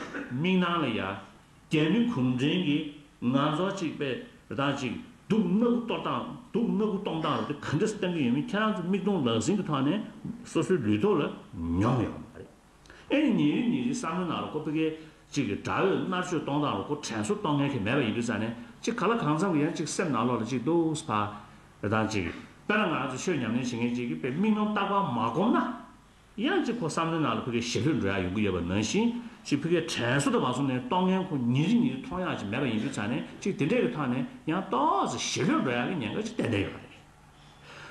མིག་ནང་ལ་ཡ་རྒྱ་མི་གུང་ཁྲན་གྱིས་ང་ཚོ་གཅིག་པས་རེ་ཐང་ཅིག་སྡུག་སྣ་ཁུག་གཏོར་སྟངས་སྡུག་སྣ་ཁུག་གཏོང་སྟངས་རེད་དེ་ག་འདྲ་སེ་བཏང་གི་ཡོད་མེད་ཁྱེད་རང་ཚོ་མིག་མཐོང་ལག་ཟིན་གྱི་ཐོག་ནས་སོ་སོའི་ལུས་ཐོག་ལ་མྱོང་ཡོད་མ་རེད། ཨེ་ནི་ཉིན་རེ་ཉིན་རེ་བསམ་བློའི་ནང་ལ་ཁོ་ཕ་གིའི་གཅིག་གི་དགྲ་བོས་མནར་གཅོད་གཏོང་སྟངས་ལ་ཁོ་དྲན་གསོ་གཏོང་མཁན་གྱི་མེད་པ་ཡིན་དུས་ཙང་ནས་གཅིག་ག་ལ་གང་འཚམ་གྱི་ཡང་གཅིག་སེམས་ནང་ལོགས་ལ་གཅིག་འདུག་སེ་ཕར་རེ་ཐང་གཅིག་དཔེར་ན་ང་ཚོ་ཆོས་ཉམས་ལེན་བྱེད་མཁན་གཅིག་གིས་དཔེ་མིག་ནང་རྟག་པར་མ་སྒོམ་ན་ཡང་གཅིག་ཁོ་བསམ་བློའི་ནང་ལ་ཕ་གིའི་ཞི་ལྷོད་འགྲོ་ཡག་ཡོང་གི་ཡོད་པ་ནང་བཞིན་གཅིག་ཕ་གིའི་དྲན་གསོ་དང་མ་སོང་ནས་གཏོང་མཁན་ཁོ་ཉིན་རེ་ཉིན་རེ་མཐོང་ཡག་ཅིག་མེད་པ་ཡིན་དུས་ཙང་ནས་གཅིག་དེ་འདྲས་ཀྱི་ཐོག་ནས་ཡང་ཏོག་ཙམ་ཞི་ལྷོད་འགྲོ་ཡག་གི་ཉེན་ཁ་ཅིག་ཏན་ཏན་ཡོད་པ་རེད།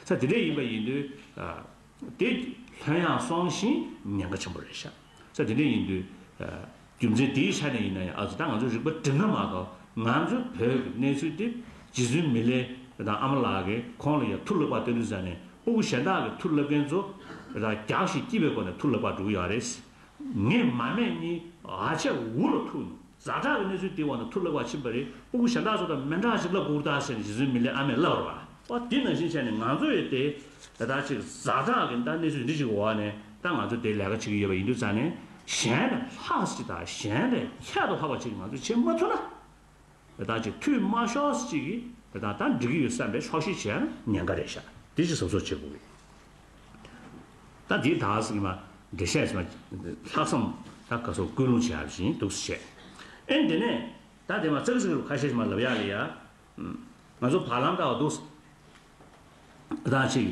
ས་དེ་འདྲ་ཡིན་པ་ཡིན་དུས། དེ་ལྷོད་ཡངས་སོང་ཞིང་ཉེན་ཁ་ཆེན་པོ་རེད་ཤག་ས་དེ་འདྲ་ཡིན་དུས། རྒྱུ་མཚན་དེའི་ཆ་ནས་ཡིན་ན་ཡང་ཨ་ཙི་ད་ང་ཚོའི་རིག་པ་འགྲིག་ན་མ་གཏོགས་ང་ཚོའི་བོད་ཀྱི་གནས་ཚུལ་དེ་རྗེ་བཙུན་མི་ལའི་དང་ཨ་མ་ལགས་ཀྱིས་ཁོང་ལ་ཡང་ཐུགས་ལྷག་པ་སྟོན་དུས་ཙང་ནས་ཕྲུ་གུ་གཞན་དག་གིས་ཐུགས་ལྷག་མཁན་ཚོ་རྒྱགས་ཤིག་སྐྱིད་པའི་སྒོ་ནས་ཐུགས་ལྷག་པ་འགྲོ་གི་ཡོད་རེད། ངས་མ་སྨད་གཉིས་ཨ་ཅག་འུ་ལ་ཐུག་ནས། ཛ་དྲག་གི་གནས་ཚུལ་དེའི་འོག་ནས་ཐུགས་ལ་བ་ཕྱིན་པ་རེད། སྤུ་གུ་གཞན་དག་ཚོ་དང་མི་འདྲ་ཞིག་ལབ་དགོས་ད་ཟེར་ནས་རྗེ་བཙུན་མི་ལས་ཨ་མས་ལབ་པ་རེད་པ། འོ་དེ་ནང་བཞིན་བྱས་ནས་ང་ཚོ་ཡི་དེ་ད་ལྟ་ཅིག་ཛ་དྲག་གི་ད་གནས་ཚུལ་འདི་ཞིག་འོག་ནས་ད་ང་ཚོ་དེ་ལས་ཀ་བྱེད་ཀྱི་ཡོད་པ་ཡིན་དུས་ཙང་ནས། གཞན་ལས་ལྷག་ཅིག་དང་གཞན་ལས་ཁྱད་དུ་འཕགས་པ་ཅིག་ང་ཚོས་བྱེད་མ་ཐུབ་ན། དེ་དག་ཅིག་མཐུད་མ་ཤོག་ཅིག་གིས་དེ་དག་ད་འགྲིག་གི་ཡོད་བསམ་པའི་ཕྱོགས་བཞི་བྱས་ན་ཉེན་ཁ་རེད་ཤག་དེ་ཅིག་གཟབ་གཟབ་བྱེད་དགོས་ཀྱི། ད་འདི་དག་ཟེར་གྱི་མ་འགྲེལ་བཤད་ཟེར་མ་ལྷག་བསམ་ད་ག་སོགས་ཀུན་སློང་བྱེད་ཡག་བཞིན་འདུག་ཟེར་བཤད། ཨེ་འདི་ནས་ད་དེ་མ་ཙག་ཙིག་རུ་ཁ་ཤས་ཤིག་མ་ལབ་ཡག་ལ་ཡ། ང་ཚོ་བར་ལམ་ལྟ་བ་འདུག་ད་ཅིག་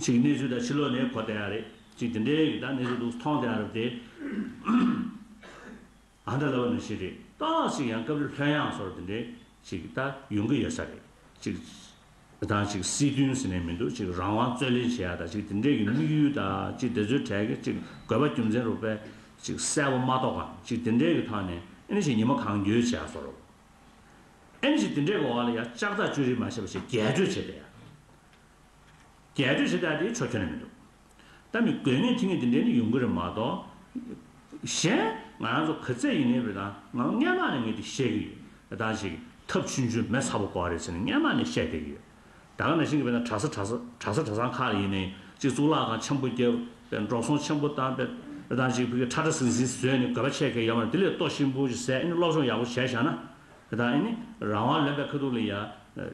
ཅིག་གནས་ཚུལ་ད་ཕྱི་ལོགས་ནས་གོ་བསྡད་ཡག་རེད། ཅིག་དེ་འདྲའི་ད་གནས་ཚུལ་འདུག་མཐོང་བསྡད་ཡག་རེད་དེ། ཨ་འདྲ་ལབ་པ་ནང་བཞིན་རེད། ཏོག་ཙམ་ཡང་སྐབས་རེ་ལྷོད་ཡངས་སོར་དེ་འདྲའི་ཞིག་ད་ཡོང་གི་ཡོད་ས་རེད། ཅིག་དང་ཅིག་སྲིད་དོན་ཟེར་ནས་མི་འདུག་ཅིག་རང་དབང་རྩོད་ལེན་བྱེད་ཡག་དང་ཅིག་དེ་འདྲའི་གི་དམིགས་ཡུལ་དང་ཅིག་དེ་ཚོའི་གྲས་ཀྱི་ཅིག་དགོས་པ་རྒྱུ་མཚན་རུ་པས་ཅིག་གསལ་པོ་མ་རྟོགས་ག་ཅིག་དེ་འདྲའི་གི་ཐོག་ནས་ཨེ་ནི་ཞིག་ཉི་མ་གང་འགྱོད་བྱེད་ཡག་སོར། ཨེ་ནི་ཞིག་དེ་འདྲའི་གི་འོག་ལ་ཡ་ལྕགས་ཐག་གཅོད་རིགས་མ་བྱས་པ་ཞིག་རྒྱས་སྤྲོས་བྱེད་བསྡད་ཡག་རྒྱས་སྤྲོས་བྱེད་སྟངས་དེ་ཕྱོགས་ཁྱོན་ནས་མི་འདུག་ད་མི་དགོས་ངེས་ཐིག་ངེས་དེ་འདྲ་ནི་ཡོང་གི་རེད་མ་གཏོགས། གཞན་ང་རང་ཚོ་ག་ཚད་ཡིན་ནའི་རེད་ད་ང་སྔན་མ་ནས་ངས་དེ་བཤད་ཀྱི་ཡོད། ད་ཅིག་ཐབས་ཆུང་ཆུང་མེ་ཚ་པོ་དགོས་རེད་ཟེར་ནས་སྔན་མ་ནས་བཤད་བསྡད་ཀྱི་ཡོད། ད་ག་ནང་བཞིན་གྱི་དཔེར་ན་གྲྭ་ས་གྲྭ་ས་གྲྭ་ས་གྲྭ་ཚང་ཁག་ལ་ཡིན་ནའི་ཅིག་གཙུག་ལག་ཁང་ཆེན་པོ་བརྒྱབ་པའི་འགྲོ་སོང་ཆེན་པོ་བཏང་པའི་ད་ཅིག་ཕ་གི་ཁྲ་ཁྲ་ཟིང་ཟིང་བཟོས་ནས་དགོས་པ་ཆེ་གེ་ཡོད་མ་རེད། དེ་ལས་ལྟོ་ཞིམ་པོ་ཞིག་ཟས་ཨ་ནི་སློབ་སྦྱོང་ཡག་པོ་བྱས་བཞག་ན། དེ་དང་ཨེ་ནི་རང་དབང་ལེན་པའི་ཁ་ཐུག་ལ་ཡ།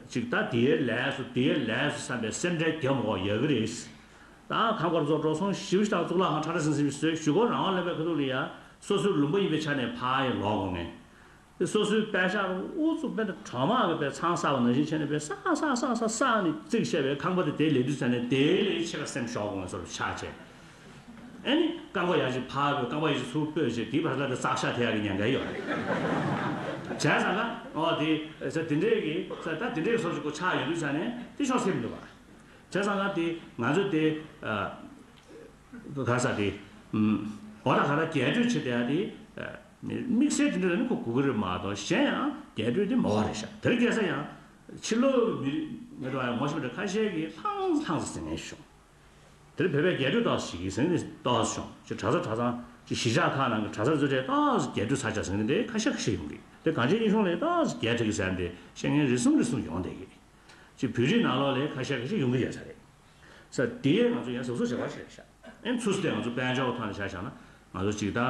ཅིག་ད་དེའི་ལས་སུ་དེའི་ལས་སུ་བསམ་པའི་སེམས་ཁྲལ་རྒྱབ་མ་དགོས་ཡག་གི་རེད། ད་ཁང་པར་ཚོ་འགྲོ་སོང་ཞིབ་ཞིབ་དང་གཙུག་ལག་ཁང་ཁྲ་ཁྲ་ཟིང་ཟིང་ཞིག་བཟོས་གཞུག་གུ་རང་དབང་ལེན་པའི་ཁ་ཐུག་ལ་ཡ། སོ་སོའི་ལུང་པ་ཡིན་པའི་ཆ་ནས་ཕར་ཡ་ལོག་དགོས་ངེས། དེ་སོ་སོའི་པད་ཤག་ཨུ་ཚུགས་དཔེ་འདྲ་གྲོག་མ་གི་པའི་ཚང་ས་བ་ནང་བཞིན་བྱས་ནས་པའི་ས་ས་ས་ས་ས་ནས་བརྩིགས་བྱས་པའི་ཁང་པ་དེ་དེའི་ལས་དུས་ཚ་ནས་དེའི་ལས་ཆེ་ཁ་སེམས་ཞོག་དགོས་ངེས་སོར་ཆགས་བྱས། ཨེ་ནི་རྐང་པ་ཡར་ཅིག་ཕར་སྤོས་རྐང་པ་ཡར་ཅིག་ཚུར་སྤོས་བྱས་དེའི་བར་ལ་དེ་བཙག་ཤ་ཐེ་ཡག་གི་ཉེན་ཁ་ཡོད་རེད། བྱས་ཙང་ཀ་ཨོ་དེ་ས་དེ་འདྲས་ཀྱི་ས་ད་དེ་འདྲས་ཀྱི་སོར་ཅིག་གོ་ཆགས་ཡོད་དུས་ས་ནས་དེ་ཤོར་སེམས་འདུག་བ། བྱས་ཙང་ཀ་དེ་ང་ཚོ་དེ་ག་ས་དེ་འོ་ད་ག་ད་རྒྱས་སྤྲོས་བྱེད་བསྡད་ཡག་དེ་དམིགས་བསལ་དེ་འདྲས་ལ་ནི་ཁོ་དགོས་ཀྱི་རེད་མ་གཏོགས་གཞན་ཡང་རྒྱས་སྤྲོས་དེ་མ་བ་རེད་ཤག་དེ་རིང་ཁ་སང་ཡང་ཕྱི་ལོགས་མི་མི་འགྲོ་ཡང་ངོ་ཤེས་མི་འདྲ་ཁ་ཤས་ཀྱིས་ལྷང་ལྷང་ཟེར་ངེས་བྱུང་། དེར་བོད་པའི་རྒྱས་སྤྲོས་ཏོག་ཙམ་ཞིག་གིས་ཟིན་ནས་ཏོག་ཙམ་བྱུང་། ཅིག་གྲྭ་ས་གྲྭ་ཚང་ཅིག་གཞིས་ཆགས་ཁག་ནང་གི་གྲྭ་ས་ཚོ་གྲས་ཏོག་ཙམ་རྒྱས་སྤྲོས་ཚ་ཆགས་ཟིན་ནས་དེ་ཁ་ཤས་ཁ་ཤས་ཡོང་གི། དེ་གངས་ཅན་སྐྱིད་གཤོངས་ལས་ཏོག་ཙམ་རྒྱས་སྤྲོས་ཀྱི་ཟེར་ནས་བཤད་མཁན་རེ་ཟུང་རེ་ཟུང་ཡོང་བསྡད་ཀྱི། ཅིག་བོད་རིགས་ནང་ལོགས་ལས་ཁ་ཤས་ཁ་ཤས་ཡོང་གི་ཡོད་ས་རེད། ས་དེ་ང་ཚོ་ཡང་གཟབ་གཟབ་བྱེད་པ་ཞིག་རེད་ཤག་ཨེ་ཚུར་སྟེ་ང་ཚོ་དཔལ་འབྱོར་ཐོག་ནས་ཆ་བཞག་ན་ང་ཚོ་ཅིག་ད་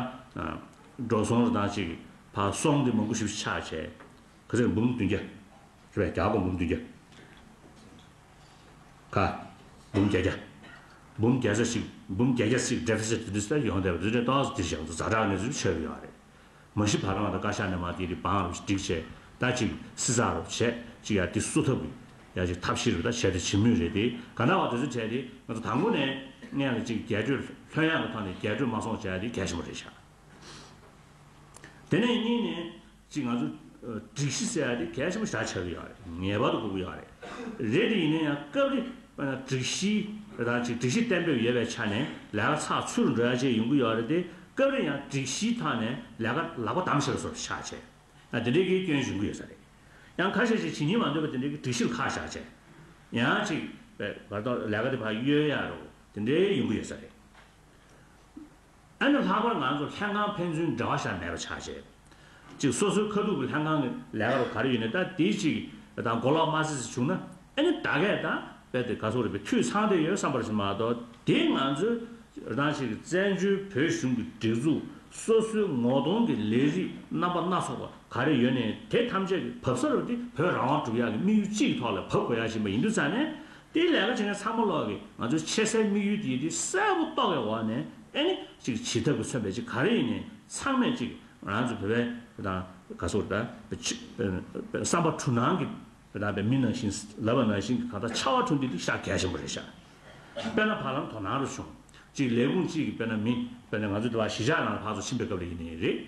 འགྲོ་སོང་རེ་དང་ཅིག་ཕར་སོང་དེ་མང་པོ་ཞིག་ཆགས་བྱས། ག་ཚོད་འབུམ་བདུན་བརྒྱ། རེད་པས། རྒྱ་སྒོར་འབུམ་བདུན་བརྒྱ། ཁ། འབུམ་བརྒྱད་བརྒྱ། འབུམ་བརྒྱ་ཆ་ཞིག་འབུམ་བརྒྱད་བརྒྱ་ཞིག་ཌེ་ཕི་སིཊ་དེ་འདྲ་ཡོང་བསྡད་པ་དེ་འདྲ་ཏོག་ཙམ་དེ་བཞིན་དུ་ཛ་དྲག་གནས་ཚུལ་ཆགས་ཡོད་རེད། མ་གཞི་བར་ལམ་ད་བཀའ་ཤག་ནས་མར་དེ་རིགས་བང་རུ་སྒྲིག་བྱས་ད་ཅིག་སྲིད་ཚགས་རུ་བྱས་ཅིག་ཡ་དེ་སུ་ཐབས་ཀྱི་ཡ་ཅིག་ཐབས་ཤེས་རུ་ད་བྱས་ཏེ་བྱེད་མུས་རེད་དེ། ག་ན་བ་དེ་ཚོ་བྱས་ཏེ་ང་ཚོ་དང་པོ་ནས་སྔོན་ལ་ཅིག་རྒྱས་སྤྲོས་ལྷོད་ཡངས་ཀྱི་ཐོག་ནས་རྒྱས་སྤྲོས་མ་སོང་བྱས་ཏེ་གལ་ཆེན་པོ་རེད་ཤག་དེ་ནས་གཉིས་ནས་ཅིག་ང་ཚོ་སྒྲིག་གཞི་ཟེར་ཡ་དེ་གལ་ཆེན་པོ་ཞེ་དྲག་ཆགས་ཀྱི་ཡོད་རེད། ངེས་པར་དུ་དགོས་ཀྱི་ཡོད་རེད། རེད་དེ་ཡིན་ན་ཡང་སྐབས་རེ་དཔེར་ན་སྒྲིག་གཞི་རེ་དང་ཅིག་སྒྲིག་གཞི་གཏན་འབེབས་ཡོད་པའི་ཆ་ནས་ལས་ཀ་ཚགས་ཚུད་རུ་འགྲོ་ཡ་ཅིག་ཡོང་གི་ཡོད་རེད་དེ། སྐབས་རེ་ཡང་སྒྲིག་གཞིའི་ཐོག་ནས་ལས་ཀ་ལག་པ་བསྡམས་བཞག་པ་བཟོ་འདྲ་ཆགས་བྱས། ཡང་དེ་འདྲའི་གི་སྐྱོན་ཡོང་གི་ཡོད་ས་རེད། ཡང་ཁ་ཤས་ཤིག་བྱེད་སྙིང་མ་འདོད་པ་དེ་འདྲའི་གི་སྒྲིག་གཞི་ལ་ཁ་བཞག་བྱས། ཡང་ཅིག་བར་ཐོག་ལས་ཀ་དེ་ཕར་གཡོལ་ཡ་རུ་དེ་འདྲའི་ཡོང་གི་ཡོད་ས་རེད། ཨ་ནི་ལྷག་པར་ང་ཚོ་ལྷན་ཁང་ཕན་ཚུན་འབྲེལ་བ་བཞག་མེད་པ་ཆགས་བྱས། ཅིག་སོ་སོའི་ཁ་ཐུག་གི་ལྷན་ཁང་གི་ལས་ཀ་རུ་ག་རེ་ཡོད་ནའི་ད་དེའི་ཅིག་དང་མགོ་ལོག་མ་ཟེར་ཟེར་བྱུང་ན་ཨ་ནི་ད་གས་ད་དཔེ་དེ་ག་སོག་རེད་པས་འཐུས་ཚང་བསྡད་ཡོད་བསམ་པ་ཞིག་མ་གཏོགས། དེ་ང་ཚོའི་རང་ཅིག་བཙན་བྱོལ་བོད་གཞུང་གི་སྒྲིག་འཛུགས་སོ་སོའི་ངོ་གདོང་གི་ལས་རིགས་རྣམ་པ་སྣ་ཚོགས་པ་ག་རེ་ཡོད་ནའི་དེ་ཐམས་ཅད་ཀྱི་བབས་ས་རུ་དེ་བོད་རང་དབང་སྒྲུབ་ཡག་གི་དམིགས་ཡུལ་གཅིག་གི་ཐོག་ལ་བབས་དགོས་ཡ་བཞིན་པ་ཡིན་དུས་ཙང་ནས། དེའི་ལས་ཀ་བྱེད་མཁན་ཚང་མ་ལོག་གིས་ང་ཚོའི་ཆེ་སའི་དམིགས་ཡུལ་དེ་དེ་གསལ་པོ་རྟོགས་པའི་འོག་ནས་ཨེ་ནི་ཅིག་བྱེད་ཐབས་ཀྱིས་མཚོན་པའི་ཅིག་ག་རེ་ཡིན་ནའི་ཚང་མས་ཅིག་ང་ཚོ་བོད་པའི་དང་ག་སོགས་ད་བསམ་པ་དྲུག་སྣང་གི་དང་བའི་མི་ནང་བཞིན་ལབ་པ་ནང་བཞིན་གྱི་གང་ལྟར་ཆར་པ་འཁྲུག་འདི་དེ་ཤག་གལ་ཆེན་པོ་རེད་ཤག་དཔེར་ན་བར་ལམ་དོ་སྣང་རུ་བྱུང་། ཅིག་ལས་ཁུངས་གཅིག་གི་དཔེར་ན་མི་དཔེར་ན་ང་ཚོ་དེ་བ་གཞིས་ཆགས་ནང་ལ་ཕར་ཚུར་ཕྱིན་པའི་སྐབས་ལ་ཡིན་ནའི་རེད།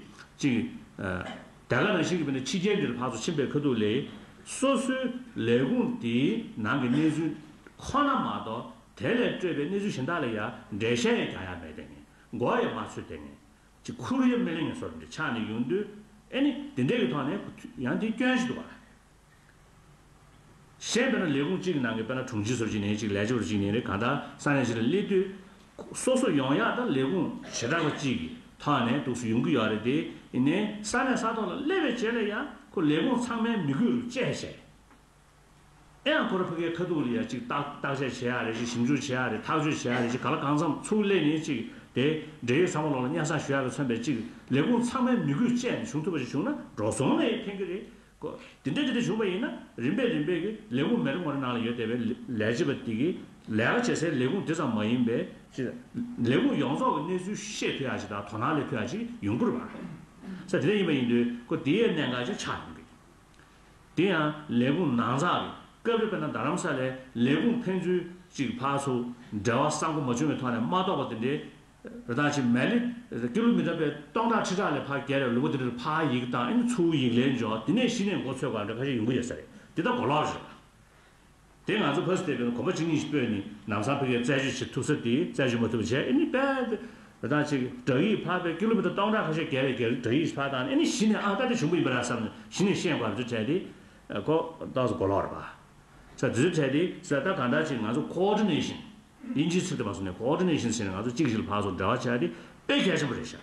ཅིག་ཨ། དེ་ག་ནང་བཞིན་གྱི་དཔེར་ན་ཕྱི་རྒྱལ་འདིར་ཕར་ཚུར་ཕྱིན་པའི་ཁ་ཐུག་ལ་སོ་སོའི་ལས་ཁུངས་དེའི་ནང་གི་གནས་ཚུལ་ཁོ་ན་མ་གཏོགས་དེ་ལས་སྤྲོས་པའི་གནས་ཚུལ་གཞན་དག་ལ་ཡང་འགྲེལ་བཤད་ཡང་རྒྱག་ཡ་མེད་དེ་ངས་མགོ་ཡང་མ་ཚོས་དེ་ངས་ཅིག་ཁུར་ཡང་མི་ལེན་ངས་སོར་འདི་ཆགས་ནས་ཡོང་དུས་ཨེ་ནི་དེ་འདྲས་ཀྱི་ཐོག་ནས་ཡང་དེ་སྐྱོན་ཞིག་འདུག་བ། གཞན་དཔེར་ན་ལས་ཁུངས་གཅིག་གི་ནང་གི་དཔེར་ན་དྲུང་ཆེ་ཟུར་གཅིག་ནས་གཅིག་ལས་བྱེད་པ་གཅིག་ནས་རེད། གང་ལྟར་ས་གནས་གཅིག་ལ་སླེབས་དུས་སོ་སོ་ཡོང་ཡག་དང་ལས་ཁུངས་བྱེ་བྲག་པ་གཅིག་གི་ ཐོག་ནས་འདུག་སེ་ཡོང་གི་ཡོད་རེད་དེ། ཡིན་ནའི་ས་གནས་ས་ཐོག་ལ་སླེབས་པའི་རྗེས་ལ་ཡང་ཁོ་ལས་ཁུངས་ཚང་མའི་མི་འགུལ་རུ་བཅད་བྱས། ཨེ་ཡང་ཁོ་རང་ཕ་གིའི་ཁ་ཐུག་ལ་ཡ་གཅིག་བརྟག་བརྟག་དཔྱད་བྱེད་ཡག་རེད། གཅིག་ཞིབ་འཇུག་བྱེད་ཡག་རེད། ཐག་གཅོད་བྱེད་ཡག་རེད། གཅིག་ག་ལ་གང་འཚམ་ཚུར་སླེབས་ནས་གཅིག་དེ་འབྲེལ་ཡོད་ཚང་མ་ལོག་ལ་སྙན་སེང་ཞུ་ཡག་གི་མཚོན་པའི་གཅིག་ལས་ཁུངས་ཚང་མའི་མི་འགུལ་བཅད་ནས་བྱུང་ཐུབ་པ་ཞིག་བྱུང་ན་འགྲོ་སོང་ལ་ཡང་ཕན་གྱི་རེད། ཀོ། དེ་འདྲ་དེ་འདྲ་བྱུང་བ་ཡིན་ན་རིམ་པས་རིམ་པས་ཀྱི་ལས་ཁུངས་མི་རེ་ངོ་རེ་ནང་ལ་ཡོད་བསྡད་པའི་ལས་བྱེད་པ་དེ་གིས་ལས་ཀ་བྱེད་སའི་ལས་ཁུངས་དེ་ཙམ་མ་ཡིན་པའི་ཕྱི་ལས་ཁུངས་ཡོངས་རྫོགས་ཀྱི་གནས་ཚུལ་ཤེས་ཐུབ་ཡག་ཅིག་དང་དོ་སྣང་སླེབས་ཐུབ་ཡག་ཅིག་ཡོང་གི་རེད་པ། ས་དེ་འདྲ་ཡིན་པ་ཡིན་དུས་ཀོ་དེའི་གནད་འགག་ཅིག་ཆགས་ཡོང་གི། དེ་ཡང་ལས་ཁུངས་ནང་ཚགས་ཀྱི་སྐབས་རེ་དཔེར་ན་རྡ་རམ་ས་ལའི་ལས་ཁུངས་ཕན་ཚུན་གཅིག་ཕར་ཚུར་འབྲེལ་བ་བསམ་བློ་མ་བྱུང་བའི་ཐོག་ནས་མ་གཏོགས་པ་དེ་འདྲའི་རེ་ཐག་ཆོད་མེད་ལེ། ཀི་ལོ་མི་ཊར་པའི་སྟོང་ཕྲག་ཁྲི་ཕྲག་ལས་ཕར་བརྒལ་བའི་ལུང་པ་དེ་འདྲར་ཕར་ཡིག་བཏང་། ཨ་ནི་ཚུར་ཡིག་ལན་འབྱོར། དེ་ནས་གཞི་ནས་མགོ་ཚོས་དགོས་ཡག་འདྲ་ཁ་ཤས་ཡོང་གི་ཡོད་ས་རེད། དེ་ད་གོ་ལོག་རེད། དེ་ང་ཚོ་ཕ་སི་ཏེ་པའི་གོམ་པ་གཅིག་གཉིས་ཤིག་སྤོས་ནས་ལམ་སང་ཕ་གིར་རྩད་གཅོད་བྱེད་ཐུབ་ས་དེ་རྩད་གཅོད་མ་ཐུབ་པ་བྱས། ཨ་ནི་དཔེ་རེ་ཐག་ཆོད་བསྒྲགས་ཡིག་ཕར་བས་ཀི་ལོ་མི་ཊར་སྟོང་ཕྲག་ཁ་ཤས་བརྒལ་བའི་བརྒལ་བསྒྲགས་ཡིག་ཕར་བཏང་ནས། ཨ་ནི་གཞི་ནས་ཨ་ད་དེ་བྱུང་བ་ཡིན་པ་རེད་བསམ་ནས་གཞི་ནས་ཤེས་དགོས་པ་ཚོ་བྱས་ཏེ། ཨ་ཁོ་ཏོག་ཙམ་གོ་ལོག་རེད་པ། ས་དེ་ཚོ་བྱས་ཏེ་ས་ད་གང་ལྟར་ཅིག་ང་ཚོ་ཀོ་ཨོ་ཌི་ནེ་ཤན། དབྱིན་ཇིའི་ཚིག་དེ་མ་སོང་ནས་ཀོ་ཨོ་ཌི་ནེ་ཤན་ཟེར་ནས་ང་ཚོ་གཅིག་གཅིག་ལ་ཕར་ཚུར་འབྲེལ་བ་བྱས་ཏེ་དཔེ་གལ་ཆེན་པོ་རེད་ཤག་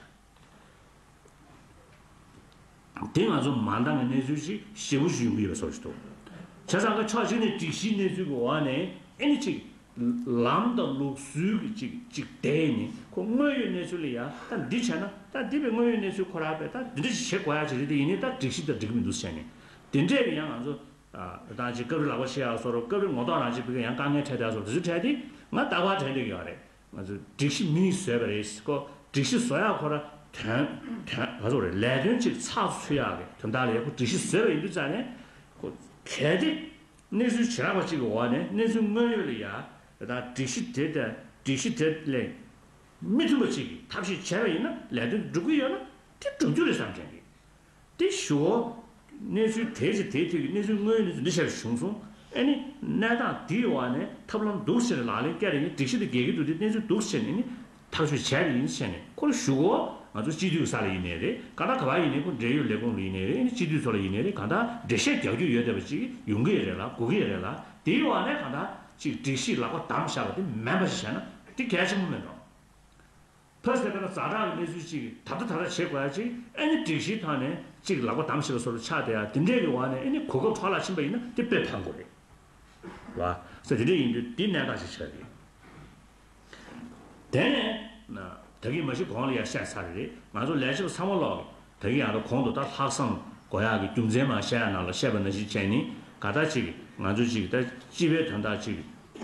དེ་ང་ཚོ་མ་འདང་གི་གནས་ཚུལ་ཞིག་ཞེ་པོ་ཞིག་ཡོང་གི་ཡོད་པའི་བཟོ་ཞིག་འདུག་བྱས་ཙང་ཀ་ཕྱོགས་གཅིག་ནས་སྒྲིག་གཞིའི་གནས་ཚུལ་གྱི་འོག་ནས་ཨེ་ནི་ཅིག་ལམ་དང་ལུགས་སྲོལ་གྱི་ཅིག་ཅིག་བསྡད་ནས་ཁོ་དངོས་ཡོད་གནས་ཚུལ་ལ་ཡ་ད་འདི་བྱས་ན་ད་འདི་བའི་དངོས་ཡོད་གནས་ཚུལ་ཁོ་རང་བས་ད་འདི་འདྲ་ཞིག་བྱེད་དགོས་ཡ་ཅིག་རེད། དེ་ཡིན་ནའི་ད་སྒྲིག་གཞི་དང་འགྲིག་གི་མི་འདུག་བྱས་ནས་དེ་འདྲས་ཀྱི་ཡང་ང་ཚོ་ཨ་ད་ཅིག་སྐབས་རེ་ལག་པ་ཕྱེ་ཡག་བཟོ་འདྲ། སྐབས་རེ་ངོ་ཐོག་རང་ཅིག་བི་ག་ཡང་དཀའ་ངལ་འཕྲད་བསྡད་ཡག་བཟོ་འདྲ་ཚོ་འཕྲད་དེ་ང་རྟག་པར་དྲན་བསྡད་ཀྱི་ཡོད་རེད། ང་ཚོས་སྒྲིག་གཞི་མིས་བཟོས་པ་རེད། ཁོ་སྒྲིག་གཞི་བཟོ་ཡག་ཁོ་ར་དོན་དོན་ག་ཚོད་རེད། ལས་དོན་ཅིག་ཚགས་སུ་ཚུད་ཡག་གི་དོན་དག་ལ་ཡ་ཁོ་སྒྲིག་གཞི་བཟོས་པ་ཡིན་དུས་ཙང་ནས་ཁོ་གལ་ཏེ་གནས་ཚུལ་ཇེ་རགས་པ་ཅིག་གི་འོག་ནས་གནས་ཚུལ་དངོས་ཡོད་ལ་ཡ་ད་སྒྲིག་གཞི་དེ་དང་སྒྲིག་གཞི་དེ་ལས་མི་མཐུན་པ་ཅིག་གི་ཐབས་ཤེས་བྱས་པ་ཡིན་ན་ལས་དོན་འགྲུབ་ཀྱི་ཡོད་ན་དེ་འགྲུབ་རྒྱུ་རེད་བསམ་དྲན་གི། དེ་ཞུ་བ། གནས་ཚུལ་དེ་ཚེ་དེའི་དུས་ཀྱི་གནས་ཚུལ་དངོས་ཡོད་གནས་ཚུལ་འདི་བྱས་པ་བྱུང་སོང་། ཨེ་ནི་གནས་སྟངས་འདིའི་འོག་ནས་ཐབས་ལམ་འདུག་ཟེར་ནས་ལག་ལེན་བཀལ་རེ་ཡིན། སྒྲིག་གཞི་དེ་འགལ་གྱི་འདུག་དེ་གནས་ཚུལ་འདུག་ཟེར་ནས་ནི་ཐག་གཅོད་བྱས་པ་ཡིན་ཟེར་ནས་ཁོ་ལ་ཞུ་གོ། ང་ཚོ་སྤྱི་འཐུས་ས་ལ་ཡིན་ནའི་རེད། ག་ད་ག་བ་ཡིན་ནའི་ཁོ་འབྲེལ་ཡོད་ལས་ཁུངས་ལ་ཡིན་ནའི་རེད། ཨེ་ནི་སྤྱི་འཐུས་ཚོ་ལ་ཡིན་ནའི་རེད། གང་ལྟར་འགྲེལ་བཤད་རྒྱག་རྒྱུ་ཡོད་བསྡད་པ་ཅིག་ཡོང་གི་ཡོད་རེད་ལ་དགོས་ཀྱི་ཡོད་རེད་ལ། དེའི་འོག་ནས་གང་ལྟར་ཅིག་སྒྲིག་གཞི་ལག་པ་བསྡམས་བཞག་པ་དེ་མིན་པ་ཞིག་བྱས་ན་དེ་གལ་ཆེན་པོ་མིན་འགྲོ། ཕ་སི་ཏེ་པ་ན་ཛ་དྲག་གི་གནས་ཚུལ་ཅིག་ད་ལྟ་ད་ལྟ་བྱེད་དགོས་ཡ་ཅིག་ཨེ་ནི་སྒྲིག་གཞིའི་ཐོག་ནས་ཅིག་ལག་པ་བསྡམས་ཤིག་ལ་སོགས་པ་ཆགས་བསྡད་ཡ་དེ་འདྲས་ཀྱི་འོག་ནས་ཨེ་ནི་གོ་སྐབས་འཕྲོ་བརླག་ཕྱིན་པ་ཡིན་ན་དེ་དཔེ་ཕངས་དགོས་རེད་བ། ས་དེ་འདྲས་ཡིན་དུས་དེ་གནད་འགག་ཅིག་ཆགས་ཀྱི་རེད། དེ་ནས་ད་གིན་མ་གཞི་གོང་ལ་ཡ་བཤད་ཚར་རེད། ང་ཚོ་ལས་བྱེད་པ་ཚང་མ་ལོག་ད་གིན་ཡང་ད་གོང་དུ་ད་ལྷག་བསམ་དགོས་ཡག་གི་རྒྱུ་མཚན་མ་བཤད་ཡ་ནང་ལ་བཤད་པ་ནང་བཞིན་བྱས་ནི་ག་ད་ཅིག་ང་ཚོ་ཅིག་ད་སྤྱི་པའི་དོན་དག་ཅིག་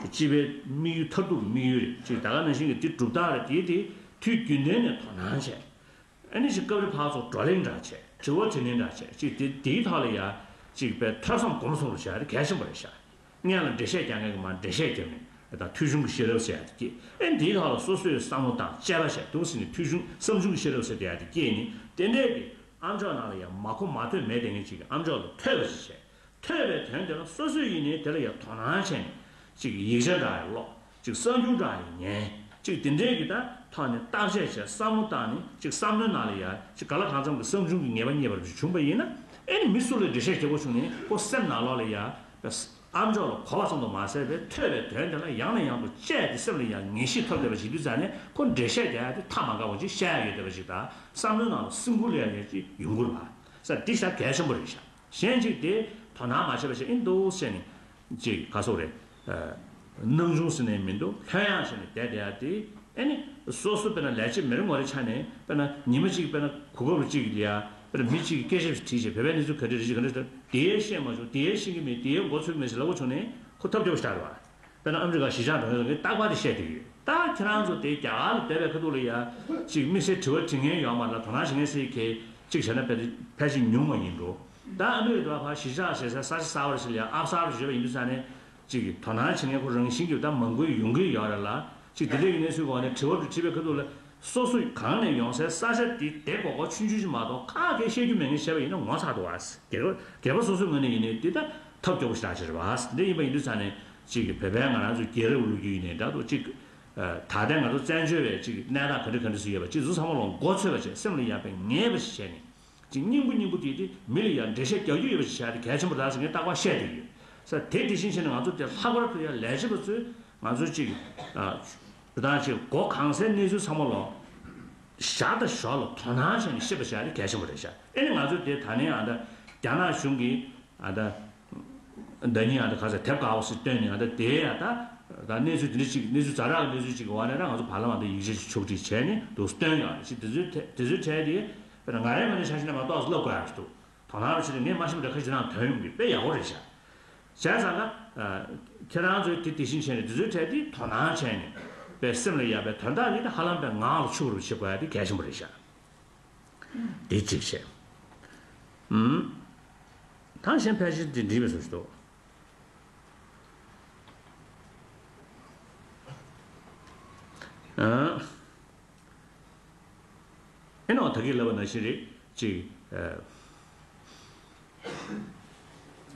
སྤྱི་པའི་དམིགས་ཡུལ་མཐར་ཐུག་གི་དམིགས་ཡུལ་རེད། ཅིག་ད་ག་ནང་བཞིན་གྱི་དེ་གྲུབ་རྟགས་རེད། དེ་དེ་དུས་རྒྱུན་ལྡན་ནས་དོ་སྣང་བྱས། ཨ་ནི་ཅིག་སྐབས་རེ་ཕར་ཚུར་བགྲོ་གླེང་འདྲ་བྱས། དྲི་བ་དྲིས་ལན་འདྲ་བྱས། ཅིག་དེ་དེའི་ཐོག་ལ་ཡ་ཅིག་པའི་ཐོས་བསམ་སྒོམ་གསུམ་རུ་བྱས་རེད། གལ་ཆེན་པོ་རེད་ཤག་སྔོན་ལ་འགྲེལ་བཤད་རྒྱག་མཁན་གྱི་མར་འགྲེལ་བཤད་རྒྱབ་ནས་ད་ཐོས་བྱུང་གི་ཤེས་རབ་ཟེར་ཡ་དེ་སྐྱེས། ཨེ་འདིའི་ཐོག་ལ་སོ་སོས་བསམ་བློ་བཏང་དཔྱད་པ་བྱས་འདུག་ཟེར་ནས་ཐོས་བྱུང་བསམ་བྱུང་གི་ཤེས་རབ་ཟེར་དེ་ཡ་དེ་སྐྱེས་ནས་དེ་འདྲས་ཀྱི་ཨ་མཆོག་ནང་ལ་ཡང་མ་གོ་མ་ཐོས་མེད་དེ་ངས་ཅིག་ཨ་མཆོག་ལ་ཐོས་པ་ཞིག་བྱས། ཐོས་པའི་དོན་དེ་ལ་སོ་སོས་ཡིན་ནའི་དེ་ལ་ཡང་དོ་སྣང་བྱས་ནས་ཅིག་ཡིག་ཆ་འདྲ་ཡང་ཀློག་ཅིག་གསར་འགྱུར་འདྲ་ཡང་ཉན། ཅིག་དེ་འདྲས་ཀྱི་ད་ཐོག་ནས་བརྟག་དཔྱད་བྱས་བསམ་བློ་བཏང་ནས་ཅིག་བསམ་བློའི་ནང་ལ་ཡ་ཅིག་ག་ལ་གང་འཚམ་གྱི་བསམ་བྱུང་གི་ངེས་པ་རྙེད་པ་བྱུང་བ་ཡིན་ན་ཨེ་ནི་མི་སུ་ལ་འགྲེལ་བཤད་རྒྱག་དགོས་བྱུང་ནས་ཁོ་སེམས་ནང་ལོགས་ལ་ཡ་ཨ་མཆོག་ལ་གོ་བ་ཙམ་དུ་མ་ཟད་པའི་ཐོས་པའི་དོན་དེ་ལ་ཡང་ནས་ཡང་དུ་དཔྱད་དེ་སེམས་ལ་ཡང་ངེས་ཤེས་ཐོབ་བསྡད་པ་ཞིག་དུས་ཙང་ནས་ཁོ་འགྲེལ་བཤད་རྒྱག་ཡ་དེ་མཐའ་མ་འགག་པ་ཅིག་བཤད་ཡ་ཡོད་བསྡད་པ་ཞིག་དང་བསམ་བློའི་ནང་ལ་སེམས་ཁུར་སླེབས་ཡ་ཅིག་ཡོང་གི་རེད་བ། ས་འདི་ཤ་གལ་ཆེན་པོ་རེད་ཤག་གཞན་གཅིག་དེ་དོ་སྣང་མ་བྱས་པ་ཞིག་ཨིན་འདུག་ཟེར་ནས་ཅིག་ག་སོག་རེད། སྣང་ཆུང་ཟེར་ནས་མི་འདུག་ལྷོད་ཡངས་ཟེར་ནས་བསྡད་བསྡད་ཡ་དེ་ཨེ་ནི་སོ་སོ་དཔེར་ན་ལས་བྱེད་མི་རེ་ངོ་རེ་ཆ་ནས་དཔེར་ན་ཉི་མ་གཅིག་དཔེར་ན་གོ་སྐབས་རུ་གཅིག་ལ་ཡ་དཔེར་ན་མི་གཅིག་གིས་སྐད་ཆ་ཞིག་དྲིས་བྱས་བོད་པའི་གནས་ཚུལ་ག་འདྲ་རེད་ཅིག་ག་འདྲ་ཟེར་དེ་ཤེས་མ་བྱུང་དེ་ཤེས་ཀྱི་མེད་དེ་མགོ་ཚོས་ཀྱི་མེད་ཟེར་ལབ་དགོས་བྱུང་ནས་ཁོ་ཐབས་སྐྱོ་པོ་ཞིག་རེད་བ། དཔེར་ན་ཨ་མི་རི་ཀ་གཞིས་ཆགས་འགྲོ་མཁན་ཚོ་གིས་རྟག་པར་དེ་བཤད་བསྡད་ཀྱི་ཡོད། ད་ཁྱེད་རང་ཚོ་དེ་རྒྱ་གར་ལ་བསྡད་པའི་ཁ་ཐུག་ལ་ཡ་ཅིག་དམིགས་བསལ་དྲི་བ་དྲི་མཁན་ཡོད་མ་རེད་ལ་དོ་སྣང་བྱེད་མཁན་ཟེར་གྱི་ཅིག་བྱས་ན་ཕལ་ཕལ་ཆེར་ཉུང་བ་ཡིན་འགྲོ། ད་ཨ་མི་རི་ཀ་ཕར་གཞིས་ཆགས་ཟེར་ས་ས་ཆ་གསར་པ་ཞིག་ལ་ཡ་ཨབ་གསར་པ་ཞིག་ཡོད་པ་ཡིན་དུས་ཙང་ནས་ཅིག་དོ་སྣང་བྱེད་མཁན་ཁོ་རང་བཞིན་གྱིས་ད་མང་པོ་ཡོང་གི་ཡོད་རེད་ལ་ཅིག་དེ་འདྲ་ཡིན་ནའི་ཚུལ་གོང་ནས་དྲི་བ་དྲི་བའི་ཁ་ཐུག་ལ། སོ་སོ་གང་ནས་ཡོང་སའི་ས་ཆ་དེ་དེ་གོ་གོ་ཆུང་ཆུང་ཞིག་མ་གཏོགས་ཁ་སྐད་བཤད་རྒྱུ་མེད་མཁན་བྱས་པ་ཡིན་ན་ངོ་ཚ་འདུག་ཨ། སྒེར་སྒེར་པ་སོ་སོའི་ངོས་ནས་ཡིན་ནའི་འདི་ལྟ་ཐབས་སྐྱོ་པོ་ཞེ་དྲག་ཅིག་རེད་བ། འདི་ཡིན་པ་ཡིན་དུས་ཙང་ནས་ཅིག་གི་བོད་པའི་ང་རང་ཚོའི་རྒྱལ་རབས་ལོ་རྒྱུས་ཡིན་ནའི་འདྲ་འདུག་ཅིག་ད་ལྟའི་ང་ཚོ་བཙན་བྱོལ་བའི་ཅིག་གནས་སྟངས་ག་འདྲ་ག་འདྲ་ཞིག་ཡོད་པ་ཅིག་ཚོ་ཚང་མ་ལ་མགོ་ཚོས་པ་བྱས་སེམས་ལ་ཡག་པའི་ངེས་པ་ཞིག་བྱས་ནས། ཅིག་སྙིང་པོ་སྙིང་པོ་དེ་དེ་མི་ལ་ཡང་འགྲེལ་བཤད་རྒྱག་རྒྱུ་ཡོད་པ་ཞིག་བྱས་ཏེ་གལ་ཆེན་པོ་རེད་ཟེར་ངས་རྟག་པར་བཤད་བསྡད་ཡོད། ས་དེ་དེ་བཞིན་བྱས་ནས་ང་ཚོ་དེ་ལྷག་པར་དུ་ཡང་ལས་བྱེད་པ་ཚོས་ང་ཚོ་ཅིག་ཨ་དང་ཅིག་མགོ་གང་སའི་གནས་ཚུལ་ཚང་མ་ལོ། ཞར་དང་ཞོར་ལ་དོ་སྣང་བྱས་ནས་ཤེས་པ་བྱས་ཏེ་གལ་ཆེན་པོ་རེད་ཤག་ཨེ་ནི་ང་ཚོས་དེ་ད་ནས་ཨ་ད་རྒྱ་ནག་གཞུང་གིས་ཨ་ད་ཟླ་ཉིན་ཨ་ད་ག་ཚོད་དེབ་དཀར་པོ་ཞིག་བཏོན་ནས་ཨ་ད་དེ་ཡ་ད་ད་གནས་ཚུལ་དེ་འདྲ་ཅིག་གནས་ཚུལ་ཛ་དྲག་གི་གནས་ཚུལ་ཅིག་གི་འོག་ནས་ད་ང་ཚོ་བར་ལམ་ཨ་ད་ཡིག་ཆ་ཅིག་ཕྱོགས་སྒྲིག་བྱས་ནས་འདུག་བཏོན་ཡོད་རེད་ཅིག་དེ་ཚོའི་དེ་ཚོའི་གྲས་དེ་དཔེར་ན་ང་རའི་ངོས་ནས་ཆ་བཞག་ན་མ་གཏོགས་ལབ་དགོས་ཡ་རེད་འདུག་དོ་སྣང་རུ་བྱས་ནས་ངས་མ་ཤེས་པ་འདྲ་ཁ་ཅིག་རང་ཐོན་ཡོང་གི་དཔེ་ཡག་པོ་རེད་ཤག་བྱས་ཙང་ཀ། ཁྱེད་རང་ཚོས་དེ་དེ་བཞིན་བྱས་ནས་དེ་ཚོའི་གྲས་དེ་དོ་སྣང་བྱས་ནས་དཔེ་སེམས་ལ་ཡག་པའི་དོན་དག་ཡིན་ན་ཧ་ལམ་པའི་ངག་ལ་ཆུད་པར་བྱེད་དགོས་ཡ་དེ་གལ་ཆེན་པོ་རེད་ཤག་དེ་གཅིག་བྱས། ཨུམ། ད་གཞན་ཕལ་ཆེར་དེ་འགྲིག་པའི་བཟོ་ཞིག་འདུག་ཨ། ཨེ་ནོ་ད་གིན་ལབ་པ་ནང་བཞིན་རེད་ཅིག་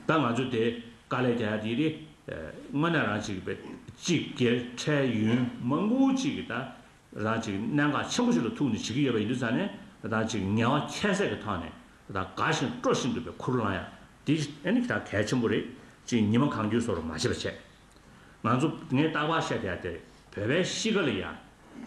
ད་ང་ཚོ་དེ་དཀའ་ལས་རྒྱག་ཡ་དེ་རེད། དངོས་གནས་རང་ཅིག་པའི་གཅིག་སྒེར་ཁྲལ་ཡུན་མང་པོ་ཅིག་གི་ད་རང་ཅིག་གནད་འགག་ཆེན་པོ་ཞིག་ལ་ཐུག་ནས་བྱེད་ཀྱི་ཡོད་པ་ཡིན་དུས་ཙང་ནས་ད་ཅིག་ངལ་བ་ཁྱད་བསད་ཀྱི་ཐོག་ནས་ད་དགའ་ཞིང་སྤྲོ་བཞིན་དུ་པའི་ཁུར་བླངས་ཡ་དེ་ཨེ་ནི་ད་གལ་ཆེན་པོ་རེད། ཅིག་ཉི་མ་གང་འཁྱོལ་བཟོ་འདྲ་མ་བྱེད་པ་བྱས། ང་ཚོ་ངས་རྟག་པར་བཤད་བསྡད་ཡ་དེ་རེད། བོད་པའི་གཤིས་ཀ་ལ་ཡ།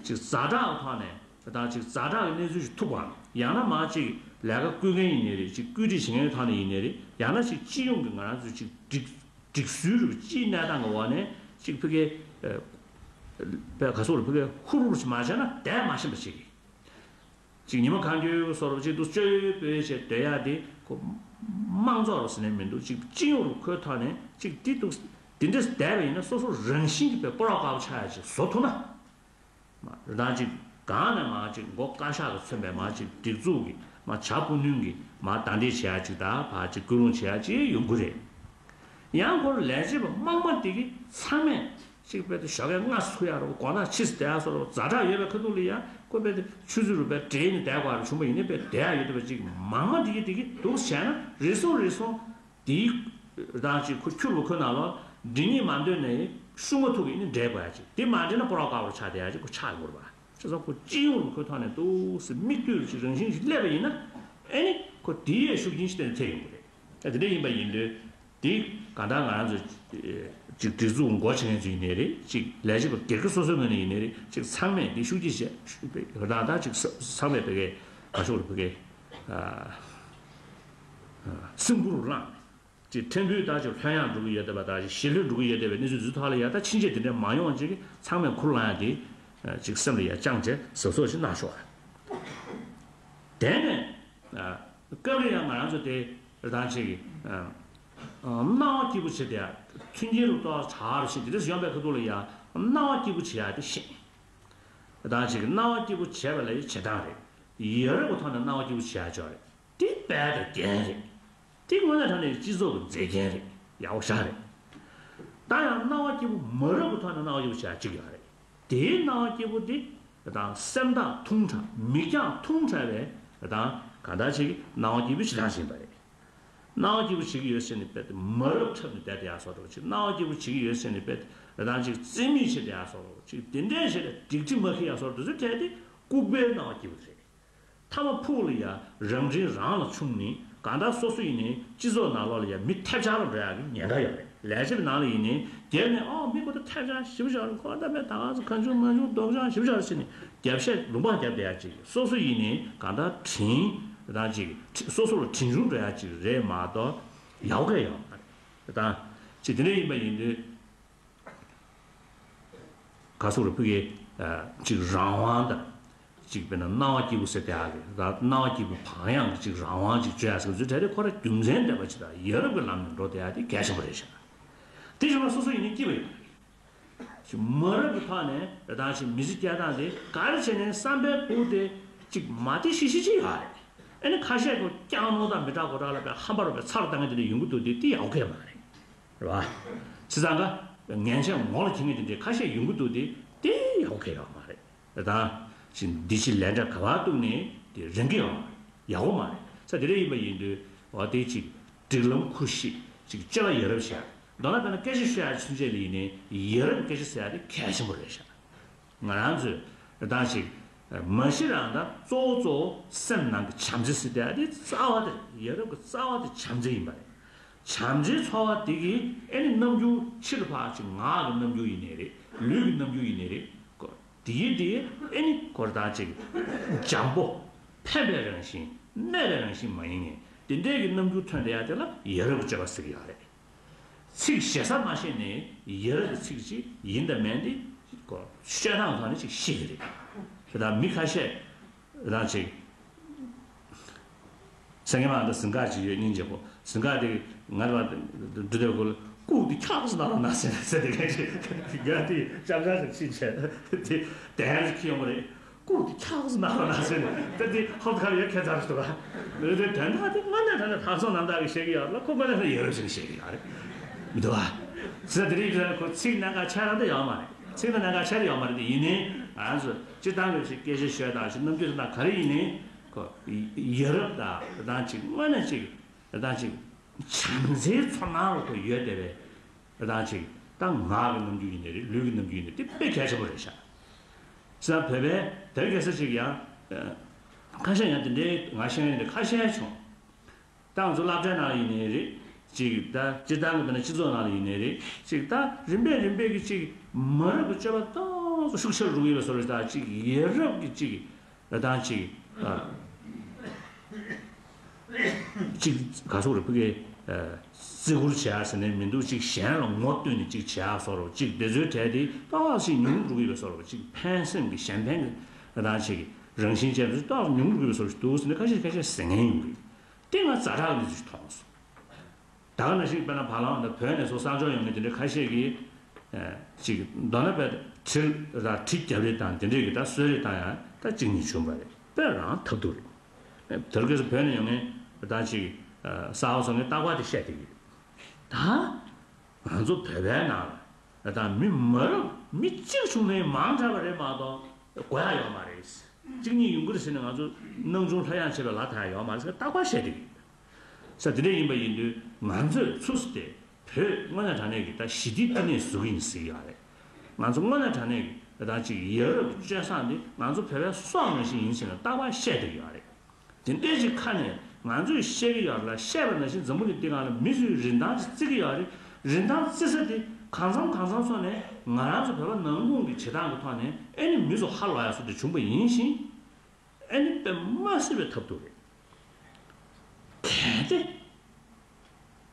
ཅིག་ཛ་དྲག་གི་ཐོག་ནས་དང་ཅིག་ཛ་དྲག་གི་གནས་ཚུལ་ཞིག་ཐུག་པའམ་ཡང་ན་མར་ཅིག་ལས་ཀ་བསྐུལ་མཁན་ཡིན་ནའི་རེད་ཅིག་བཀོད་སྒྲིག་བྱེད་མཁན་ཐོག་ནས་ཡིན་ནའི་རེད་ཡང་ན་ཅིག་སྤྱི་ཡོངས་ཀྱི་ང་རང་ཚོའི་ཅིག་སྒྲིག་སྒྲིག་སྲོལ་རེད་སྤྱིའི་གནས་སྟངས་ཀྱི་འོག་ནས་ཅིག་ཕ་གི་པའི་ག་སོག་རེད་ཕ་གི་ཧུར་ཧུར་ཞིག་མ་བྱས་ན་བསྡད་མ་ཤེས་པ་ཞིག་གི་ཅིག་ཉི་མ་གང་འཁྱོལ་བཟོ་འདྲ་ཅིག་འདུག་སྤྱོད་ཡོད་སྤོས་ཡོད་བྱས་སྡོད་ཡག་དེ་ཁོ་དམངས་གཙོ་རུ་ཟེར་ནས་མི་འདུག་ཅིག་སྤྱི་ཡོངས་རུ་ཁོའི་ཐོག་ནས་ཅིག་འདི་འདུག་འདི་འདྲས་བསྡད་པ་ཡིན་ན་སོ་སོ་རང་བཞིན་གྱིས་པའི་སྤོ་རོག་དཀར་པོ་ཆགས་ཡག་ཅིག་བཟོ་ཐུབ་ན། མ་རེད་དང་ཅིག་གང་ནས་མ་ཅིག་མགོ་བཀའ་ཤག་གིས་མཚོན་པའི་མ་ཅིག་སྒྲིག་འཛུགས་ཀྱི་མ་བྱ་སྤུ་ནུས་ཀྱི་མ་བདའ་འདེད་བྱེད་ཡག་ཅིག་དང་ཕ་ཅིག་སྐུལ་སློང་བྱེད་ཡག་ཅིག་ཡོང་གི་རེད། ཡང་ཁོར་ལས་བྱེད་པ་དམངས་མ་དེ་གི་ཚང་མས་ཅིག་དཔེ་དེ་ཞོགས་ཀས་སྔ་སུ་ཡག་རོ་དགོང་དག་ཕྱི་སུ་བསྡད་ཡག་སོགས་རོ་ཛ་དྲག་ཡོད་པའི་ཁ་ཐུག་ལ་ཡ་ཁོ་དཔེ་དེ་ཆུ་ཚོད་རུ་དཔེ་བྲེལ་ནས་བསྡད་དགོས་རོ་བྱུང་བ་ཡིན་ན་དཔེ་བསྡད་ཡག་ཡོད་དུས་ཅིག་མང་མ་དེ་གི་དེ་གི་འདུག་བྱས་ན་རེ་ཟུང་རེ་ཟུང་དེའི་རང་ཅིག་ཁོ་ཁྱུར་བ་ཁོ་ནང་ལོ་འདི་གཉིས་མ་འདོད་ནས་ཤུགས་མ་ཐུག་གི་ནི་འདྲེས་དགོས་ཡག་ཅིག་དེ་མ་འདྲེས་ན་སྤོ་རོག་དཀར་པོ་ཆགས་བསྡད་ཡག་ཅིག་ཁོ་ཆགས་ཡོང་གི་རེད་པ། བྱས་ཙང་ཁོ་སྤྱི་ཡོངས་ལ་ཁོའི་ཐོག་ནས་འདུག་སེ་མིག་ལྟོས་ཅིག་རང་བཞིན་ཞིག་སླེབས་པ་ཡིན་ན་ཨེ་ནི་ཁོ་དེའི་ཡས་ཤུགས་རྐྱེན་ཞིག་གཏན་ནས་ཐེབས་ཡོང་གི་རེད། ཨ་དེ་འདྲ་ཡིན་པ་ཡིན་དུས་དེ་གང་ལྟར་ང་རང་ཚོ་ཅིག་སྒྲིག་འཛུགས་འགོ་བྱེད་མཁན་ཚོ་ཡིན་ནའི་རེད་ཅིག་ལས་བྱེད་པ་སྒེར་གྱི་སོ་སོའི་ངོས་ནས་ཡིན་ནའི་རེད་ཅིག་ཚང་མས་དེ་ཤུགས་རྐྱེན་བཞེས་རང་དག་ཅིག་ཚང་མས་བོད་སྐད་ག་ཤོག་རུ་བོད་སྐད་སེམས་ཁུར་བླངས། ཅིག་ཕྲན་བུ་ད་ཅིག་ལྷོད་ཡངས་འགྲོ་གི་ཡོད་བསྡད་པ་དང་ཞི་ལྷོད་འགྲོ་གི་ཡོད་བསྡད་པའི་གནས་ཚུལ་འདི་ཚོའི་ཐོག་ལ་ཡ་ད་ཕྱིན་ཆད་དེ་འདྲ་མ་ཡོང་ཅིག་ཚང་མས་ཁུར་བླངས་ཡ་དེ་ཅིག་སེམས་ལ་ཡ་བཅངས་བྱས་གཟབ་གཟབ་ཞིག་གནང་ཤོག་དེ་ནས་སྐབས་རེ་ཡང་ང་རང་ཚོ་དེ་རེ་དང་ཅིག་སྣང་བ་སྐྱིད་པོ་བྱེད་བསྡད་ཡ་མཐུན་རྐྱེན་རུ་གཏོགས་བྱ་བ་རུ་ཕྱིན་དེ་འདྲ་ཡོང་པའི་ཁ་ཐུག་ལ་ཡ་སྣང་བ་སྐྱིད་པོ་བྱེད་ཡ་དེ་ཤེས། རེ་དང་ཅིག་སྣང་བ་སྐྱིད་པོ་བྱེད་པ་ལ་ཡ་བྱེད་སྟངས་རེད། ཡ་རབས་ཀྱི་ཐོག་ནས་སྣང་བ་སྐྱིད་པོ་བྱེད་ཡ་ཅིག་རེད། དེ་དཔལ་དང་རྒྱན་རེད། དེ་དངོས་གནས་དྲང་གནས་སྤྱི་ཚོགས་ཀྱི་མཛེས་རྒྱན་རེད། ཡག་པོ་ཞེ་དྲག་རེད། ད་ཡང་སྣང་བ་སྐྱིད་པོ་མ་རབས་ཀྱི་ཐོག་ནས་སྣང་བ་སྐྱིད་པོ་བྱེད་ཡ་གཅིག་ཡོད་རེད། དེའི་སྣང་བ་སྐྱིད་པོ་དེ་དང་སེམས་ཐག་ཐུང་དྲགས་མིག་རྒྱང་ཐུང་དྲགས་པའི་དང་གང་ལྟར་ཅིག་སྣང་བ་སྐྱིད་པོ་ཞེ་དྲག་ཞིག་ཡིན་པ་རེད། སྣང་བ་སྐྱིད་པོ་བྱེད་ཀྱི་ཡོད་ཟེར་ནས་དཔེ་དེ་མ་རབས་འཁྲབ་ནས་བསྡད་དེ་ཡག་སོགས་འདྲ་བོ་ཅིག་སྣང་བ་སྐྱིད་པོ་བྱེད་ཀྱི་ཡོད་ཟེར་ནས་དཔེ་དེ་དང་ཅིག་རྩིས་མེད་བྱེད་དེ་ཡག་སོགས་འདྲ་བོ་ཅིག་དེ་འདྲས་བྱས་ནས་སྒྲིག་ཁྲིམས་མ་འཁྱེར་ཡག་སོགས་འདྲ་ཚོ་གྲས་དེ་ལྐུགས་པའི་སྣང་བ་སྐྱིད་པོ་རེད། མཐའ་མ་ཕུགས་ལ་ཡ་རང་དྲིན་རང་ལ་ཕྱུང་ནས་གང་ལྟར་སོ་སོ་ཡིན་ནའི་སྤྱི་ཚོགས་ནང་ལོགས་ལ་ཡ་མི་ཐལ་ཆ་རུ་འགྲོ་ཡག་གི་ཉེན་ཁ་ཡོད་རེད། ལས་བྱེད་པའི་ནང་ལ་ཡིན་ནའི་སྒེར་ནས་ཨོ་མི་ཁོ་ད་ཐལ་ཆ་ཞེ་པོ་ཅིག་ཡོད་རེད། ཁོ་ད་མེད་ད་ག་ཚོད་གང་བྱུང་མང་བྱུང་ལྡོག་ཆ་ཞེ་པོ་ཅིག་ཡོད་རེད་ཟེར་ནས་རྒྱབ་བཤད་ལུང་པ་རྒྱབ་བསྡད་ཡག་ཅིག་སོ་སོ་ཡིན་ནའི་གང་ལྟར་དྲིན་རང་ཅིག་སོ་སོ་ལ་དྲིན་ཆུང་འགྲོ་ཡག་ཅིག་རེད་མ་གཏོགས་ཡག་པོ་གང་ཡང་ཡོད་མ་རེད། ད་ཅིག་དེ་འདྲ་ཡིན་པ་ཡིན་དུས། ག་སོགས་རུ་ཕུག་གི་ཅིག་རང་དབང་དང་ཅིག་དཔེར་ན་སྣང་བ་སྐྱིད་པོ་ཟེར་བསྡད་ཡག་གི་ད་སྣང་བ་སྐྱིད་པོ་བག་ཡངས་ཀྱི་ཅིག་རང་དབང་ཅིག་སྤྱོད་ཡག་ཟེར་ཚུལ་གྲས་དེ་ཁོ་རང་རྒྱུ་མཚན་ལྡན་པ་ཅིག་དང་ཡ་རབས་ཀྱི་ལམ་ནས་འགྲོ་བསྡད་ཡག་དེ་གལ་ཆེན་པོ་རེད་ཤག་དེ་བྱུང་ན་སོ་སོ་ཡིན་ནའི་སྐྱིད་པ་ཡོད་རེད། ཅིག་མ་རབས་ཀྱི་ཐོག་ནས་རེ་དང་ཞིག་མི་ཚེ་སྐྱེལ་སྟངས་དེ་ག་རེ་བྱས་ནས་བསམ་པའི་བུ་དེ་ཅིག་མ་བདེ་ཤི་ཤི་ཅིག་ཡོད་རེད། ཨ་ནི་ཁ་ཤས་ཀྱིས་སྐྱག་རྫུན་དང་མི་འདྲ་གོ་འདྲ་ལ་བའི་ཧམ་པ་རུ་བའི་ཚ་རུ་བཏང་མཁན་དེ་འདྲ་ཡོང་གི་འདུག་དེ་དེ་ཡག་པོ་གང་ཡང་མ་རེད། རེད་བ། བྱས་ཙང་ཀ་ངན་ཆད་ངོ་ལ་འཁྱེར་མཁན་དེ་འདྲའི་ཁ་ཤས་ཡོང་གི་འདུག་སྟེ་དེ་ཡག་པོ་གང་ཡང་མ་རེད། དེ་དང་ཅིག་འདི་ཕྱི་ལས་འབྲས་ག་པར་གཏུགས་ནས་དེ་རན་གི་ཡོད་མ་རེད། ཡག་པོ་མ་རེད། ས་དེ་འདྲ་ཡིན་པ་ཡིན་དུས་འོ་དེ་ཅིག་སྒྲིག་ལམ་ཁུར་ཤེས་ཅིག་སྤྱོད་པ་ཡ་རབས་བྱས། མདོར་ན་དཔེར་ན་སྐད་ཆ་ཤོད་ཡག་ཚུན་ཆད་ལ་ཡིན་ནའི་ཡ་རབས་སྐད་ཆ་ཟེར་ཡག་དེ་གལ་ཆེན་པོ་རེད་ཤག་ང་རང་ཚོས་རེ་དང་ཞིག་མ་གཞི་རང་ད་གཙོ་བོ་གཙོ་བོ་སེམས་ནང་གི་བྱམས་བརྩེ་ཟེར་དེ་ཨ་དེ་རྩ་བ་དེ་ཡ་རབས་ཀྱི་རྩ་བ་དེ་བྱམས་བརྩེ་ཡིན་པ་རེད། བྱམས་བརྩེའི་ཚོར་བ་དེ་གིས་ཨེ་ནི་རྣམ་འགྱུར་ཕྱི་ལ་ཕར་ཅིག་ངག་གི་རྣམ་འགྱུར་ཡིན་ནའི་རེད། ལུས་ཀྱི་རྣམ་འགྱུར་ཡིན་ནའི་རེད། ཀོ་ དེའི་དེ་ཨེ་ནི་ཁོ་རང་ཅིག་འཇམ་པོ། ཕན་པའི་རང་བཞིན། གནོད་པའི་རང་བཞིན་མ་ཡིན་ངེས་དེ་འདྲའི་གི་རྣམ་འགྱུར་ཐོན་བསྡད་ཡ་དེ་ལ་ཡ་རབས་ཀྱི་སྤྱོད་པ་ཟེར་གྱི་ཡོད་རེད། ཚིག་ཞེ་ས་མ་ཤེས་ནས་ཡ་རབས་ཀྱི་ཚིག་ཅིག་ཡིན་དང་མིན་དེ་ཁོ་ཤོད་སྟངས་ཐོག་ནས་ཅིག་ཤེས་ཀྱི་རེད། དེ་དང་མི་ཁ་ཤས་རང་ཅིག་སེང་གེ་མ་འདི་ཟིང་ག་ཅིག་ཡོད་སྙིང་རྗེ་པོ། ཟིང་ག་དེ་ང་ར་འདི་འདི་གོ་ལ་ལྐུགས་དེ་ཁྱག་ཙམ་ན་རོགས་གནང་ཟེར་ནས་ཟེར་དེ་ག་ཅིག་ག་དེ་ཅག་ག་ཟེར་ཕྱིན་བྱས་དེ་དེ་ཧན་ཟེར་ཁྱི་ཡོང་གི་རེད། ལྐུགས་དེ་ཁྱག་ཙམ་ན་རོགས་གནང་ཟེར་ནས་དེ་དེ་ཧོབ་ཁ་ལ་ཡོད་ཁྱད་མཚར་ཞིག་འདུག་ག། དེ་དོན་དག་དེ་དངོས་གནས་དྲང་གནས་ལྷག་བསམ་རྣམ་དག་གིས་བཤད་ཀྱི་ཡོད་ལ་ཁོ་དངོས་གནས་ཡོད་རེད་ཟེར་ནས་བཤད་ཀྱི་ཡོད་རེད། མི་འདུག་ག། ཟེར་དེ་རིང་ཁོ་ཚིག་གནད་འགག་ཆེ་རང་དེ་ཡོད་མ་རེད། ཚིག་ནི་གནད་འགག་ཆེ་རེ་ཡོད་མ་རེད་དེ་ཡིན་ནའི་ང་ཚོ་སྤྱིར་བཏང་གི་ཞིག་སྐད་ཆ་ཤོད་དང་ཞིག་རྣམ་འགྱུར་དང་ག་རེ་ཡིན་ནའི། ཁོ། ཡ་རབས་དང་རེ་དང་ཅིག་དངོས་གནས་ཅིག་རེ་དང་ཅིག་བྱམས་བརྩེའི་ཚོར་སྣང་ལ་ཁོ་ཡོད་བསྡད་པའི་རེ་དང་ཅིག་ད་ངག་གི་རྣམ་འགྱུར་ཡིན་ནའི་རེད། ལུས་ཀྱི་རྣམ་འགྱུར་ཡིན་ནའི་དེ་དཔེ་གལ་ཆེན་པོ་རེད་ཤག། བྱས་ཙང་བོད་པའི་དེར་གེ་སར་ཅིག་ཡང་ཁ་ཤས་ཡང་དེ་འདྲའི་ང་ཤེས་མཁན་དེ་འདྲ་ཁ་ཤས་བྱུང་། ད་ང་ཚོ་སློབ་གྲྭའི་ནང་ལ་ཡིན་ནའི་རེད། ཅིག་ད་སྤྱིར་བཏང་གི་བོད་ནང་སྤྱི་ཚོགས་ནང་ལ་ཡིན་ནའི་རེད། ཅིག་ད་རིམ་པས་རིམ་པས་ཀྱི་ཅིག་མ་རབས་ཀྱི་སྤྱོད་པ་ཏོག་ཙམ་ཤུགས་ཆེར་འགྲོ་གི་ཡོད་པའི་བཟོ་འདྲ་ཞིག་དང་ཅིག་ཡ་རབས་ཀྱི་ཅིག་ད་ཅིག་ཨ། ཅིག་ག་ཟེར་རེད་ཕ་གི་ཨ། བརྩི་བཀུར་བྱེད་ཡ་ཟེར་ནས་མི་འདུག་ཅིག་གཞན་ལ་ངོ་བསྟོད་ནས་ཅིག་བྱེད་ཡ་བཟོ་འདྲ་ཅིག་དེ་ཚོའི་གྲས་དེ་ཏོག་ཙམ་ཉུང་འགྲོ་གི་ཡོད་པའི་བཟོ་འདྲ་ཅིག་ཕན་སེམས་ཀྱི་གཞན་ཕན་གྱི་ད་ཅིག་རང་བཞིན་ཅན་དེ་ཏོག་ཙམ་ཉུང་འགྲོ་གི་ཡོད་པའི་བཟོ་འདྲ་ཞིག་འདུག་ཟེར་ནས་ཁ་ཤས་ཁ་ཤས་ཟེར་མཁན་ཡོང་གི། དེ་ང་ཛ་དྲག་གི་གནས་ཚུལ་ཞིག་མཐོང་སོང་། ད་ག་ནང་བཞིན་དཔེར་ན་བ་ལང་དང་བོད་ནས་ཚུར་གསར་འབྱོར་ཡོང་མཁན་དེ་འདྲའི་ཁ་ཤས་ཀྱིས། ཨ། ཅིག་མདོར་ན་དཔེ་གྲི་ལ་གྲི་རྒྱབ་རེས་དང་དེ་འདྲས་ཀྱི་ད་གསོད་རེས་བཏང་ཡང་ད་གཅིག་གཉིས་བྱུང་བ་རེད། དཔེ་རང་ཐབས་སྡུག་རེད། དེར་གལ་སྲིད་བོད་ནས་ཡོང་མཁན་ད་ཅིག་ཨ། གསར་པ་ཚོ་ངས་རྟག་པར་དེ་བཤད་བསྡད་ཀྱི་རེད། ད་ང་ཚོ་བོད་པའི་ནང་ལ་ད་མི་མ་རབས་མི་གཅིག་བྱུང་ནའི་མང་དྲགས་པ་རེད་མ་གཏོགས་དགོས་ཡ་ཡོད་མ་རེད། གཅིག་གཉིས་ཡོང་གི་རེད་ཟེར་ནས་ང་ཚོ་སྣང་ཆུང་ལྷོད་ཡངས་བྱེད་པའི་ལ་ད་ཡ་ཡོད་མ་རེད་ཟེར་རྟག་པར་བཤད་བསྡད་ཀྱི་རེད། ས་དེ་འདྲ་ཡིན་པ་ཡིན་དུས་ང་ཚོས་ཚུགས་སུ་དེ་བོད་དངོས་གནས་དྲང་གནས་ཀྱི་ད་ཞི་བདེའི་བསྟི་གནས་བཟོ་གི་ཡིན་ཟེར་གྱི་ཡོད་རེད། ང་ཚོ་དངོས་གནས་དྲང་གནས་ཀྱི་ད་ཅིག་ཡ་རབས་ཀྱི་སྤྱོད་བཟང་འདི་ང་ཚོ་བོད་པའི་སྲོག་ནང་བཞིན་ཡིན་ཟེར་ནས་རྟག་པར་བཤད་བསྡད་ཀྱི་ཡོད་རེད། དེ་འདྲའི་ཅིག་ཁ་ནས་ང་ཚོས་བཤད་ཀྱི་ཡོད་རེད་ལ་བཤད་པ་ནང་བཞིན་འཛམ་བུ་གླིང་འདི་སྒང་ལ་མི་ཚོས་རིན་ཐང་ཅིག་བརྩི་གི་ཡོད་རེད། རིན་ཐང་བརྩི་ས་དེ་གང་འཚམ་གང་འཚམ་སོང་ནས་ང་རང་ཚོ་བོད་པ་ནང་ཁུལ་གྱི་བྱེད་སྟངས་ཀྱི་ཐོག་ནས་ཨེ་ནི་མི་ཚོ་ཧ་ལོག་ཡ་བཟོ་འདྲ་བྱུང་པ་ཡིན་ཞིང་། ཨེ་ནི་དཔེ་མ་སྲིད་པའི་ཐབས་སྡུག་རེད། གལ་ཏེ།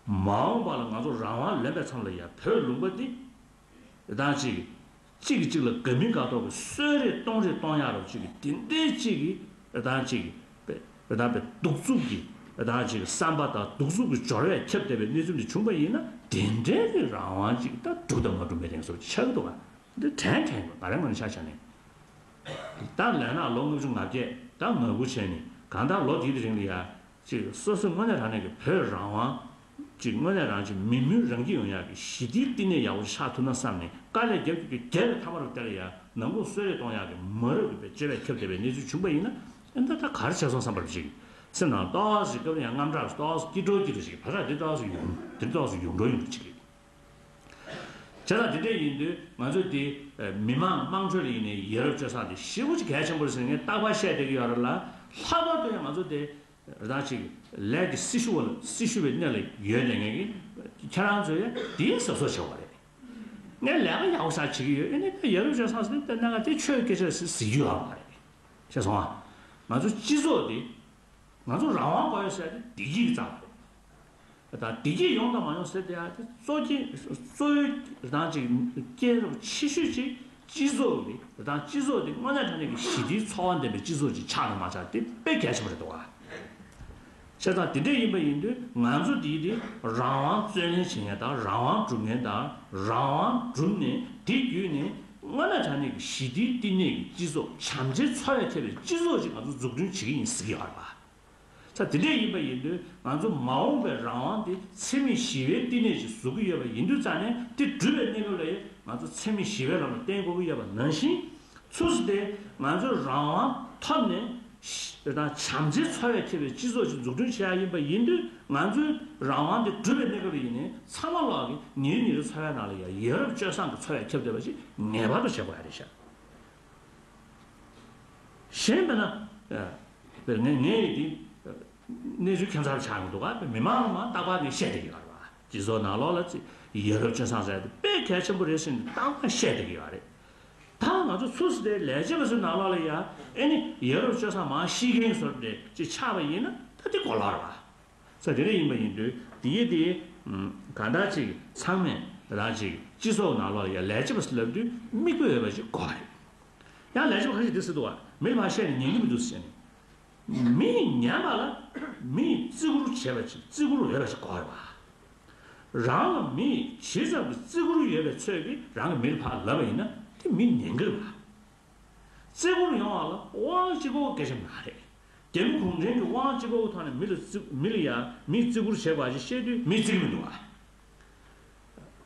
མ་འོངས་པ་ལ་ང་ཚོ་རང་དབང་ལེན་པའི་མཚམས་ལ་ཡ་བོད་ལུང་པ་འདི། རེ་དང་གཅིག་གིས་གཅིག་གིས་གཅིག་ལ་དགའ་མིན་དགའ་མདོག་གིས་གསོད་རེས་གཏོང་རེས་གཏོང་ཡག་རོགས་གཅིག་གིས་དེ་འདྲའི་གཅིག་གིས་རེ་དང་གཅིག་གིས་པའི་རེ་དང་པའི་གདུག་རྩུབ་ཀྱི་རེ་དང་གཅིག་གིས་བསམ་པ་དང་གདུག་རྩུབ་ཀྱི་སྦྱོར་བས་ཁྱབ་བསྡད་པའི་གནས་ཚུལ་འདི་བྱུང་པ་ཡིན་ན་དེ་འདྲའི་གི་རང་དབང་གཅིག་ད་འགྲུབ་དང་མ་འགྲུབ་མེད་དེ་ང་ཚོ་ཆགས་ཀྱི་འདུག་ག། འདི་དྲན་དྲན་ཡོད་ང་རང་ངོས་ནས་ཆ་བཞག་ནས། ད་ལས་ནག་ལོ་ལྔ་བཅུ་ང་བརྒྱད་ད་ང་དགུ་བྱས་ནས་གང་ལྟར་ལོ་འདིའི་རིང་ལ་ཡ། ཅིག་སོ་སོ་དངོས་གནས་དྲང་གནས་ཀྱི་བོད་རང་དབང་། ཅིག་དངོས་གནས་རང་ཅིག་མི་མུན་རང་སྐྱིད་ཡོང་ཡག་གི་ཞི་བདེའི་བསྟི་གནས་ཡག་པོ་ཆགས་ཐུབ་ན་བསམ་ནས་དཀའ་ལས་རྒྱབ་ཀྱི་རྒྱལ་བའི་ཐ་མ་རུ་དེ་ལ་ཡ་ནང་ཁུལ་གསོད་རེས་གཏོང་ཡག་གི་མ་རབས་ཀྱི་བའི་སྤྱོད་པས་ཁྱབ་བསྡད་པའི་གནས་ཚུལ་བྱུང་པ་ཡིན་ན་ཨེ་ད་ད་ག་རེ་བྱས་སོང་བསམ་པར་ཅིག་སེམས་ནང་ཏོག་ཙམ་སྐབས་ཡང་དངངས་སྐྲག་ཏོག་ཙམ་སྐྱིད་འགྲོ་སྐྱིད་འགྲོ་ཞིག་བར་ཐག་འདི་ཏོག་ཙམ་ཡོང་འདི་ཏོག་ཙམ་ཡོང་འགྲོ་ཡོང་འགྲོ་ཅིག་རེད། བྱས་ཙང་དེ་འདྲ་ཡིན་དུས་ང་ཚོས་དེ་མི་མང་དམངས་ཁྲོད་ལ་ཡིན་ནའི་ཡ་རབས་སྤྱོད་བཟང་དེ་ཞེ་པོ་ཅིག་གལ་ཆེན་པོ་རེད་ཟེར་ངས་རྟག་པར་བཤད་བསྡད་ཀྱི་ཡོད་རེད་ལ། ལྷག་པར་དུ་ཡང་ང་ཚོ་དེ་རེ་དང་ཅིག་ལས་ཀྱི་སྲི་ཞུ་བ་ལ་སྲི་ཞུ་བའི་གནས་ལ་ཡོད་བསྡད་མཁན་གྱི་ཁྱེད་རང་ཚོས་ཡང་དེའི་གཟབ་གཟབ་བྱེད་དགོས་རེད། ངས་ལས་ཀ་ཡག་པོ་ཞིག་བྱེད་ཀྱི་ཡོད། ཨ་ནི་ད་ཡ་རབས་སྤྱོད་བཟང་ཟེར་ནས་ད་གནད་འགག་དེ་ཆོས་སྐད་ཆ་ཟེར་ཟེར་རྒྱུ་ཡོད་མ་རེད། ཤེས་སོང་ཨ། ང་ཚོ་སྤྱི་ཚོགས་དེ་ང་ཚོ་རང་དབང་དགོས་ཡོད་ཟེར་ཡ་དེ་བདེ་སྐྱིད་ཀྱི་རྩ་བ་རེད། ད་བདེ་སྐྱིད་ཡོང་དང་མ་ཡོང་ཟེར་དེ་ཡང་དེ་གཙོ་རྐྱེན་གཙོ་བོའི་རང་ཅིག་རྐྱེན་རབ་ཆེ་ཤོས་ཅིག་སྤྱི་ཚོགས་ཀྱི་རང་སྤྱི་ཚོགས་དེ་དངོས་གནས་དྲང་གནས་ཀྱི་ཞི་བདེའི་འཚོ་བ་ལྡན་པའི་སྤྱི་ཚོགས་ཅིག་ཆགས་དང་མ་ཆགས་དེ་དཔེ་གལ་ཆེན་པོ་རེད་འདུག་ཨ། བྱས་ཙང་དེ་འདྲ་ཡིན་པ་ཡིན་དུས་ང་ཚོ་འདིའི་དེ་རང་དབང་རྩོད་ལེན་བྱེད་མཁན་དང་རང་དབང་སྒྲུབ་མཁན་དང་རང་དབང་བསྒྲུབས་ནས་དེ་བརྒྱུད་ནས་དངོས་གནས་དྲང་གནས་ཀྱི་ཞི་བདེའི་བསྟི་གནས་ཀྱི་སྤྱི་ཚོགས་བྱམས་བརྩེའི་འཚོ་བས་ཁྱབ་པའི་སྤྱི་ཚོགས་ཅིག་ང་ཚོ་འཛུགས་སྐྲུན་བྱེད་ཀྱི་ཡིན་ཟེར་གྱི་ཡོད་རེད་པ། ས་དེ་འདྲ་ཡིན་པ་ཡིན་དུས་ང་ཚོ་མ་འོངས་པའི་རང་དབང་དེ་འཚེ་མེད་ཞི་བའི་བསྟི་གནས་ཤིག་བཟོ་གི་ཡོད་པ་ཡིན་དུས་ཙང་ནས་དེ་སྒྲུབ་པའི་གནས་སྐབས་ལ་ཡང་ང་ཚོ་འཚེ་མེད་ཞི་བའི་ལམ་ལ་བརྟེན་དགོས་ཀྱི་ཡོད་པ་ནང་བཞིན་ཚུགས་སུ་དེ་ང་ཚོས་རང་དབང་ཐོབ་ནས་ཞི་དང་བྱམས་བརྩེའི་འཚོ་བས་ཁྱབ་པའི་སྤྱི་ཚོགས་ཤིག་འཛུགས་སྐྲུན་བྱེད་ཡ་ཡིན་པ་ཡིན་དུས་ང་ཚོའི་རང་དབང་དེ་སྒྲུབ་པའི་གནས་སྐབས་ལ་ཡིན་ནའི་ཚང་མ་ལོག་གི་ཉིན་རེ་ཉིན་རེ་འཚོ་བའི་ནང་ལ་ཡང་ཡ་རབས་སྤྱོད་བཟང་གི་འཚོ་བས་ཁྱབ་བསྡད་པ་ཞིག་ངེས་པར་དུ་བྱེད་དགོས་ཡ་རེད་ཤག། གཞན་དཔེར་ན། དཔེར་ངས་ངས་འདི། གནས་ཚུལ་ཁྱད་མཚར་ཆགས་ཀྱི་འདུག་ག། མི་མང་ལ་མ་རྟག་པར་ངས་བཤད་བསྡད་ཀྱི་ཡོད་རེད་བ། སྤྱི་ཚོགས་ནང་ལོགས་ལ་ཡ་རབས་སྤྱོད་བཟང་ཟེར་དེ་དཔེ་གལ་ཆེན་པོ་རེད་ཟེར་ནས་རྟག་པར་བཤད་བསྡད་ཀྱི་ཡོད་རེད། ད་ང་ཚོ་ཚུར་ཟེར་ཏེ་ལས་བྱེད་པ་ཚོའི་ནང་ལོགས་ལ་ཡ་ཨེ་ནི་ཡ་རབས་སྤྱོད་བཟང་མང་ཤེས་མཁན་བཟོ་འདྲ་ཅིག་ཆགས་པ་ཡིན་ན་ད་དེ་གོ་ལོག་རེད་པ། ས་དེ་འདྲ་ཡིན་པ་ཡིན་དུས་དེ་ཡི་དེ་གང་ལྟར་ཅིག་ཚང་མས་རང་ཅིག་སྤྱི་ཚོགས་ནང་ལོགས་ལ་ཡ་ལས་བྱེད་པ་ལབ་དུས་མིག་དཔེ་ཡོད་པ་ཅིག་དགོས་པ་རེད། ཡང་ལས་བྱེད་པ་ཁ་ཤས་དེ་ཟེར་འདུག་པ། མི་ལ་ཕར་བཤད་ནས་ཉན་གི་མི་འདུག་ཟེར་ནས། མི་ཉན་པ་ལ་མིས་བརྩི་བཀུར་བྱེད་པ་ཅིག་བརྩི་བཀུར་ཡོད་པ་ཅིག་དགོས་རེད་པ། རང་ལ་མིས་ཇི་ཙམ་གྱི་བརྩི་བཀུར་ཡོད་པའི་ཚོད་ཀྱིས་རང་གི་མི་ལ་ཕར་ལབ་པ་ཡིན་ན་དེ་མི་ཉན་གི་རེད་པ། བརྩི་བཀུར་ཡོང་བ་ལ་དབང་གཅིག་པོ་སྐད་ཆ་མ་རེད། རྒྱ་མི་གུང་ཁྲན་གྱི་དབང་གཅིག་པོ་ཐོག་ནས་མི་ལ་བརྩི་མི་ལ་ཡ་མིས་བརྩི་བཀུར་བྱེད་དགོས་ཅེས་བཤད་དུས་མིས་བརྩི་གི་མི་འདུག་པ།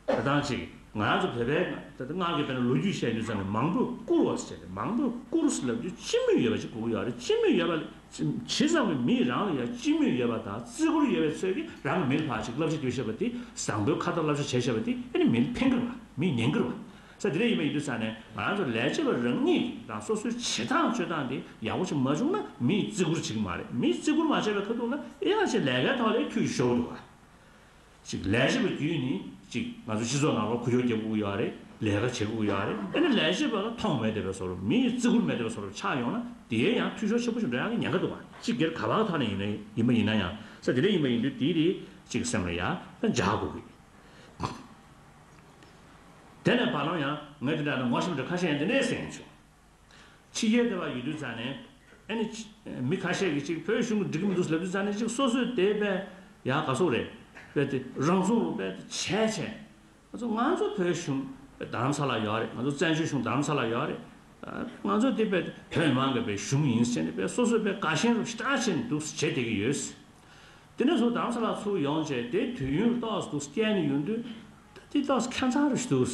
ད་ཐེངས་ཅིག་ང་རང་ཚོ་བོད་པའི་ད་ལྟ་སྔར་གྱི་དཔེར་ན་ལོ་རྒྱུས་བཤད་དུས་ཙམ་ནས་མང་པོས་བཀུར་བ་ཟེར་ཏེ་མང་པོས་བཀུར་ཟེར་ལབ་དུས་སྤྱི་མོས་ཡོད་པ་ཅིག་དགོས་ཀྱི་ཡོད་རེད། སྤྱི་མོས་ཡོད་པ་ལ་ཇི་ཙམ་གྱི་མིས་རང་ལ་ཡང་སྤྱི་མོས་ཡོད་པ་དང་བརྩི་བཀུར་ཡོད་པའི་ཚོད་ཀྱིས་རང་གི་མི་ལ་ཕར་ཅིག་བསླབ་བྱ་བསྒྱུར་བཞག་པ་དེ་བཟང་པོའི་ཁ་ཏ་བསླབ་བྱ་བྱས་བཞག་པ་དེ་ཨ་ནི་མི་ལ་ཕན་གྱི་རེད་པ། མིས་ཉན་གྱི་རེད་པ། ས་དེ་འདྲ་ཡིན་པ་ཡིན་དུས་ཙང་ནས་ང་རང་ཚོ་ལས་བྱེད་པ་རང་ཉིད་ཀྱིས་རང་སོ་སོའི་བྱེད་སྟངས་སྤྱོད་སྟངས་དེ་ཡག་པོ་ཞིག་མ་བྱུང་ན་མིས་བརྩི་བཀུར་བྱེད་ཀྱི་མ་རེད། མིས་བརྩི་བཀུར་མ་བྱས་པའི་ཁ་ཐུག་ལ་ཨེ་ཡང་ཅིག་ལས་ཀའི་ཐོག་ལ་འཐུས་ཤོར་འདུག་པ། ཅིག་ལས་བྱེད་པ་བརྒྱུད་ནས་ཅིག་ང་ཚོ་སྤྱི་ཚོགས་ནང་ལ་ཁུ་བྱུག་རྒྱབ་དགོས་ཀྱི་ཡོད་རེད། ལས་ཀ་བྱེད་དགོས་ཀྱི་ཡོད་རེད། ཨ་ནི་ལས་བྱེད་པ་ལ་མཐོང་མེད་བསྡད་པའི་བཟོ་འདྲ་མིས་བརྩི་བཀུར་མེད་བསྡད་པའི་བཟོ་འདྲ་ཆགས་ཡོང་ན་དེའི་ཡང་འཐུས་ཤོར་ཆེན་པོ་ཞིག་འགྲོ་ཡག་གི་ཉེན་ཁ་འདུག་པ། སྤྱི་སྒེར་ག་པར་ཐོག་ནས་ཡིན་ན་ཡིན་པ་ཡིན་ན་ཡང་ས་དེ་འདྲ་ཡིན་པ་ཡིན་དུས་དེའི་རིགས་ཅིག་སེམས་ལ་ཡ་ད་འཇགས་དགོས་ཀྱི། དེ་ནས་བར་ལམ་ཡང་ངས་དེ་འདྲ་ངོ་ཤེས་མི་འདྲ་ཁ་ཤས་ཡང་དེ་འདྲས་ཟེར་མཁན་བྱུང་། ཕྱི་རྒྱལ་དེ་བ་ཡོད་དུས་ཙང་ནས་ཨ་ནི་མི་ཁ་ཤས་ཀྱིས་ཅིག་བོད་གཞུང་གི་འགྲིག་གི་མི་འདུག་ལབ་དུས་ཙང་ནས་ཅིག་སོ་སོས་དེ་པས་ཡ་ག་སོག་རེད་པས་དེ་རང་སྲུང་རུ་པས་དེ་བྱས་བྱས། ང་ཚོ་ང་ཚོ་བོད་གཞུང་རྡ་རམ་ས་ལ་ཡོད་རེད། ང་ཚོ་བཙན་བྱོལ་གཞུང་རྡ་རམ་ས་ལ་ཡོད་རེད། ང་ཚོ་དེ་པས་བོད་མི་མང་གི་པས་གཞུང་ཡིན་ཟེར་ནས་པས་སོ་སོས་པས་དགའ་ཞེན་རུ་ཞེ་དྲག་བྱས་ནས་འདུག་བྱེད་བསྡད་ཀྱི་ཡོད། དེ་ནས་བཟུང་རྡ་རམ་ས་ལ་ཚུར་ཡོང་བྱས་དེ་དུས་ཡུན་ཏོག་ཙམ་འདུག་བསྐྱལ་ནས་ཡོང་དུས་ད་དེ་ཏོག་ཙམ་ཁྱད་མཚར་རུ་ཞིག་འདུག་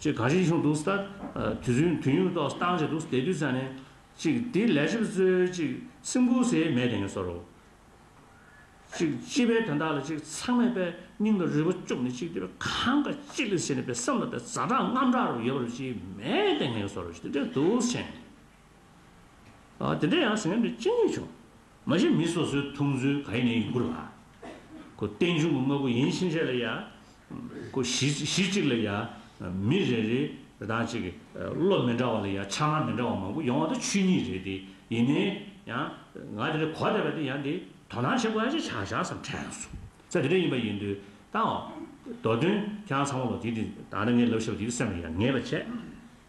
ཅེས་གང་ཞིག་བྱུང་འདུག་ད་དུས་ཚོད་དུས་ཡུན་ཏོག་ཙམ་བཏང་བྱས་འདུག་བསྡད་དུས་ཙང་ནས་ཅིག་དེ་ལས་བྱེད་པ་ཚོའི་ཅིག་སེམས་ཁུར་ཟེར་མེད་དེ་ངས་བཟོ་རོགས། ཅིག་སྤྱི་པའི་དོན་དག་ལ་ཅིག་ཚང་མས་པས་སྙིང་ལ་རུས་པ་བཅུག་ནས་ཅིག་དེ་པས་གང་ག་ཅི་ལས་ཟེར་ནས་པས་བསམ་ལ་པས་ཛ་དྲག་དངངས་སྐྲག་རུ་ཡོད་པ་རུ་ཅིག་མེད་དེ་ངས་བཟོ་རོགས་ཅིག་དེ་འདྲ་འདུག་ཟེར། ཨ་དེ་འདྲ་ཡང་ཟེར་མཁན་དེ་ཅི་ནས་བྱུང་། མ་གཞི་མི་སོ་སོའི་མཐོང་ཚུལ་ག་ཡིན་ནའི་ཡིན་དགོས་རེད་པ། ཁོ་རྟེན་འབྱུང་གི་དངོས་པོ་ཡིན་ཕྱིན་ཆད་ལ་ཡ། ཁོ་གཞི་གཞི་གཅིག་ལ་ཡ། མི་རེ་རེ་རེ་དང་གཅིག་གི་བློ་མི་འདྲ་བ་ལ་ཡ་ཆགས་སྣང་མི་འདྲ་བ་མང་པོ་ཡོང་བ་དེ་ཆོས་ཉིད་རེད་དེ། ཡིན་ནའི་ཡང་ང་དེ་འདྲ་གོ་བསྡད་པ་དེ་ཡང་དེ་དོ་སྣང་བྱེད་དགོས་ཡ་ཅིག་ཆགས་ཤག་བསམ་དྲན་སོང་། ས་དེ་འདྲ་ཡིན་པ་ཡིན་དུས་ད་འོ། མདོ་དོན་ཁྱེད་རང་ཚང་མ་ལོ་དེ་དེ་ད་ནི་ངས་ལབ་བཞག་པ་དེ་སེམས་ལ་ཡ་ངེས་པ་བྱས།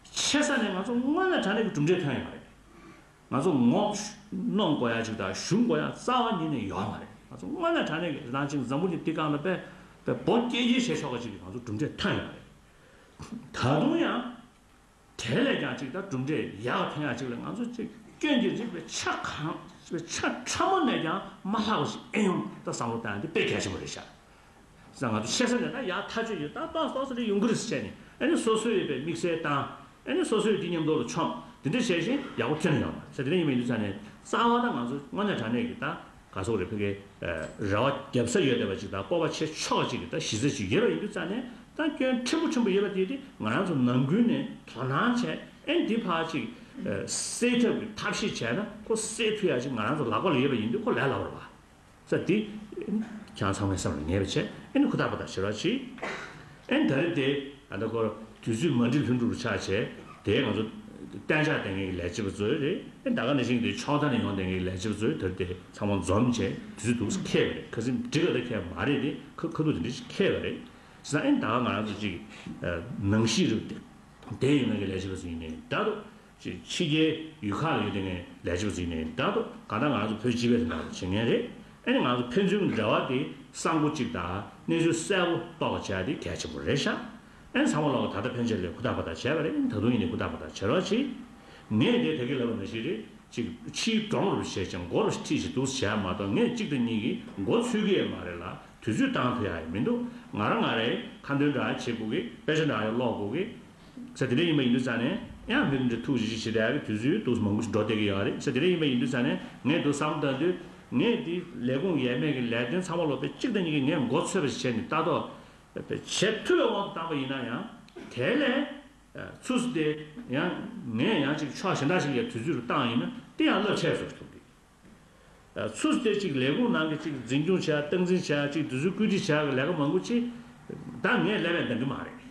ཆེ་ས་ནས་ང་ཚོ་དངོས་གནས་དྲང་གནས་ཀྱི་གྲུབ་འབྲས་ཐོན་ཡོད་རེད། ང་ཚོ་ངོ་གནོང་དགོས་ཡ་ཅིག་དང་ཞུམ་དགོས་ཡ་རྩ་བ་ཉིད་ནས་ཡོད་མ་རེད། ང་ཚོ་དངོས་གནས་དྲང་གནས་ཀྱི་རང་ཅིག་འཛམ་བུ་གླིང་འདི་སྒང་ལ་དཔེ་དཔེ་བོད་སྐད་ཡིག་བྱེད་ཆོག་པ་ཅིག་གི་ང་ཚོ་གྲུབ་འབྲས་ཐོན་ཡོད་རེད། ད་དུང་ཡང་དེ་ལས་ཀྱང་ཅིག་ད་གྲུབ་འབྲས་ཡག་ཐོན་ཡ་ཅིག་ལ་ང་ཚོ་ཅིག་སྐྱོན་གྱི་རིགས་པའི་ཆ་གང་ཆ་ཕྲ་མོ་ནས་ཀྱང་མ་ལྷག་པ་ཞིག་ཨེ་ཡོང་ད་བསམ་བློ་བཏང་ཡ་འདི་དཔེ་གལ་ཆེན་པོ་རེད་ཤག་ཟེར། ང་ཚོ་ཤེས་ས་ནས་ད་ཡག་ཐག་ཆོད་ཡོད་ད་ཏོག་ཙམ་ཏོག་ཙམ་རེ་ཡོང་གི་རེད་ཟེར་བྱས་ནས་ཨ་ནི་སོ་སོའི་ཡོད་པའི་དམིགས་བསལ་བཏང་ཨ་ནི་སོ་སོའི་འདི་མཉམ་དུ་ལ་མཆོང་འདི་འདྲ་བྱས་ཤིང་ཡག་པོ་ཐོན་ཡོང་བ་ཟེར། དེ་འདྲ་ཡིན་པ་ཡིན་དུས་ཙང་ནས་རྩ་བ་ད་ང་ཚོ་དངོས་གནས་དྲང་གནས་ཀྱི་ད་ག་ཚོད་རེད་ཕ་གི་རེ་བ་རྒྱབ་ས་ཡོད་བསྡད་པ་ཅིག་དང་སྤོབས་པ་བྱེད་ཆོག་པ་ཅིག་གི་ད་གཞི་རྩ་ཅིག་ཡོད་པ་ཡིན་དུས་ཙང་ནས་ད་སྐྱོན་ཕྲན་བུ་ཕྲན་བུ་ཡོད་པ་དེ་དེ་ང་རང་ཚོ་ནང་ཁུལ་ནས་དོ་སྣང་བྱས་ཨ་ནི་འདི་ཕར་ཅིག་སེལ་ཐབས་ཀྱི་ཐབས་ཤེས་བྱས་ན་ཁོ་སེལ་ཐུབ་ཡ་ཅིག་ང་རང་ཚོ་ལག་པ་ལ་ཡོད་པ་ཡིན་དུས་ཁོ་ལས་སླ་བོ་རེད་བ། ས་འདི་ཁྱེད་རང་ཚང་མའི་སེམས་ལ་ངེས་པ་བྱས་ཨ་ནི་ཧུར་ཐག་པ་ཐག་བྱེད་རོགས་གྱིས། ཨ་ནི་ད་རེས་དེ་ཨ་ད་ཁོ་དུས་ཚོད་མ་འགྲིག་ལྷུན་གྲུབ་རུ་ཆགས་བྱས་དེ་ང་ཚོ་གཏན་འཇགས་བསྡད་མཁན་གྱི་ལས་བྱེད་པ་ཚོ་རེད། ཨ་ད་ག་ནང་བཞིན་དེ་ཕྱོགས་མཐའ་ནས་ཡོང་བསྡད་མཁན་གྱི་ལས་བྱེད་པ་ཚོ་ད་རེས་དེ་ཚང་མ་འཛོམས་བྱས་དུས་ཚོད་འདུག་སེ་འཁེལ་བ་རེད། ཁ་སང་འགྲིག་ག་ད་འཁེལ་བ་མ་རེད་དེ་ཁ་ཁ་ཐུག་དེ་འདྲ་ཞིག་འཁེལ་བ་རེད། བྱས་ཙང་ཨ་ནི་ད་ག་ང་རང་ཚོ་ཅིག་ནང་བཞིན་རུ་དེ་དེ་ཡོད་མཁན་གྱི་ལས་བྱེད་པ་ཚོ་ཡིན་ནའི་འདྲ་འདུག་ཕྱི་རྒྱལ་ཡུལ་ཁག་ལ་ཡོད་དེ་ངའི་ལས་བྱེད་པ་ཚོ་ཡིན་ནའི་འདྲ་འདུག་གང་ལྟར་ང་ཚོ་བོད་སྤྱི་པའི་ལས་ནང་བྱེད་མཁན་རེད། ཨ་ནི་ང་ཚོ་ཕན་ཚུན་འབྲེལ་བ་དེ་གསང་པོ་གཅིག་དང་གནས་ཚུལ་གསལ་པོ་རྟོགས་པ་བྱ་དེ་གལ་ཆེན་པོ་རེད་ཤག་ཨ་ནི་ཚང་མ་ལོག་ད་ལྟ་ཕན་ཆད་ལས་ཧུར་ཐག་པ་ཐག་བྱས་པ་རེད། ཨ་ནི་ད་དུང་ཡིན་ནའི་ཧུར་ཐག་པ་ཐག་བྱེད་རོགས་གྱིས། ངས་དེ་ད་གིན་ལབ་པ་ནང་བཞིན་རེད། ཅིག་ཕྱིའི་གྲོང་རུ་བྱས་ཅིང་མགོ་རུ་ཁྲིད་ཅིག་འདུག་བྱས་མ་གཏོགས་ངས་གཅིག་དང་གཉིས་ཀྱིས་མགོ་ཚོས་ཀྱི་ཡོད་མ་རེད་ལ་དུས་ཚོད་བཏང་ཐུབ་ཡ་ཡང་མི་འདུག་ང་རང་ང་རེ་ཁ་འདོན་འདྲ་བྱེད་དགོས་ཀྱི་དཔེ་ཆ་འདྲ་ཡང་ཀློག་དགོས་ཀྱི། ས་དེ་འདྲ་ཡིན་པ་ཡིན་དུས་ཙང་ནས་ཡང་མི་འདི་ཐུགས་རྗེ་ཆེ་ཞེས་བསྡད་ཡག་གི་དུས་ཚོད་འདུག་མང་པོ་ཞིག་འགྲོ་བསྡད་ཀྱི་ཡོད་རེད། ས་དེ་འདྲ་ཡིན་པ་ཡིན་དུས་ཙང་ནས་ངས་འདུག་བསམ་བཏང་དུས་ངས་འདི་ལས་ཁུངས་ཡས་མས་ཀྱི་ལས་དོན་ཚང་མ་ལོག་པའི་གཅིག་དང་གཉིས་ཀྱི་ངས་མགོ་ཚོས་པ་ཞིག་བྱས་ནས་ལྟ་རྟོག་བྱེད་ཐུབ་པའི་དབང་དུ་བཏང་པ་ཡིན་ན་ཡང་དེ་ལས་ཚུགས་སུ་དེ་ཡང་ངས་ཡང་ཅིག་ཕྱོགས་གཞན་དག་ཞིག་ལ་དུས་ཚོད་རུ་བཏང་ཡིན་ན་དེ་ཡང་རླབས་ཆེ་བཟོ་ཐུབ་ཀྱི། ཚུར་དེ་གཅིག་ལས་ཁུངས་ནང་གི་གཅིག་འཛིན་སྐྱོང་བྱ་སྟངས་འཛིན་བྱ་གཅིག་དུས་ཚོད་བཀོད་སྒྲིག་བྱ་གི་ལས་ཀ་མང་པོ་ཅིག་ད་ངས་ལས་པའི་འདང་གི་མ་རེད།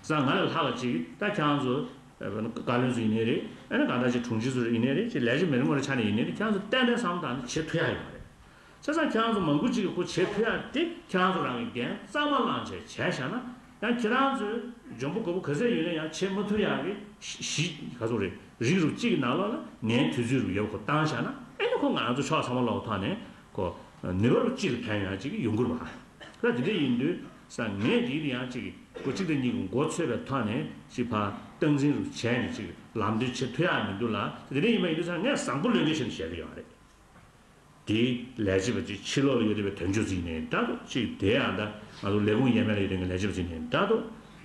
ས་ང་ལས་ལྷག་པ་ཅིག་ད་ཁྱེད་རང་ཚོ་ བཀའ་བློན་ཚོ་ཡིན་ནའི་རེད། ཨ་ནི་གང་ལྟར་ཅིག་དྲུང་ཆེ་ཚོ་ཡིན་ནའི་རེད། ཅིག་ལས་བྱེད་མི་རེ་ངོ་རེ་ཆ་ནས་ཡིན་ནའི་རེད། ཁྱེད་རང་ཚོ་ཏན་ཏན་བསམ་བློ་བཏང་ནས་བྱེད་ཐུབ་ཡ་ཡོད་རེད། བྱས་ཙང་ཁྱེད་རང་ཚོ་མང་པོ་ཅིག་གིས་ཁོ་བྱེད་ཐུབ་ཡ་དེ་ཁྱེད་རང་ཚོ་རང་གི་འགན་གཙང་མ་བླངས་བྱས་བྱས་བཞག་ན། ཡང་ཁྱེད་རང་ཚོའི་འཇོན་པོ་རྒོད་པོ་ག་ཚད་ཡོད་ན་ཡང་བྱེད་མ་ཐུབ་ཡག་གི་གཞི་གཞི་ག་ཚོད་རེད། རིགས་རུ་གཅིག་གི་ནང་ལོགས་ལ་ངའི་དུས་ཚོད་རུ་ཡོད་པ་ཁོ་བཏང་བཞག་ན། ཨེ་ནི་ཁོ་ང་ཚོ་ཕྱོགས་ཚང་མ་ལོག་ཐོག་ནས་ཁོ་ནུས་པ་རུ་གཅིག་ལ་ཕན་ཡོང་ཡག་ཅིག་ཡོང་གི་རེད་པ། ད་དེ་འདྲ་ཡིན་དུས་ས་ངས་དེའི་ཡང་ཅིག་སྒོ་གཅིག་དང་གཉིས་ཀྱི་མགོ་ཚོས་པའི་ཐོག་ནས་ཅིག་ཕར་སྟངས་འཛིན་རུ་བྱས་ནས་ཅིག་ལམ་སྟོན་བྱེད་ཐུབ་ཡག་མི་འདུག་ལ། དེ་འདྲ་ཡིན་པ་ཡིན་དུས་ས་ངས་བཟང་པོ་ལོན་གྱི་བྱས་ནས་བཤད་ཀྱི་ཡོད་རེད། དེའི་ལས་བྱེད་པ་ཅིག་ཕྱི་ལོགས་ལ་ཡོད་བསྡད་པའི་དོན་གཅོད་ཅིག་ཡིན་ནའི་འདྲ་འདུག་ཅིག་དེ་ཡང་ད་ང་ཚོ་ལས་ཁུངས་ཡས་མས་ལ་ཡོད་བསྡད་མཁན་ལས་བྱེད་པ་ཅིག་ཡིན་ནའི་འདྲ་འདུག་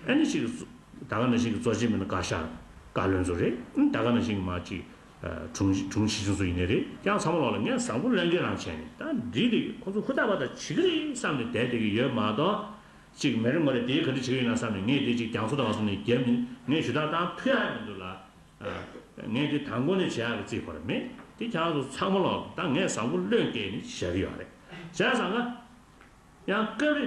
ཨ་ནི་ཅིག་ད་ག་ནང་བཞིན་གྱི་གཙོ་ཆེ་མི་སྣ་བཀའ་ཤག་བཀའ་བློན་ཚོ་རེད། ད་ག་ནང་བཞིན་གྱི་མ་ཅིག་དྲུང་དྲུང་ཆེ་ཆུང་ཚོ་ཡིན་ནའི་རེད། ཀྱང་ཚང་མ་ལོག་ལ་ངས་བཟང་པོ་ལོན་གྱི་རང་བྱས་ནས་ད་འགྲིག་འགྲིག་ཁོ་ཚོ་ཧུར་ཐག་པ་ད་བྱེད་ཀྱི་རེད་བསམ་ནས་བསྡད་བསྡད་ཀྱི་ཡོད་མ་གཏོགས། ཅིག་མི་རེ་ངོ་རེ་དེའི་ག་འདྲ་བྱེད་ཀྱི་ཡོད་ན་བསམ་ནས་ངས་དེ་ཅིག་རྒྱང་མཚོ་དང་བ་སོང་ནས་རྒྱབ་ནས་ངས་ཞུ་དག་བཏང་ཐུབ་ཡག་མི་འདུག་ལ། ངས་དེ་དང་པོ་ནས་བྱེད་ཡག་གི་རྩིས་ཁོ་ར་མེད། དེ་ཁྱེད་རང་ཚོ་ཚང་མ་ལོག་ད་ངས་བཟང་པོ་བློས་བཀལ་ནས་བྱས་ཀྱི་ཡོད་རེད། བྱས་ཙང་ང་ཡང་སྐབས་རེ་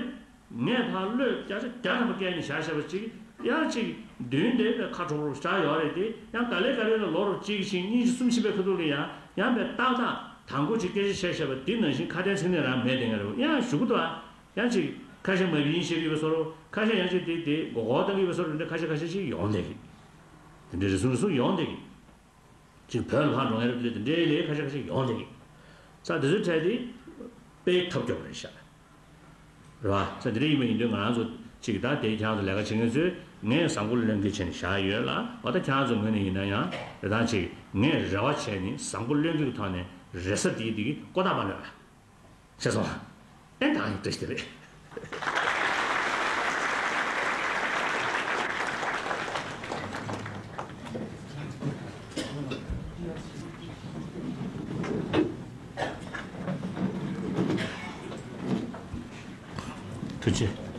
ངས་ཕར་བློས་བརྒྱ་ཆ་བརྒྱ་ཐམ་པ་བཀལ་ནས་བཞག་བཞག་པ་ཅིག་ཡང་ཅིག་མདུན་དེ་ཁ་དྲོ་པོ་བཞག་ཡོད་རེད། དེ་ཡང་ག་ལེ་ག་ལེ་ལ་ལོ་རུ་གཅིག་ཕྱིན་གཉིས་ཕྱིན་གསུམ་ཕྱིན་པའི་ཁ་ཐུག་ལ་ཡང་ཡང་པའི་ཏག་ཏག་དང་པོ་ཅིག་སྐད་ཆ་བཤད་བཞག་པ་དེ་ནང་བཞིན་ཁ་དན་ཚིག་གནས་རང་མེད་དེ་ང་རེད། ཡང་ཞུ་གི་འདུག་ཨ། ཡང་ཅིག་ཁ་ཤས་མ་བིན་བཤད་ཀྱི་ཡོད་པའི་བཟོ་འདྲ། ཁ་ཤས་ཡང་ཅིག་དེ་དེ་མགོ་སྐོར་བཏང་གི་ཡོད་པའི་བཟོ་འདྲ། འདི་ཁ་ཤས་ཁ་ཤས་ཅིག་ཡོང་བསྡད་ཀྱི། དེ་འདྲའི་རེ་ཟུང་རེ་ཟུང་ཡོང་བསྡད་ཀྱི། ཅིག་བོད་ལ་ཕར་འགྲོ་མཁན་རེད་དེ་འདྲའི་ལས་ཁ་ཤས་ཁ་ཤས་ཡོང་བསྡད་ཀྱི། ས་དེ་ཚོའི་གྲས་དེ་དཔེ་ཐབས་སྐྱོ་པོ་རེད་ཤག་རེད་པ། ས་དེ་འདྲ་ཡིན་པ་ཡིན་དུས་ང་རང་ཚོ་ཅིག་ད་དེ་ཁྱེད་རང་ཚོ་ལས་ཀ་བྱེད་མཁན་ཚོས་ངས་བཟང་པོ་ལོན་གྱི་བྱས་ནས་བཞག་ཡོད་ལ། འོ་ད་ཁྱེད་རང་ཚོ་ངོས་ནས་ཡིན་ན་ཡང་རེ་ཐང་ཅིག་ངས་རེ་བ་བྱས་ནས་བཟང་པོ་ལོན་གྱི་གི་ཐོག་ནས་རེ་ས་དེའི་དེ་གི་ཀོ་ད་མ་ལོན་ལ། ཤེས་སོང་། ཨེ་ད་ཡིན་བཀྲ་ཤིས་བདེ་ལེགས། ཐུགས་རྗེ་ཆེ།